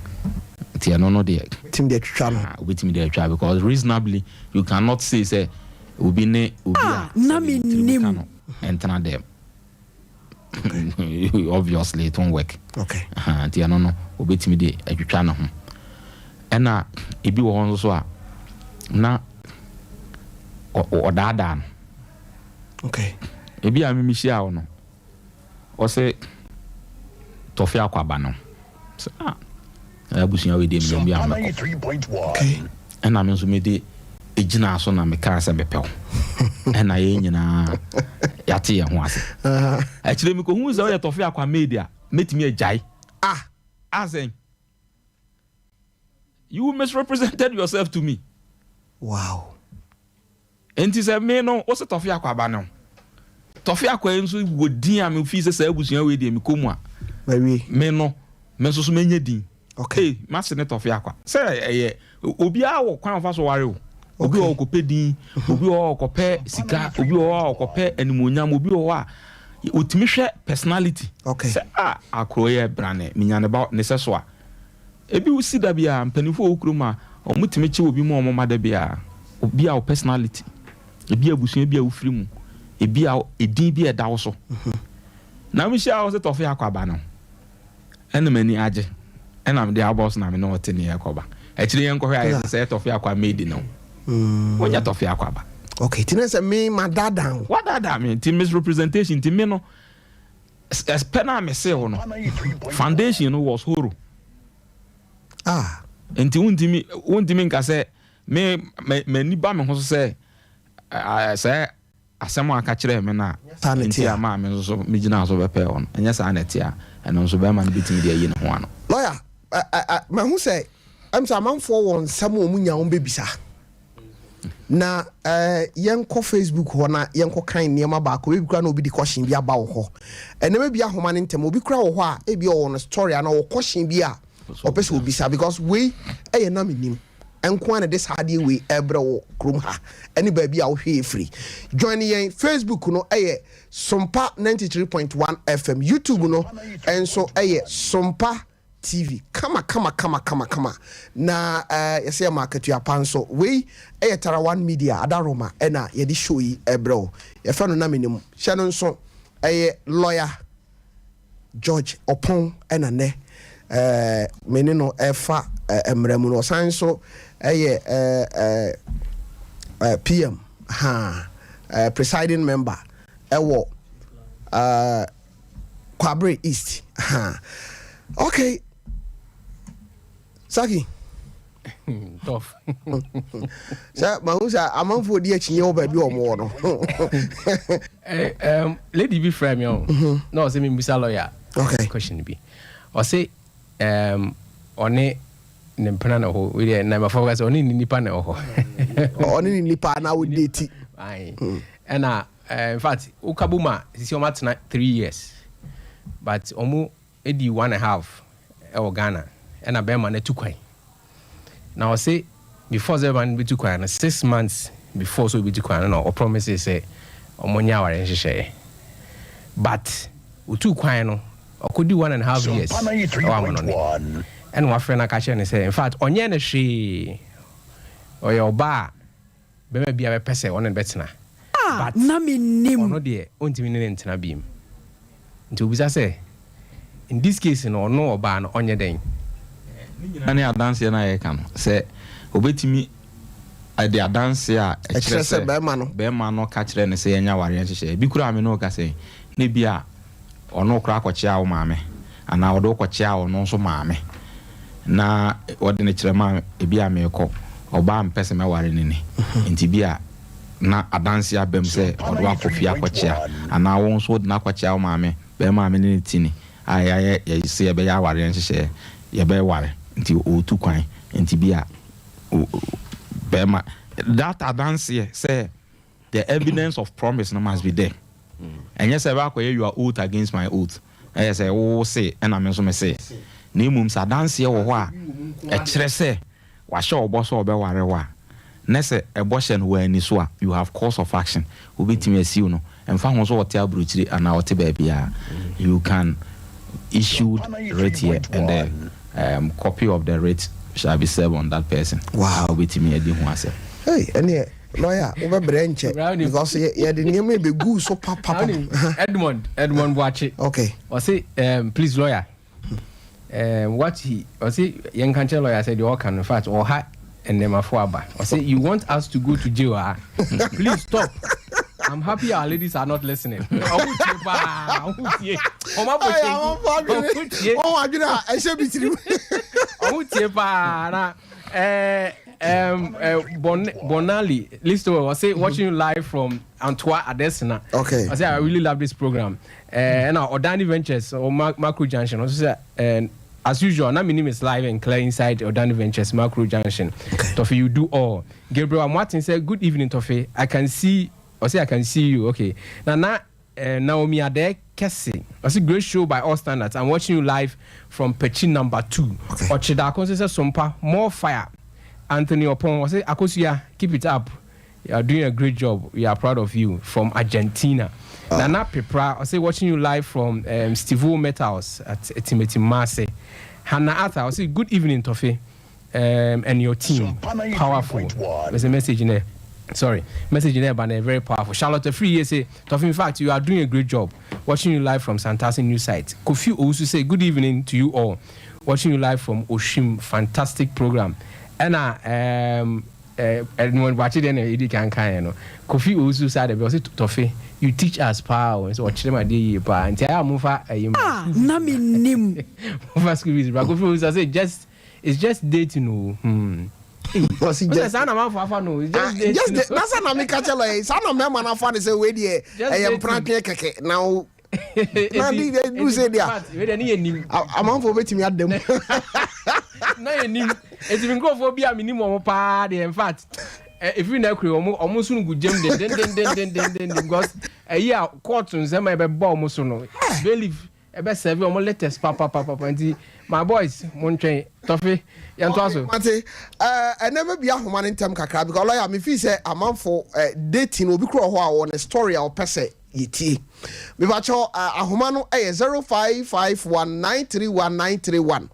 Nti ɛno no deɛ. Wobɛtumi de atwitwa no. Ah, wobɛtumi de atwa because reasonably you cannot say sɛ obi ne obi a Ah, na sɛdeɛ ne tirim ka mennim. no ntena dɛm. Obviously it won't work. Okay. Aha, nti ɛno no obetumi de atwitwa ne ho. Ɛna ebi wɔ hɔ nso so a na ɔdaadaa no. Okay. Ebi a mimi hyia wo no, ɔsɛ tɔfe akwaba no. Sɛ ah, abusua wei deɛ meyam bi a mɛkɔ. Okay. Ɛna me nso mede gyinaa so na mekaa sɛ mepɛ wo. Ɛna yɛn nyinaa yɛate yɛn ho ase. Akyire mekɔhuu sɛ woyɛ tɔfe akwa maid a, mɛtumi agyae. Ah! Asɛn. You misrepresented yourself to me. Wow. Enti sɛ me no, wo se Tɔfe Akwa ba ne ho. Tɔfe Akwa yi nso wɔ din a me fii sɛ saa abusua wei deɛ mekɔ mu a, Mawie. me no, me nso so mɛnya din. Okay. Ei, m'ase ne Tɔfe Akwa. Sɛ ɛyɛ, obiara wɔ kwan a ɔfa so ware o. Obi wɔ hɔ ɔkɔpɛ din, obi wɔ hɔ a ɔkɔpɛ sika, obi wɔ hɔ a ɔkɔpɛ animuonyam, obi wɔ hɔ a ɔtumi hwɛ personality. Okay. Sɛ ah, akoro yɛ brane, menya ne ba ne sɛso a. Ebi si da bi a, mpanyimfo a wɔwɔ kurom a, wɔtumi kye obi ma wɔn mma da bi a, obi a wo personality, ebi abusua bi a wofiri mu, ebi a edin bi a ɛda wo so. Na mehyia wo sɛ tɔfe akɔ aba no, ɛna m'ani agye, ɛna mede abɔ so na me ne ɔte ne yɛkɔba. Akyire yɛnkɔhwɛ ayɛ sɛ sɛ tɔfe akɔ made no. Wonyɛ tɔfe akɔ aba. Okay, ti na sɛ me ma daadaa wo. Wadaadaa me, nti misrepresentation, nti me no, Pɛ no a mesee wo no, foundation no was horo. Ah. Nti wontumi wontumi nka sɛ me m'ani ba me ho so sɛ sɛ asɛm a aka kyerɛɛ me no a nti a maa me nso so megyinaa so bɛpɛɛ wo no, ɛnyɛ saa na ɛte a, ɛno nso bɛrima no bɛtumi de ayi ne ho ano. Lawyer, mahu sɛ ɛm sɛ amanfoɔ wɔ nsɛm a wɔn nya wɔn bɛbisa. Na eh, yɛnkɔ Facebook hɔ na yɛnkɔ kan nneɛma baako. Ebi kura na obi de question bi aba wɔ hɔ. Nneɛma bi ahoma ne ntɛm. Obi kura wɔ hɔ a, ebi ɔwɔ no story ana ɔwɔ question bi a ɔpɛ sɛ obisa because wei ɛyɛ na menim. Nko ara na ɛde saa adeɛ wei ɛbrɛ wɔ kurom ha ɛne baabi a wohwɛ yɛ firi. Join yɛn Facebook no ɛyɛ Sompa 93.1 FM. YouTube no nso ɛyɛ Sompa TV kama kama kama kama kama na eh, yɛsɛ yɛma akatua pa nso. Wei ɛyɛ Tara One Media Adaroma ɛna yɛde show yi ɛbrɛ wo. Yɛfrɛ no na menim. Hyɛ no nso ɛyɛ lawyer George Ɔpɔn ɛna nɛ eh, me ne no ɛfa eh, mmerɛ mu no. Ɔsan nso ɛyɛ eh, eh, eh, PM ha eh, presiding member ɛwɔ eh, Kwabre East ha okay Saki tough sɛ mahu sɛ amanfoɔ di akyinnye wɔ baabi a wɔwɔ no. Eh, um, lady bi frɛ me ɔn na ɔsɛ membisa lawyer okay. question bi ɔse um, ɔne ne mpena na ɛwɔ hɔ wei deɛ na mmafra bɛka sɛ ɔne ne nipa na ɛwɔ hɔ ɔne ne nipa na wodeti ɛna Eh, in fact, woka bom a, sisi wɔn atena 3 years, but wɔn di one and half ɛwɔ Ghana, ɛna bɛrima no atu kwan. Na ɔse before sɛ bɛrima no bɛtu kwan no, 6 months before sɛ ɔbɛtu kwan no na ɔpromise sɛ wɔn nyɛ aware nhyehyɛeɛ, but otu kwan no ɔkɔdi 1½ years ɛwɔ amanɔne, ɛna wafrɛ no aka kyerɛ no sɛ in fact ɔnyɛ no hwee, ɔyɛ ɔbaa a bɛrima bi a bɛpɛ sɛ ɔne no bɛtena. Ah But na me nim. ɔno deɛ ɔntumi ne no ntena biom. Nti obisa sɛ in this case no ɔno ɔbaa no ɔnyɛ dɛn? Ne nyinaa ne adanseɛ no a yɛreka no, sɛ ɔbɛtumi de adanseɛ a ɛkyerɛ sɛ bɛrima no ka kyerɛɛ no sɛ yɛnyɛ awareɛ nhyehyɛeɛ. Bi koraa a me ne wo kasa yi, na ebi a ɔne wo koraa kɔkyeaa wo maame anaa ɔde wo kɔkyeaa ɔno nso maame na ɔde no kyerɛ ma ebi a merekɔ, ɔbaa a mepɛ sɛ mɛware no ni, nti bi a na adanseɛ aba mu sɛ ɔde wo akɔ fie akɔkyea anaa wo nso wode no akɔkyea wo maame, bɛrima a me ne no te ni a yɛayɛ yɛse yɛbɛyɛ awareɛ nhyehyɛeɛ, yɛbɛware nti ɔretu kwan nti bi a bɛrima that adanseɛ sɛ the evidence of promise no must be there. Ɛnyɛ sɛ ɛbɛ akɔyɛ your oath against my oath, ɛyɛ sɛ wo se ɛna me nso me se, na mmom sɛ adanseɛ wɔ hɔ a ɛkyerɛ sɛ wahyɛ wo bɔ sɛ ɔbɛware wo a, na sɛ ɛbɔ hyɛ no wanni so a, you have course of action, wobɛtumi asiw no, ɛmfa ho sɛ ɔte aburokyire anaa ɔte baabiara, you can issued writ here and the um, copy of the writ shall be served on that person. Wow. A wobɛtumi adi ho asɛm. Hey, ɛneɛ lawyer wobɛbrɛ nkyɛ because yɛde nneɛma ɛbɛgu so papapapa. Edmond Edmond Boakye. Okay. Ɔse please lawyer what he ɔse yɛnka nkyerɛ lawyer sɛ deɛ ɔka no in fact ɔha nnɛmafo aba. Ɔse you want us to go to jail ah please stop. I'm happy our ladies are not listening. Ɔmo tie paa, ɔmo tie. Ɔmo abɔ kyenku. Ɔmo tie. Ɔmo adwene a ɛhyɛ bi tirim. Ɔmo tie paa na ɛɛ Bon Bonali Listo ɔse watching you live from Antoa Adesina. Okay. Ɔse I really love this program. Ɛna Odani Ventures ɔ Macro Junction ɔso sɛ as usual na me name is live and clear inside Odani Ventures Macro Junction. Okay. Toffee you do all. Gabriel Amoaten sɛ good evening Toffee I can see ɔse I can see you okay. Nana Naomi Adair Kese ɔse great show by all standards I'm watching you live from Pechi number 2. Okay. Ɔkyedako nso sɛ Sompa more fire. Anthony Opon ɔse Akosua keep it up you are doing a great job we are proud of you from Argentina. Nana Pepra ɔse watching you live from Stivo Metals at Timati Hannah Arthur ɔse good evening Toffee and your team powerful. There's a message in there. Sorry, message in there, but they're very powerful. Charlotte Free here say, Toffee, in fact, you are doing a great job. Watching you live from Santasi News Site. Kofi Owusu say, good evening to you all. Watching you live from Oshim, fantastic program. And Edmond Boakye deɛ na ɛdi kan kaeɛ no. Kofi Owusu saa de bi ɔse Toffee, you teach us paa o. Nso ɔkyerɛ mu adeɛ yie paa. Nti ayɛ a momfa ɛyi mbra. Ah, na mennim. Momfa school fees bra. Kofi Owusu ɔse just it's just dating o. Hmm. Ɔse just saa na manfo afa no. It's just dating. Just na sɛ na meka kyɛ lɔyɛ saa na mmarima no afa no sɛ wei deɛ ɛyɛ mpratweɛ kɛkɛ na wo na de du sɛ deɛ wei deɛ ne yɛ nim. Amanfoɔ bɛtumi ada mu. Na yɛ nim. Eti mi nkurɔfoɔ bi a mi nim wɔn paa deɛ in fact efiri na ekure wɔn wɔn nso no gu gyam dendendendendenden because ɛyi a court nsɛm a ɛbɛbɔ wɔn so no bailiff ɛbɛ serve wɔn letters papapapa nti my boys mo ntwɛn tɔfe yɛn to aso. Mate ɛnɛ mɛbi ahoma no ntɛm kakra because lawyer me feel sɛ amanfo dating obi kura hɔ a wɔ ne story a ɔpɛ sɛ yɛtie. Mepakyɛw ahoma no ɛyɛ 0551931931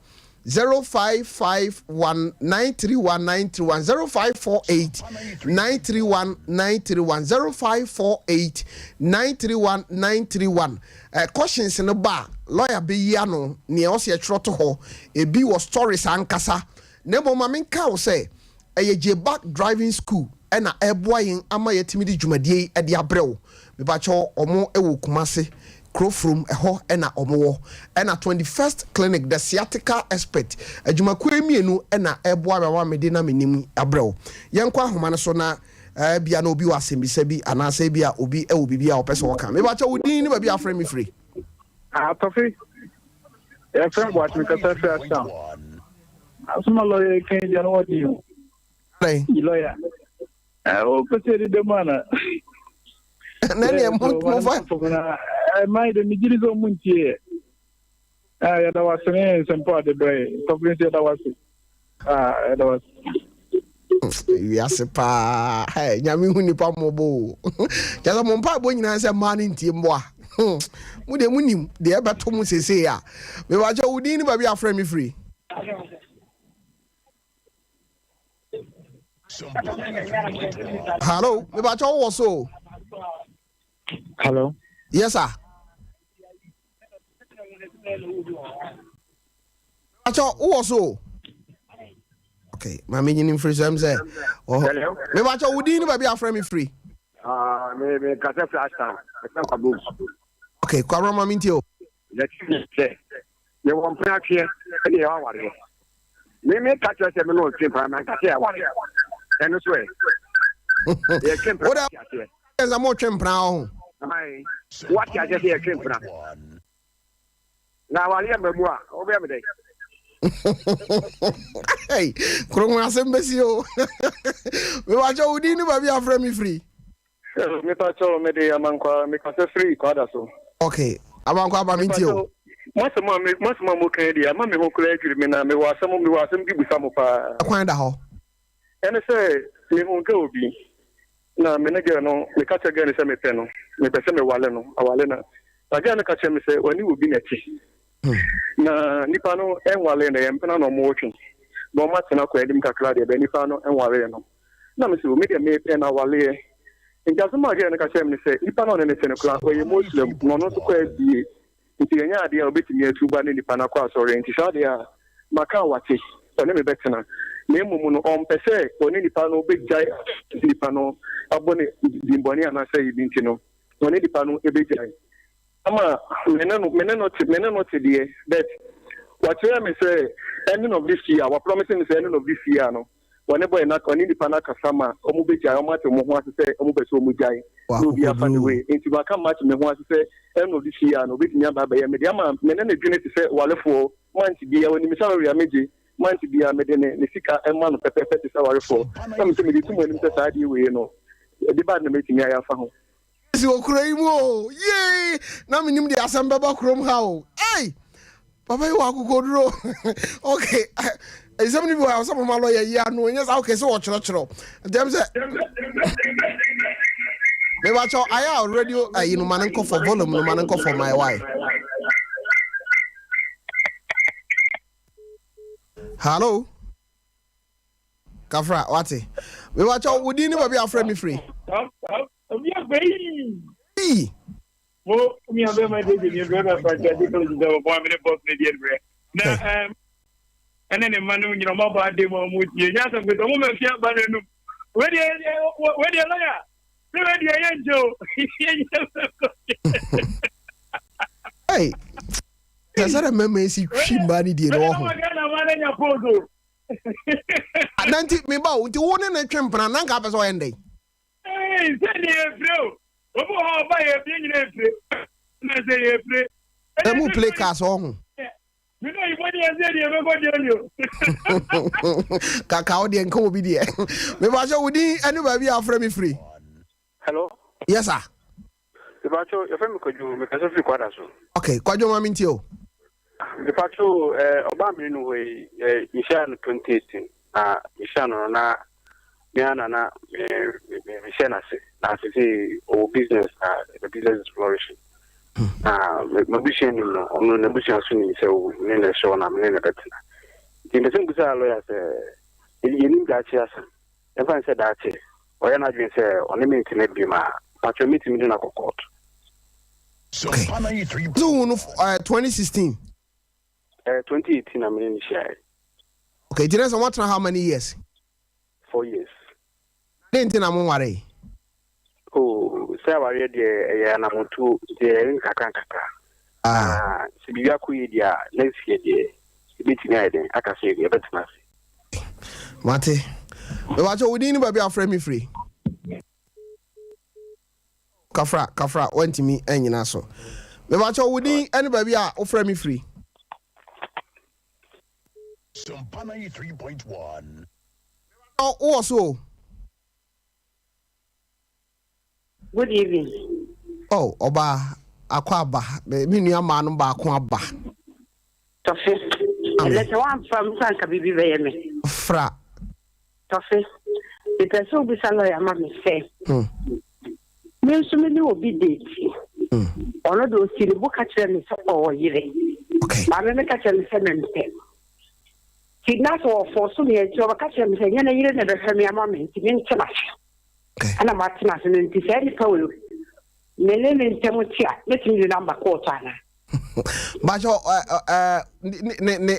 0551931931 0548931931 0548931931 questions no ba a lawyer bɛyi ano nea ɔsɛ yɛtwerɛ to hɔ ebi wɔ stories ankasa na mmom ma menka wo sɛ ɛyɛ J-Back Driving School ɛna ɛboa yɛn ama yɛtumi de dwumadie yi ɛde abrɛ wo. Mepakyɛw ɔmo ɛwɔ Kumase Kurofurom ɛhɔ ɛna ɔmo wɔ ɛna 21st Clinic the sciatica expert adwumakuo mmienu ɛna ɛboa me ama mede na menim abrɛ wo. Yɛnkɔ ahoma no so na bia na obi wɔ asɛmbisa bi anaasɛ bia obi ɛwɔ biribi a ɔpɛ sɛ ɔka. Mepakyɛw wo din ne baabi afrɛ me firi. Tɔfe yɛfrɛ Boakye kasa firi Ashtown. Asoma lawyer kan deɛ no wɔde o. Lawyer. Wopɛ sɛ yɛdeda mu ana? Na neɛ momfa ɛma de megye di sɛ ɔmo ntie yɛ. Yɛda wo ase ne nsɛmpa a ɔde brɛ yɛ. Tɔfe nso yɛda wo ase. Yɛda wo ase. Wiase paa nyame hu nipa mmɔbɔ o. Kyɛ sɛ mo mpaebɔ nyinaa sɛ mmaa no ntie mmoa. Mo deɛ monim deɛ ɛbɛto mo seesei a. Mepakyɛ wo din ne baabi afrɛ me firi. Hello, mepakyɛ wowɔ so o. Hello. Yes sir. Mepakyɛ wowɔ so o. Okay, ma me nyini mfiri so ɛm sɛ. Hello. Mepakyɛ wo din ne baabi afrɛ me firi. Ah, me me kasa firi Ashtown. Mefrɛ Kwabro. Okay, Kwabro ma me ntie o. Yɛte ne sɛ yɛwɔ mpena atweɛ ɛne yɛwɔ awareɛ. Me me ka kyerɛ sɛ me ne ɔtwe mpena manka sɛ yɛaware. Ɛno so ɛ. Yɛtwe mpena Wode aseɛ. sɛ motwe mpena wɔ ho. Ae, woate aseɛ sɛ yɛtwe mpena. Na awareɛ mma mu a, wobɛyɛ me dɛn? Hey, kurom asɛm bɛsi o. Mepakyɛ wo din ne baabi afrɛ me firi. Mepakyɛ mede Amankwa mekasa firi Kwada so. Okay, Amankwa aba me ntie o. Mo asɛm a mo asɛm a moka yi deɛ ama me ho koraa adwiri me na mewɔ asɛm mewɔ asɛm bi busa mo paa. Kwan da hɔ. Ɛne sɛ mehu girl bi na me ne girl no meka kyerɛ girl no sɛ mepɛ no mepɛ sɛ mewale no awale na na girl no ka kyerɛ me sɛ ɔne obi na ɛte na nipa no ɛnwale no ɛyɛ mpena na ɔmo retwe na ɔmo atena kɔ anim kakra deɛ bɛ nipa no ɛnwale no na me sɛ omi deɛ mepɛ na awaleɛ nti asɛm a girl no ka kyerɛ me sɛ nipa no ɔne ne te no koraa ɔyɛ Muslim na ɔno nso kɔ SDA nti ɛnyɛ adeɛ a obetumi atu ba ne nipa no akɔ asɔre nti saa adeɛ a maka a wate ɔne me bɛtena na mmom no ɔmpɛ sɛ ɔne nipa no bɛgyae nipa no abɔ ne dimbɔne anaasɛ yibi nti no ɔne nipa no bɛgyae ama mene no mene no te mene no te deɛ, but wakyerɛ me sɛ ending of this year, wa promise me sɛ ending of this year no wɔne boy na ɔne nipa no akasa ma ɔmo bɛgyae, ɔmo ate ɔmo ho ase sɛ ɔmo pɛ sɛ ɔmo gyae na obi afa ne way, nti waka match me ho ase sɛ end of this year no obetumi aba abɛyɛ me de ama mene ne dwene te sɛ walefoɔ. Month bia onim salary a megye month bia, mede ne sika ɛma no pɛpɛɛpɛ te sɛ warefoɔ, na mesɛ mede tu mu anim sɛ saa adeɛ wei no ɛde bad na mɛtumi ayɛ afa ho. Si wɔ kuro yi mu o, yee, na menim deɛ asɛm bɛba kurom ha o. Ei, papa yi wɔ akokoduro. Okay, nsɛm no bi wɔ a sɛ moma lɔyɛ yi ano ɛnyɛ saa. Okay, sɛ wɔkyerɛkyerɛw ntɛm sɛ mebakyɛw ayɛ a radio ayi no ma no nkɔ fɔ volume no ma no nkɔ fɔ my why. Hello, kafra, wate? Mebakyɛw, wo din ne baabi a afrɛ me firi. Ii. Mo mi abɛ ma de de mi brɛ fa ja de ko jida bo amene boss ne die brɛ. Na ɛne ne mma no nyina ɔmo abɔ ade ma ɔmo tie. Nya asɛm kete ɔmo ma fia ba n'anum. Wedeɛ wedeɛ lɔya. Ne wedeɛ yɛ nkyɛ o. Yɛ nyɛ. Hey, sɛ sɛ dɛ mmarima yi si twi mmaa no die no wɔ ho. Wedeɛ na ma nya pose o. Na nti meba o, nti wo ne ne twe mpena na nka apɛ sɛ ɔyɛ ndɛn? Ee, sɛ ne yɛ fire o. Obi wɔ hɔ a ɔba yɛ fie nyina efire. Na sɛ yɛ fire. Ɛmu play cars wɔ ho. Me na oyibo deɛ sɛ deɛ mɛkɔ deɛ ni o. Kaka wo deɛ nka obi deɛ. Mepakyɛ wo din ɛne baabi a afrɛ me firi. Hello. Yes sir. Mepakyɛ yɛfrɛ me Kwadwo, mekasa firi Kwada so. Okay, Kwadwo, ma mentie o. Mepakyɛ ɔbaa mene no hɔ yi, mehyia no 2018 na mehyia no na me ana na mehyɛ n'ase na sese ɔwɔ business na the business is flourishing. Na m'abusua nim no, ɔno n'abusua so nim sɛ me ne na ɛhyɛ na me ne na bɛtena. Nti mpɛ sɛ mbusa lawyer sɛ yɛnim daakye asɛm. Ɛmfa ne sɛ daakye ɔyɛ n'adwene sɛ ɔne me ntena bi ma patro metumi de no akɔ court. Okay. So wo no 2016? 2018 na mene ne hyiaeɛ. Okay, nti na sɛ wɔatena how many years? 4 years. De nti na monware? Oh, sɛ awareɛ deɛ ɛyɛ anamotuo nti ɛyɛ nkakra nkakra. Ah. Sɛ biribi akɔ yie deɛ a, next year deɛ ebɛtumi ayɛ den aka sɛ yɛbɛtena ase. Mate. Mepakyɛ wo din ne baabi a afrɛ me firi. Kafra, kafra, wantumi anyina so. Mepakyɛ wo din ne baabi a wofrɛ me firi. Sompa 93.1. Wowɔ so o. Good evening. Oh, ɔbaa akɔ aba, me nua maa no baako aba. Tɔfe. Ɛnɛ sɛ woamfa m sɛ anka biribi bɛyɛ me. Fra. Tɔfe. Mepɛ sɛ wobisa lɔya ma me sɛ. Me nso me ne obi date. Ɔno de osi ne bo ka kyerɛ me sɛ ɔwɔ yere. Maame me ka kyerɛ me sɛ mempɛ. Nti na sɛ ɔfɔ so me akyi ɔbɛka kyerɛ me sɛ nyɛ ne yere na ɛbɛhwɛ me ama me nti mente n'ase. Ɛna matena ase no nti saa nipa wei me ne ne ntam te a mɛtumi de no aba kɔɔto anaa? Bakyɛ ne ne ne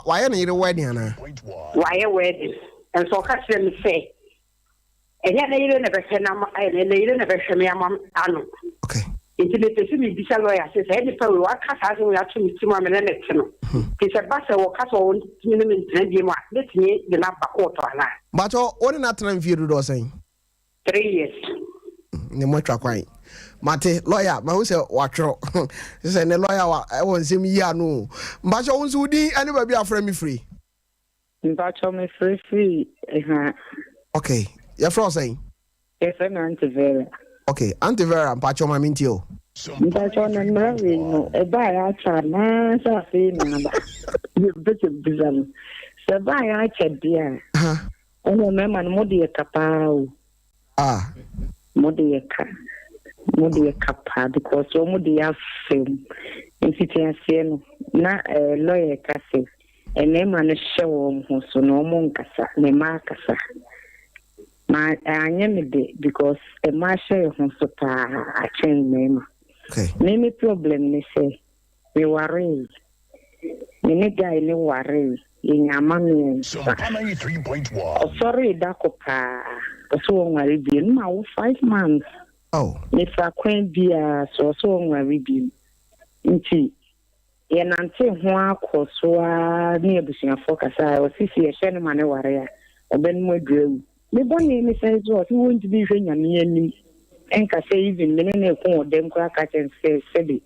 wayɛ ne yere wedding anaa? Wayɛ wedding nso ɔka kyerɛ me sɛ ɛnyɛ ne yere na ɛbɛhwɛ no ama ɛɛ ne yere na ɛbɛhwɛ me ama ano. Okay. Nti mepɛ sɛ mebisa lɔya sɛ saa nipa wei waka saa asɛm wei ato me tirim a me ne ne te no. Nti sɛ ba sɛ wɔka sɛ ɔntumi ne me ntena biom a mɛtumi de no aba kɔɔto anaa? Mpakyɛw, wo ne no atena mfie dodoɔ sɛn? 3 years. Ne mo atwa kwan. Mate, lawyer, mahu sɛ watwerɛ. Sɛ ne lawyer wa ɛwɔ nsɛm yi ano o. Mpakyɛw, wo nso wo din ɛne baabi a afrɛ me firi? Mpakyɛw, me frɛ firi ha. Okay, yɛfrɛ wo sɛn? Yɛfrɛ me Aunty Vera. Okay, Aunty Vera, mpakyɛw ma mentie o. Mpakyɛw na mmara wei no ɛbaeɛ akyɛ anaa sɛ afei na aba? Mepɛ sɛ mebisa no. Sɛ ɛbaeɛ akyɛ deɛ a, ɛnna mmarima no mode yɛ ka paa o. Ah. Mode yɛ ka. Mode yɛ ka paa because wɔn de yɛ afam. Mfitiaseɛ no, na eh, lawyer ka sɛ mmarima no hyɛ wɔn ho so na wɔn nkasa, na mmaa kasa. Ma anyɛ me dɛ because mmaa hyɛ yɛ ho so paa akyɛn mmarima. Me me problem ne sɛ me waree, me ne guy no waree, yɛnyaa mma mmiɛnsa. Ɔsɔree da ko paa, ɔse ɔnware bio, ne mawo 5 months. Mefa kwan biaa so ɔse ɔnware bio. Nti Yɛnantee ho ara kɔɔ so ara ne abusuafoɔ kasaeɛ. Ɔse se yɛhyɛ no ma no ware a, ɔbɛnom aduru awu. Me bɔne ne sɛn so? Ɔse wɔntumi nhwɛ Nyame anim nka sɛ even me ne no reko wɔ dɛm koraa ka kyerɛ no sɛ sɛbe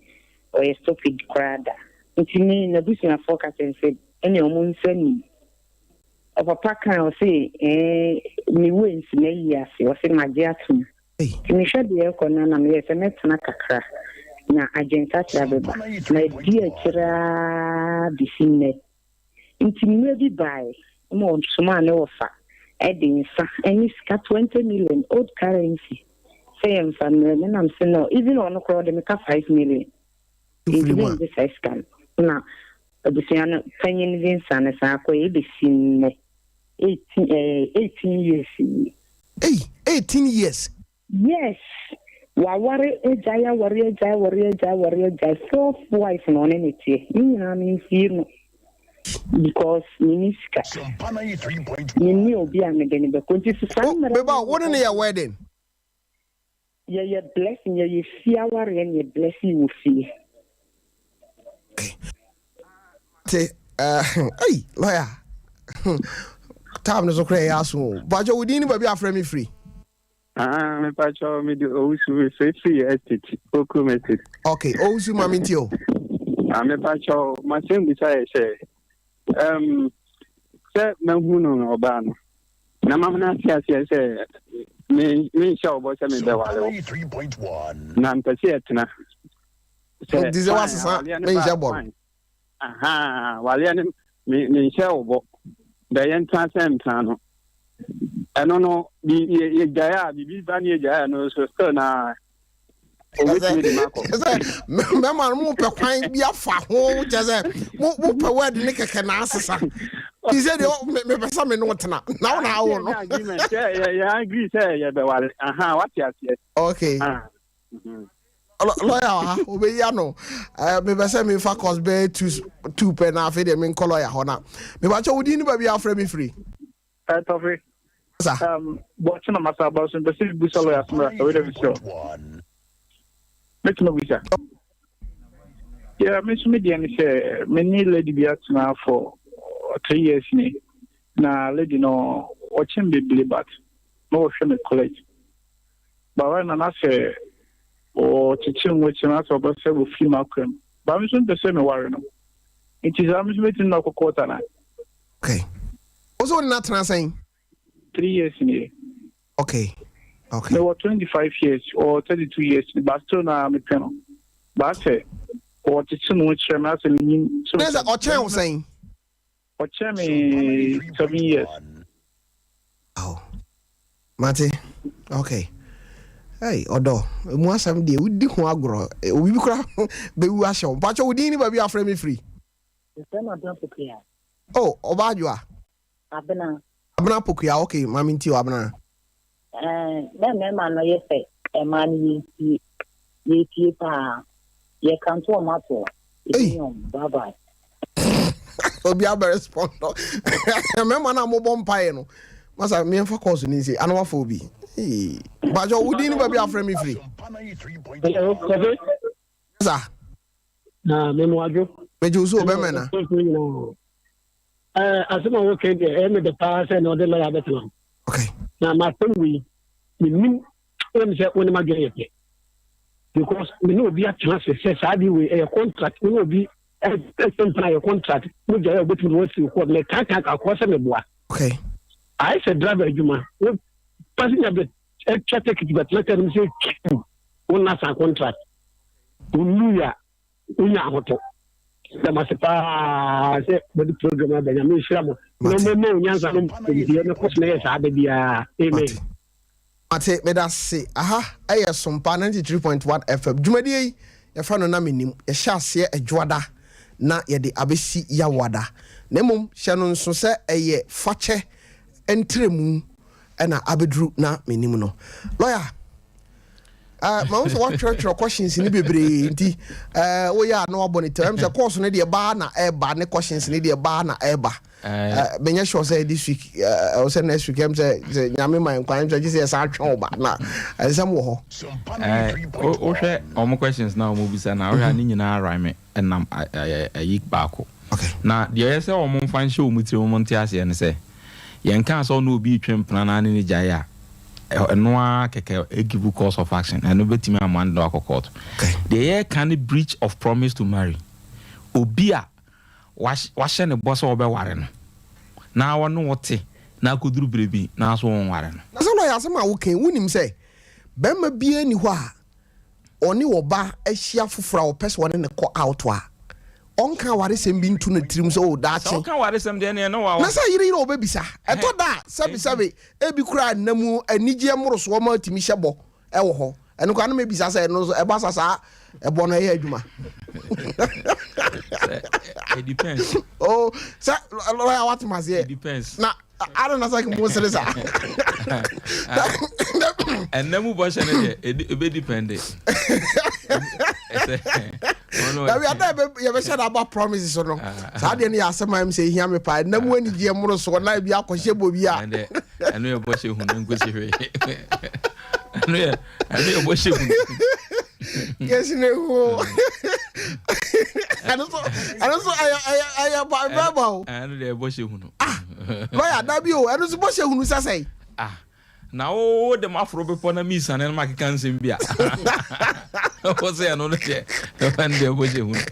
ɔyɛ stupid koraa da. Nti me n'abusuafoɔ ka kyerɛ no sɛ ɛneɛ ɔmo nsa nnim. Ɔpapa kaa ɔse ɛɛ me wei nti mayi ase. Ɔse magye atom. Nti mehwɛ deɛ ɛrekɔ no a na meyɛ sɛ mɛtena kakra na adwensakyera bɛba. Madi akyire ara bɛsi nnɛ. Nti mmerɛ bi baeɛ ma ɔsomaa ne wɔfa de nsa ne sika 20 million old currency sɛ yɛmfa mmrɛ me na mese no even ɔno koraa ɔde me ka 5 million. Nti mengye saa sika no. Na abusua no panyin de nsa no saa kɔeɛ ɛbɛsi nnɛ. 18 eh, 18 years nie. Ei, 18 years? Yes, waware agyae aware agyae aware agyae aware agyae, fourth wife na ɔne no teɛ, ne nyinaa memfie no because menni sika, menni obi a mede no bɛkɔ nti so saa mmara. Meba wo ne no yɛ wedding? Yɛyɛ blessing yɛyɛ fie awareɛ ne yɛ blessing wɔ fie. Te ɛy lawyer time no so koraa ɛyɛ aso o mpakyɛ wo din ne baabi afrɛ me firi. Ah, me pacho me di Owusu me frɛ firi estate Okrum estate. Okay, Owusu ma me ntie o. Ah, me pacho ma sɛm bisa yɛ sɛ um, sɛ mahu no ɔbaa no na ma no ate aseɛ sɛ menhyɛ wo bɔ sɛ mebɛware wo na mpɛ sɛ yɛtena sɛ sɛ wasesa menhyɛ bɔ no wareɛ no menhyɛ wo bɔ bɛ yɛntena sɛ ntena no ɛno no yɛgyae a biribi ba ne yɛgyae a no so still na Obetumi de makɔ. Sɛ mmarima no mo pɛ kwan bi afa ho kyɛ sɛ mo mo pɛ word ne kɛkɛ na asesa. Ti sɛ deɛ mepɛ sɛ me ne wo tena na wo na awo no. Sɛ yɛ yɛ agree sɛ yɛ bɛ ware. Aha wate aseɛ. Okay. Ah. Mhm. Lawyer wɔ ha obeyi ano. Eh, mepɛ sɛ mefa course bɛyɛ 2 2 pɛ na afei deɛ menkɔ lawyer hɔ na. Mepakyɛ wo din ne baabi a afrɛ me firi. Eh, Tɔfe. Sa. Um, bɔkye na masa aba so mpɛ sɛ mebusa lɔya asɛm rasta wei dɛ mesrɛ wo. Mɛtumi abusa? Yeah, me nso me deɛ ne sɛ me ne lady bi atena for 3 years ni na lady no ɔkyɛn bebree but na ɔhwɛ me college but right now na sɛ ɔkyekyere mu akyi na sɛ ɔbɛ sɛ wɔfiri mu akora mu but me nso mpɛ sɛ meware no nti saa me nso mɛtumi na ɔkɔ court anaa? Okay. Wo sɛ wo ne no atena sɛn? 3 years nie. Okay. Mewɔ 25 years or 32 years but still na mepɛ no. But sɛ ɔkyekye mu kyerɛ me asɛ menyim. Ne sɛ ɔkyɛn wo sɛn? Ɔkyɛn me 7 years. Oh. Mate. Okay. Hey, ɔdɔ, emu asɛm deɛ wodi ho agorɔ. Obi bi kora bɛwu ahyɛ wo. Mpakyɛ wo din ne baabi afrɛ me firi. Mefrɛ no Abena Pokuya. Oh, ɔbaa adwoa. Abena. Abena Pokuya, okay, maame nti o Abena. Ɛɛ, na mmarima no yɛ sɛ mmaa no yɛntie. Yɛtie paa. Yɛkanto wɔn ato hɔ. Ebi ne wɔn. Bye bye. Obi abɛ respond. Mmarima no a mobɔ mpaeɛ no, masa meɛmfa kɔɔso no nsi. Ano wafa obi. Mpakyɛ wo din ne baabi afrɛ me firi. Hello, Kofi. Sa. Na memoadwo. Megye wo so obɛmɛ na. Eh, asɛm a woka deɛ ɛyɛ me dɛ paa sɛ na ɔde lɔya bɛtena ho. Okay. Na m'asɛm wei, menim ɛyɛ me sɛ wo ne m'adwene yɛ pɛ. Because me ne obi atena ase sɛ saa adeɛ wei ɛyɛ contract, me ne obi ɛsɛ mpena yɛ contract, mo gyae a wobɛtumi de wɔasi court, mekaka akoa sɛ meboa. Okay. Ayɛ sɛ driver adwuma, wo passenger bɛ atwa ticket bɛtena kaa no mu sɛ twiw, wo nna san contract, wo a wonya ahotɔ. Da mo ase paa sɛ mode program aba. Nyame nhyira mo na ɔmma wo nyansa no nimdeɛ na kɔ so na yɛ saa da biara. Amen. Mate, meda se. Aha yɛ Sompa 93.1 FM. Dwumadie yi, yɛfrɛ no Na Mennim. Yɛhyɛ aseɛ Ɛdwoada na yɛde abɛsi Yawoada. Na mmom, hyɛ no nso sɛ ɛyɛ fakyɛ ntrɛmu na abɛduru Na Mennim no. Lɔya, Uh, ma wo sɛ woatwerɛtwerɛ questions no bebree nti uh, woyɛ a na wabɔ ne tɛm sɛ course no deɛ baa na ɛba ne questions no deɛ baa na ɛba uh, menyɛ sure sɛ this week ɛwɔ uh, sɛ next week ɛm sɛ sɛ nyame ma nkwan sɛ gye sɛ yɛsan atwɛn wo ba na nsɛm wɔ hɔ. Wohwɛ ɔmo questions na ɔmo bisa na wohwɛ a ne nyinaa rhyme ɛnam ayi baako. Na deɛ ɛyɛ sɛ wɔn mfa nhyɛ wɔn tirim wɔn nte aseɛ ne sɛ, yɛnkaa sɛ ɔne obi retwe mpena na ne no gyae a, ɛno ara kɛkɛ give cause of action, ɛno bɛtumi ama no de akɔ court. Deɛ yɛreka ne breach of promise to marry, obi a wahyɛ ne bɔ sɛ ɔbɛware no na ɔne wo te na akɔduru berɛ bi na so wonware no. Na sɛ lɔya asɛm a woka yi, wonim sɛ barima biara nni hɔ a ɔne ɔba ahyia foforɔ a ɔpɛ sɛ ɔne no kɔ out a, ɔnka awaresɛm bi nto ne tirim sɛ, oh, Sɛ daakye. woka awaresɛm deɛ ɛneɛ ne wawa. Na sɛ yere yere a ɔbɛbisa. Ɛtɔ da a, sɛbesɛbe, ebi koraa nna mu anigyeɛ mmorosoɔ ma ɔtumi hyɛ bɔ wɔ hɔ. Ɛno koraa na mɛbisa sɛ ɛno nso ɛba sa saa ɛbɔ no ɛyɛ adwuma? Sɛ, it depends. Oh, sɛ lɔya wate maseɛ. It depends. Na Ada na sɛ mo sere saa. Ɛnna mu bɔhyɛ no deɛ ebe depende. Dabi ada yɛbɛhyɛ no aba promise so no. Saa deɛ no yɛ asɛm a ɛm sɛ ehia me paa. Ɛnna mu anigyeɛ mmoro so na ebi akɔhyɛ bɔ bi a. Ɛno yɛ bɔhyɛ hunu nkosi hwee. Ɛno yɛ ɛno yɛ bɔhyɛ hunu. Kesi ne ho. Ɛno so ɛno so ɛyɛ ɛyɛ ɛyɛ bɛɛba o. Ɛno deɛ bɔhyɛ hunu. Ah lɔya dabi o ɛno so bɔhyɛ hunu sɛ sɛn. Ah na wo de ma aforo bepɔ na mi sane na ma keka nsɛm bi a. Wɔ sɛ ɛno no deɛ ɛno deɛ bɔhyɛ hunu.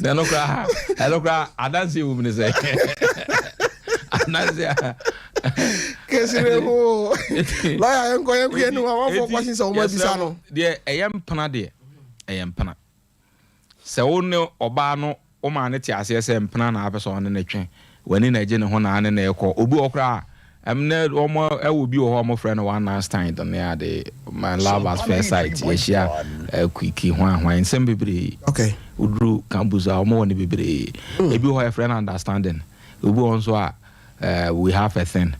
Na ɛno koraa ɛno koraa adanse wɔ mu ne sɛ adanse a. Kesire ho lɔya yɛnkɔ yɛnkɔ yɛn niwa wɔn fɔ kɔsin sɛ wɔn abisa no. Deɛ ɛyɛ mpena deɛ ɛyɛ mpena sɛ wo ne ɔbaa no wo maa ne te aseɛ sɛ mpena na apɛ sɛ ɔne ne twe w'ani na ɛgye ne ho na ane na ɛkɔ obi wɔ koraa ɛmnɛ wɔn ɛwɔ bi wɔ hɔ a wɔfrɛ no one night stand ne ade my love at first sight yɛhyia kwiki hwan hwan nsɛm bebree okay woduru campus a wɔn wɔ ne bebree ebi wɔ hɔ yɛfrɛ no understanding obi wɔ nso a uh, we have a thing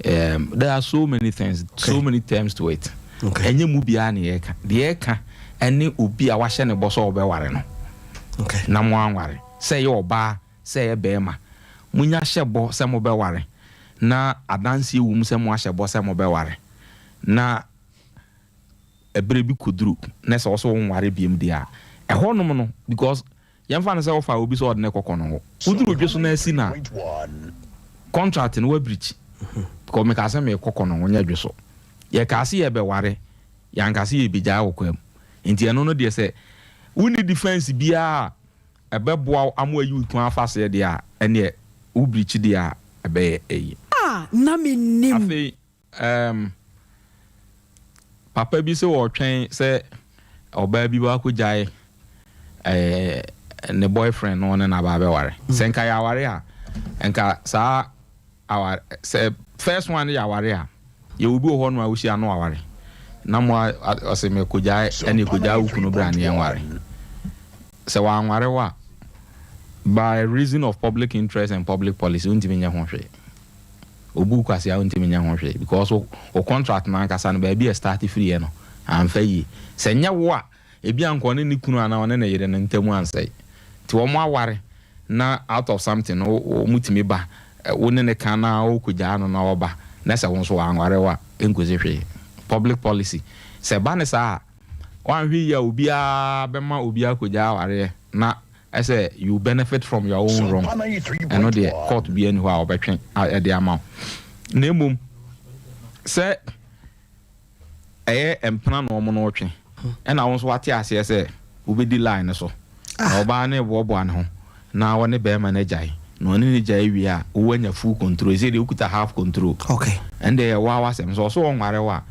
um, there are so many things okay. so many terms to it ɛnyɛ mu biara na yɛka deɛ yɛka ɛne obi a wahyɛ ne bɔ sɛ ɔbɛware no okay. na mo anware sɛ ɛyɛ ɔbaa sɛ ɛyɛ bɛrima monya hyɛ bɔ sɛ mobɛware na adanseɛ wɔ mu sɛ mo ahyɛ bɔ sɛ mobɛware na ɛberɛ bi kɔduru na sɛ ɔsɛ wonware biom deɛ a ɛhɔnom no because Yɛmfa no sɛ wofaa obi sɛ ɔde no kɔkɔ no hɔ. Woduru dwe so na asi no a, contract no woabirikyi. Because mekaa sɛ merekɔ kɔ no ho, nyɛ dwe so. Yɛkaa se yɛrebɛware, yɛanka se yɛrebɛgyae wɔ kwa mu. Nti ɛno no deɛ sɛ wonni defence biara a ɛbɛboa wo ama woayi wo kunu afa aseɛ deɛ a, ɛnneɛ wo birikyi deɛ a, ɛbɛyɛ ayi. A na mennim. Afei Erm papa bi sɛ ɔretwɛn sɛ ɔbaa bi bɛakɔgyae eh, ne boyfriend na ɔne no aba abɛware. Sɛ nka yɛ aware a, nka saa aware sɛ first one no yɛ aware a, yɛwɔ bi wɔ hɔ no a wohyia no aware na mo ɔsɛ mekɔgyae ɛne kɔgyae wo kunu bra ne yɛnware. Sɛ wanware wo a, by reason of public interest and public policy wontumi nyɛ ho hwee. Obu wo kwasea a wontumi nyɛ ho hwee because wo contract no ankasa no baabi a ɛstarte firiiɛ no amfa yie. Sɛ nyɛ wo a ebia anka ɔne ne kunu anaa ɔne ne yere no ntam ansɛe. Nti wɔn aware na out of something no wɔtumi ba wo ne no ka na wokɔgyaa no na ɔba na sɛ wo nso wanware wo a ɛnkɔsi hwee. Public policy. Sɛ ɛba no saa a woanhwɛ yie a obiara bɛma obiara akɔgyaa awareɛ na Ɛsɛ you benefit from your own wrong ɛno deɛ court biara nni hɔ a ɔbɛtwe de ama wo na mmom sɛ ɛyɛ mpena na wɔn no retwe ɛna wo nso wate aseɛ sɛ wobɛdi line no so na ɔbaa no reboaboa ne ho na ɔne bɛrima no agyae na ɔne no gyae wie a wowanya full control ɛsɛ deɛ wokuta half control okay ɛnde ɛyɛ wo ara w'asɛm sɛ ɔso ɔnware wo a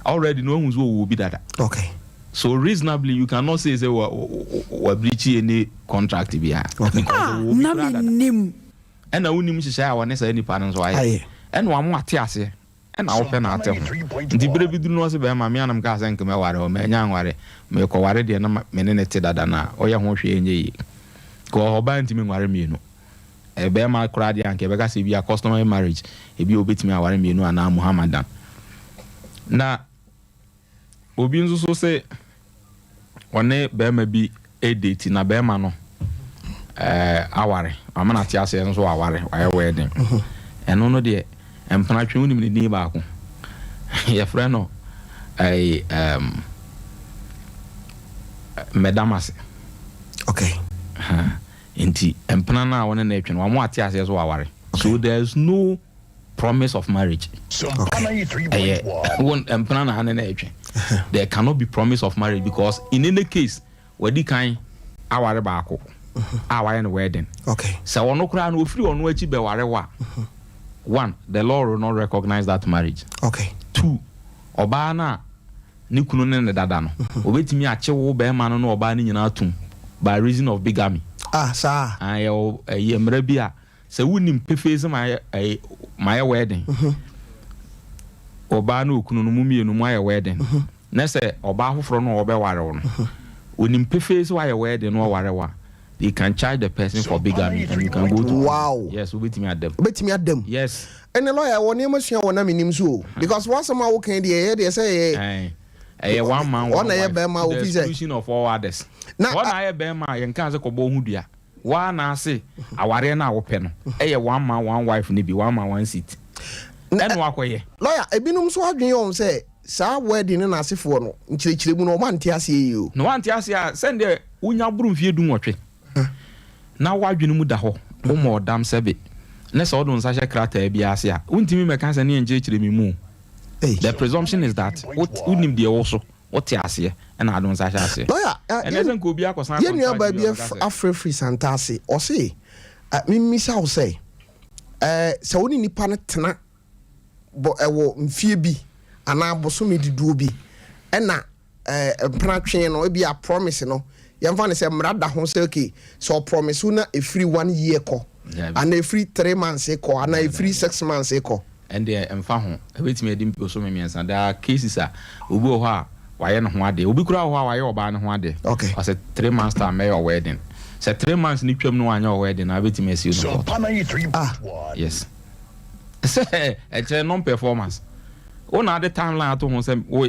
already no wahu sɛ ɔwɔ obi dada okay So reasonably you cannot say sɛ wa wa breach any contract biara. Okay. Because Ah, ɔwɔ obi na koraa dada. mennim. Ɛna wonim nhyehyɛe a wɔne saa nipa no nso ayɛ. Ayɛ. Ɛna wama wate aseɛ. Ɛna wopɛ na ate ho. Nti berɛ bi duru no ɔse bɛrima me a na mekaa sɛ nka mɛware wo, mannya anware. Merekɔware deɛ na me ne no te dada no a, woyɛ ho hwee ɛnyɛ yie. Because ɔbaa ntumi nware mmienu. Ɛyɛ bɛrima koraa deɛ a anka yɛbɛka sɛ ebia customary marriage, ebia obetumi aware mmienu anaa Muhammadan. Na. Obi nso so se ɔne barima bi redate na barima no eh, aware. Wama no ate aseɛ nso waware, wayɛ wedding. Ɛno no deɛ, mpena twe wonim ne din baako. Yɛfrɛ no ɛyi um, mmɛdamase. Okay. Ha, nti mpena no a wɔne no retwe no, wama ate aseɛ so waware. So there is no promise of marriage. Ɛyɛ wo mpena na ane na ɛtwe. There cannot be promise of marriage because in any case wadi kan aware baako a wayɛ no wedding. Sɛ ɔno koraa no ofiri ɔno akyi bɛware wo a, one, the law will not recognize that marriage. Two, ɔbaa no a ne kunu ne ne dada no, obetumi akye wo bɛrima no ne ɔbaa no nyinaa atum by reason of bigamy. Ah, saa. Ah, yɛwɔ ɛyɛ mmara bi a Sɛ wonim pefee sɛ mayɛ ɛyi mayɛ wedding, ɔbaa ne okunu no mo mmienu mo ayɛ wedding, na sɛ ɔbaa foforɔ no a ɔbɛware wo no, onim pefee sɛ wayɛ wedding na ɔware wo a, they can charge the person for bigamy and you can go to prison. Wow. Yes, wobɛtumi ada mu. Wobɛtumi ada mu. Yes. Ɛnɛ lawyer wɔ nneɛma sua wɔ na menim so o. Because w'asɛm a woka yi deɛ ɛyɛ deɛ sɛ ɛyɛ. Ɛn, ɛyɛ one man one Ɔna ɛyɛ wife bɛrima to the ofi sɛ. exclusion of all others. Na Ɔna ayɛ bɛrima a yɛnkaa sɛ kɔbɔ wo ho dua. Woa na ase awareɛ no a wopɛ no yɛ one man one wife no bi, one man one seat ɛna wakɔyɛ. Lawyer, ebinom nso adwene yɛ wɔn sɛ saa wedding ne n'asefoɔ no nkyerɛkyerɛmu no wɔn ante aseɛ yie o. Na wante aseɛ a, sɛdeɛ wonya boro mfeɛ dunwɔtwe na w'adwene mu da hɔ, woma ɔdam sɛbe, ne sɛ wode wo nsa hyɛ krataa bi ase a, wontumi mmɛka sɛ ne yɛnkyerɛkyerɛ me mu o. The presumption is that wonim deɛ ɛwɔ so. Wote aseɛ ɛna ade wo nsa ahyɛ aseɛ. Lawyer, eh, Ɛnɛ sɛ nka obi akɔsan yɛn nua contract baa bi bi a ɔbɛka sɛ. afrɛ firi Santase, ɔse eh, memmisa wo sɛ eh, sɛ wo ne nipa no tena bɔ ɛwɔ mfie bi anaa bosome diduo bi ɛna eh, mpena twee no ebi a promise no yɛmfa no sɛ mmara da ho sɛ okay sɛ ɔpromise wo na ɛfiri one year kɔ Daabi. anaa ɛfiri 3 months kɔ anaa Daabi, ɛfiri daabi. 6 months kɔ. Ɛndeɛ ɛmfa ho, ɛbɛtumi adi bosome mmiɛnsa. There are cases a obi wɔ hɔ a wayɛ ne ho adeɛ, obi koraa wɔ hɔ a wayɛ ɔbaa no ho adeɛ. Okay. Ɔsɛ 3 months time mɛyɛ wo wedding. Sɛ 3 months no twam na wanyɛ wo wedding a, wobɛtumi asiw no court. Ah. Yes. Sɛ ɛkyerɛ non performance. Wo na ade timeline ato ho sɛ wo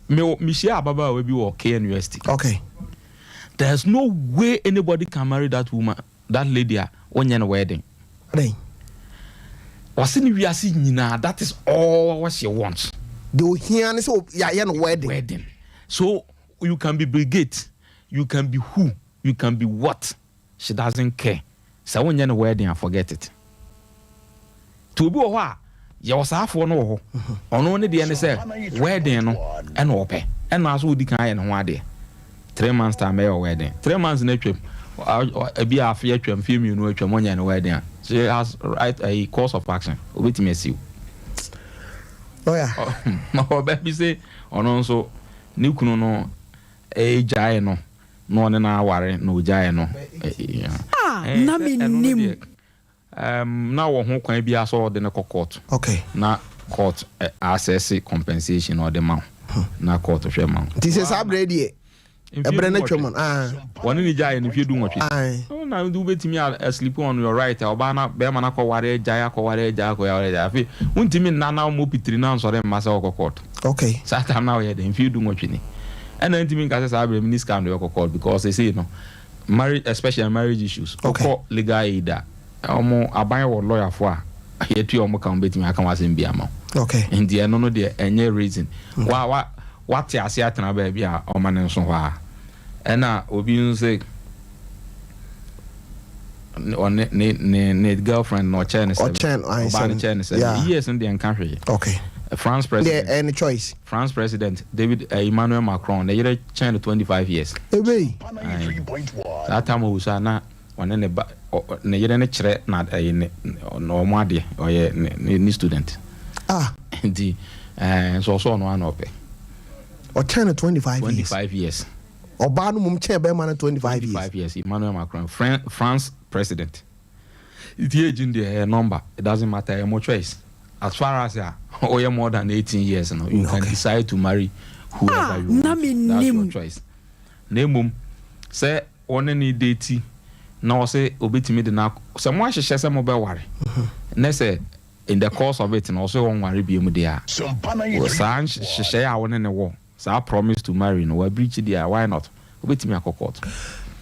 me mehyia ababaawa bi wɔ KNUST. Okay. There's no way anybody can marry that woman, that lady a wonyɛ no wedding. Adɛn? Ɔse ne wiase nyinaa that is all she wants. Deɛ ohia ne sɛ yɛayɛ no wedding. Wedding. So you can be Bill Gates, you can be who, you can be what, she doesn't care. Sɛ wonyɛ no wedding a forget it. Nti obi wɔ hɔ a yɛwɔ saa afoɔ no wɔ hɔ. Ɔno ne deɛ ne sɛ wedding no ɛna ɔpɛ. Ɛna nso odi kan ayɛ ne ho adeɛ. 3 months time mɛyɛ wɔ wedding. 3 months no atwam. Ebi a afe atwam, mfeɛ 2 atwam, ɔnyɛ ne wedding a. She has right a course of action. Obetumi asiw. Lawyer. Ɔbaa bi sɛ ɔno nso ne kunu no egyae no na ɔne no aware na ogyae no. Ah, na Sɛ ɛno no mennim. deɛ na wɔ ho kwan biara sɛ ɔde no kɔ court. Na court assess compensation na ɔde ma wo. Na court hwɛ ma wo. Nti sɛ saa berɛ deɛ Mfeɛ ɛberɛ no 18. atwam no. Ah. Wɔne ne gyaeɛ no mfeɛ 18. Aye. na wobɛtumi a sleep on your right a, ɔbaa na bɛrima no akɔware agyae, akɔware agyae, akɔware agyae. Afei wontumi nna na wɔmmɔ pitiri na nsɔre mma sɛ wɔkɔ court. Saa time na woyɛ dɛn? Mfeɛ 18 ni. Ɛna ntumi nka sɛ saa berɛ mi ni sika no yɛkɔ court, because ɛsei no marriage, especially marriage issues, wokɔ legal aid a, ɔmo aban wɔ lawyer a yɛtua ɔmo ka, wɔn bɛtumi aka wɔn asɛm bi ama wo. Nti ɛno no deɛ, ɛnyɛ reason wa wa wate ase atena baabi a ɔma ne nso hɔ a. Ɛna obi nso sɛ ɔne ne girlfriend na ɔkyɛn ne 7. Ɔkyɛn, aye, Ɔbaa no 7. kyɛn ne 7 years no deɛ, nka hwee. France president, Deɛ ɛyɛ ne choice. France President David Emmanuel Macron ne yere kyɛn no 25 years. Ebe. Aye. Saa time owu so a, na ɔne ne ba ne yere ne kyerɛ na ɛyɛ ne na ɔmo adeɛ, ɔyɛ ne student. Nti nso ɔsɔ ɔno ano ɔpɛ. Ɔkyɛn no 25 twenty years. five years. Ɔbaa no mom kyɛn bɛrima no 25 years. 25 years. Emmanuel Macron, France president. Nti age no deɛ, ɛyɛ number, it doesn't matter. Ɛyɛ mo choice. As far as a ɔyɛ more than 18 years no, you can decide to marry whoever you Na want. me That's your nim. choice. Na emom sɛ ɔne ne date na ɔsɛ obetumi de na sɛ mo ahyehyɛ sɛ mo bɛware, ne sɛ in the course of it na ɔsɛ ɔnware bi mu deɛ a, saa nhyehyɛ a wɔne ne wɔ, saa promise to marry no, wa breach deɛ a, why not? Obetumi akɔ court.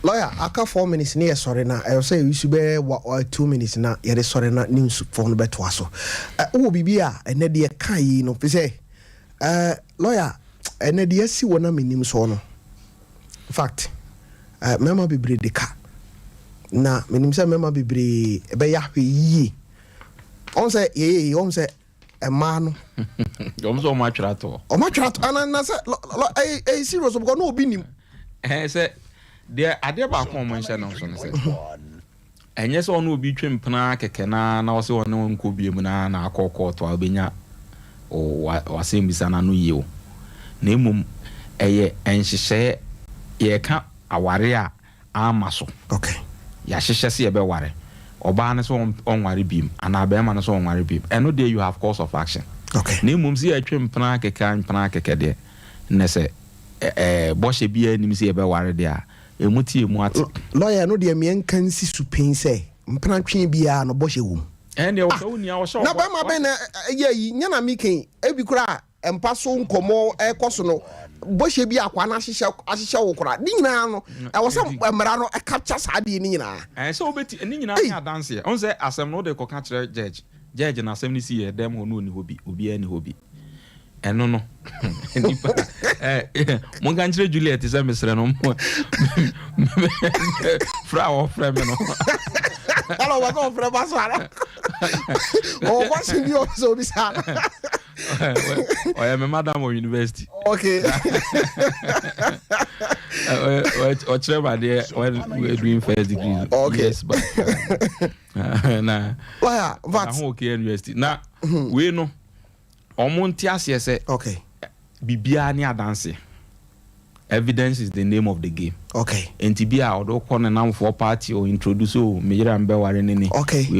Lawyer, aka 4 minutes ne yɛ sɔre na ɛwɔ sɛ yɛsu bɛyɛ 2 minutes na yɛde sɔre na news foɔ no bɛtoa so. Wowɔ biribi a ɛnɛ deɛ ka yi no fi sɛ lawyer, ɛnɛ deɛ asi wɔ na menim soɔ no, in fact, mmarima bebree de ka na menim sɛ mmarima bebree ɛbɛyɛ ahwɛ yie. Ɔn sɛ yɛyɛ ɔn sɛ mmaa no Ɔmo sɛ ɔmo atwerɛ atɔ. Ɔmo atwerɛ ato ana na sɛ ɛyɛ serious because na obi nim. Ɛɛ, sɛ deɛ adeɛ baako a ɔmo nhyɛ no nso no sɛ ɛnyɛ sɛ ɔno obi twe mpena kɛkɛ na ɔsɛ ɔne nkɔ bie mu na akɔ kɔɔto a ɔbɛnya wasɛm bisa n'ano yie o, na mmom ɛyɛ nhyehyɛeɛ. Yɛka aware a ama so, yɛahyehyɛ sɛ yɛbɛware, ɔbaa no sɛ ɔnware biem anaa bɛrima no sɛ ɔnware biem, ɛno deɛ you have course of action. Na mmom sɛ yɛtwe mpena kɛkɛ, mpena kɛkɛ deɛ, nnɛ sɛ ɛɛ bɔhyɛ biara anim sɛ yɛbɛware deɛ a, emu tie emu ate. Lawyer no deɛ, mmiɛnka nsi so pɛn sɛ mpena twe biara no, bɔhyɛ wɔ mu. Ɛn deɛ wɔsɛ wo nia wɔhyɛ Na bɛrima bɛn na ɛyɛ yi nyɛ na mi kɛn ebi koraa mpa so nkɔmɔ ɛkɔ so no, bɔhyɛ bi akwa na ahyehyɛ wo koraa ne nyinaa no, ɛwɔ sɛ mmara no ɛkapkya saa adeɛ ne nyinaa. Ɛn sɛ wobɛti ne nyinaa ne adanseɛ. Ɔn sɛ asɛm no wode kɔka kyerɛ judge na asɛm no si yɛ dɛm hɔ no, ɔni hɔ bi, obiara ni hɔ bi. Ɛno no nipa ɛ monka nkyerɛ Juliet sɛ mesrɛ no, frɛ a wɔfrɛ me no. Ɛna ɔbɛ sɛ ɔfrɛ ba so ara ɔwɔ question bi ɔbɛ sɛ obi saa no. Ɔyɛ me madam wɔ university. Ɔkyerɛ me adeɛ when we were doing first degree. Yes, but na Lawyer, but ho okay university na wei no, ɔmo nte aseɛ sɛ biribiara ne adanseɛ. Evidence is the name of the game. Nti bi a ɔde kɔ ne namfoɔ party o, introduce o, me yere a mbɛware ne ni,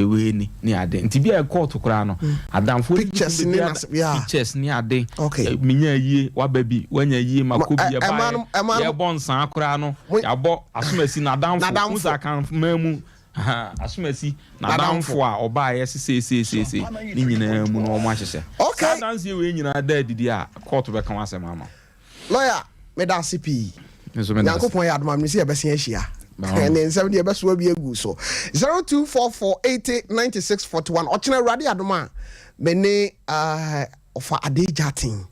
wei ni ne ade. Nti bi a court koraa no, adamfoɔ Pictures ne pictures ne ade. Menya yie waba bi, wanya yie ma kɔ bi. Ɛba yɛbɔ nsaa koraa no, yɛabɔ asomasi n'adamfo musa kan man mu asomasi n'adamfo a ɔbaa yɛ seseeseesei ne nyinaa mu no, wɔn ahyehyɛ saa adanseɛ wei nyinaa da adidi a, court bɛka wɔn asɛm ama. Lawyer, meda ase pii. Nyankopɔn yɛ adoma mene sɛ yɛbɛsen ahyia ne nsɛm deɛ yɛbɛsoa bi agu so. 0244 80 96 41. Ɔkyena Awurade adom a, me ne ɔfa Adagya ten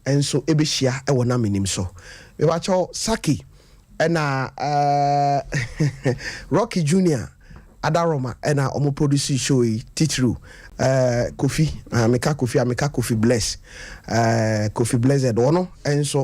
nso ɛbɛhyia ɛwɔ na menim so. Mebakyɛw Saki ɛna Rocky Junior Adaroma ɛna ɔmo produce show yi titiriw. Kofi, meka Kofi a, meka Kofi Bless, Kofi Blessed, ɔno nso.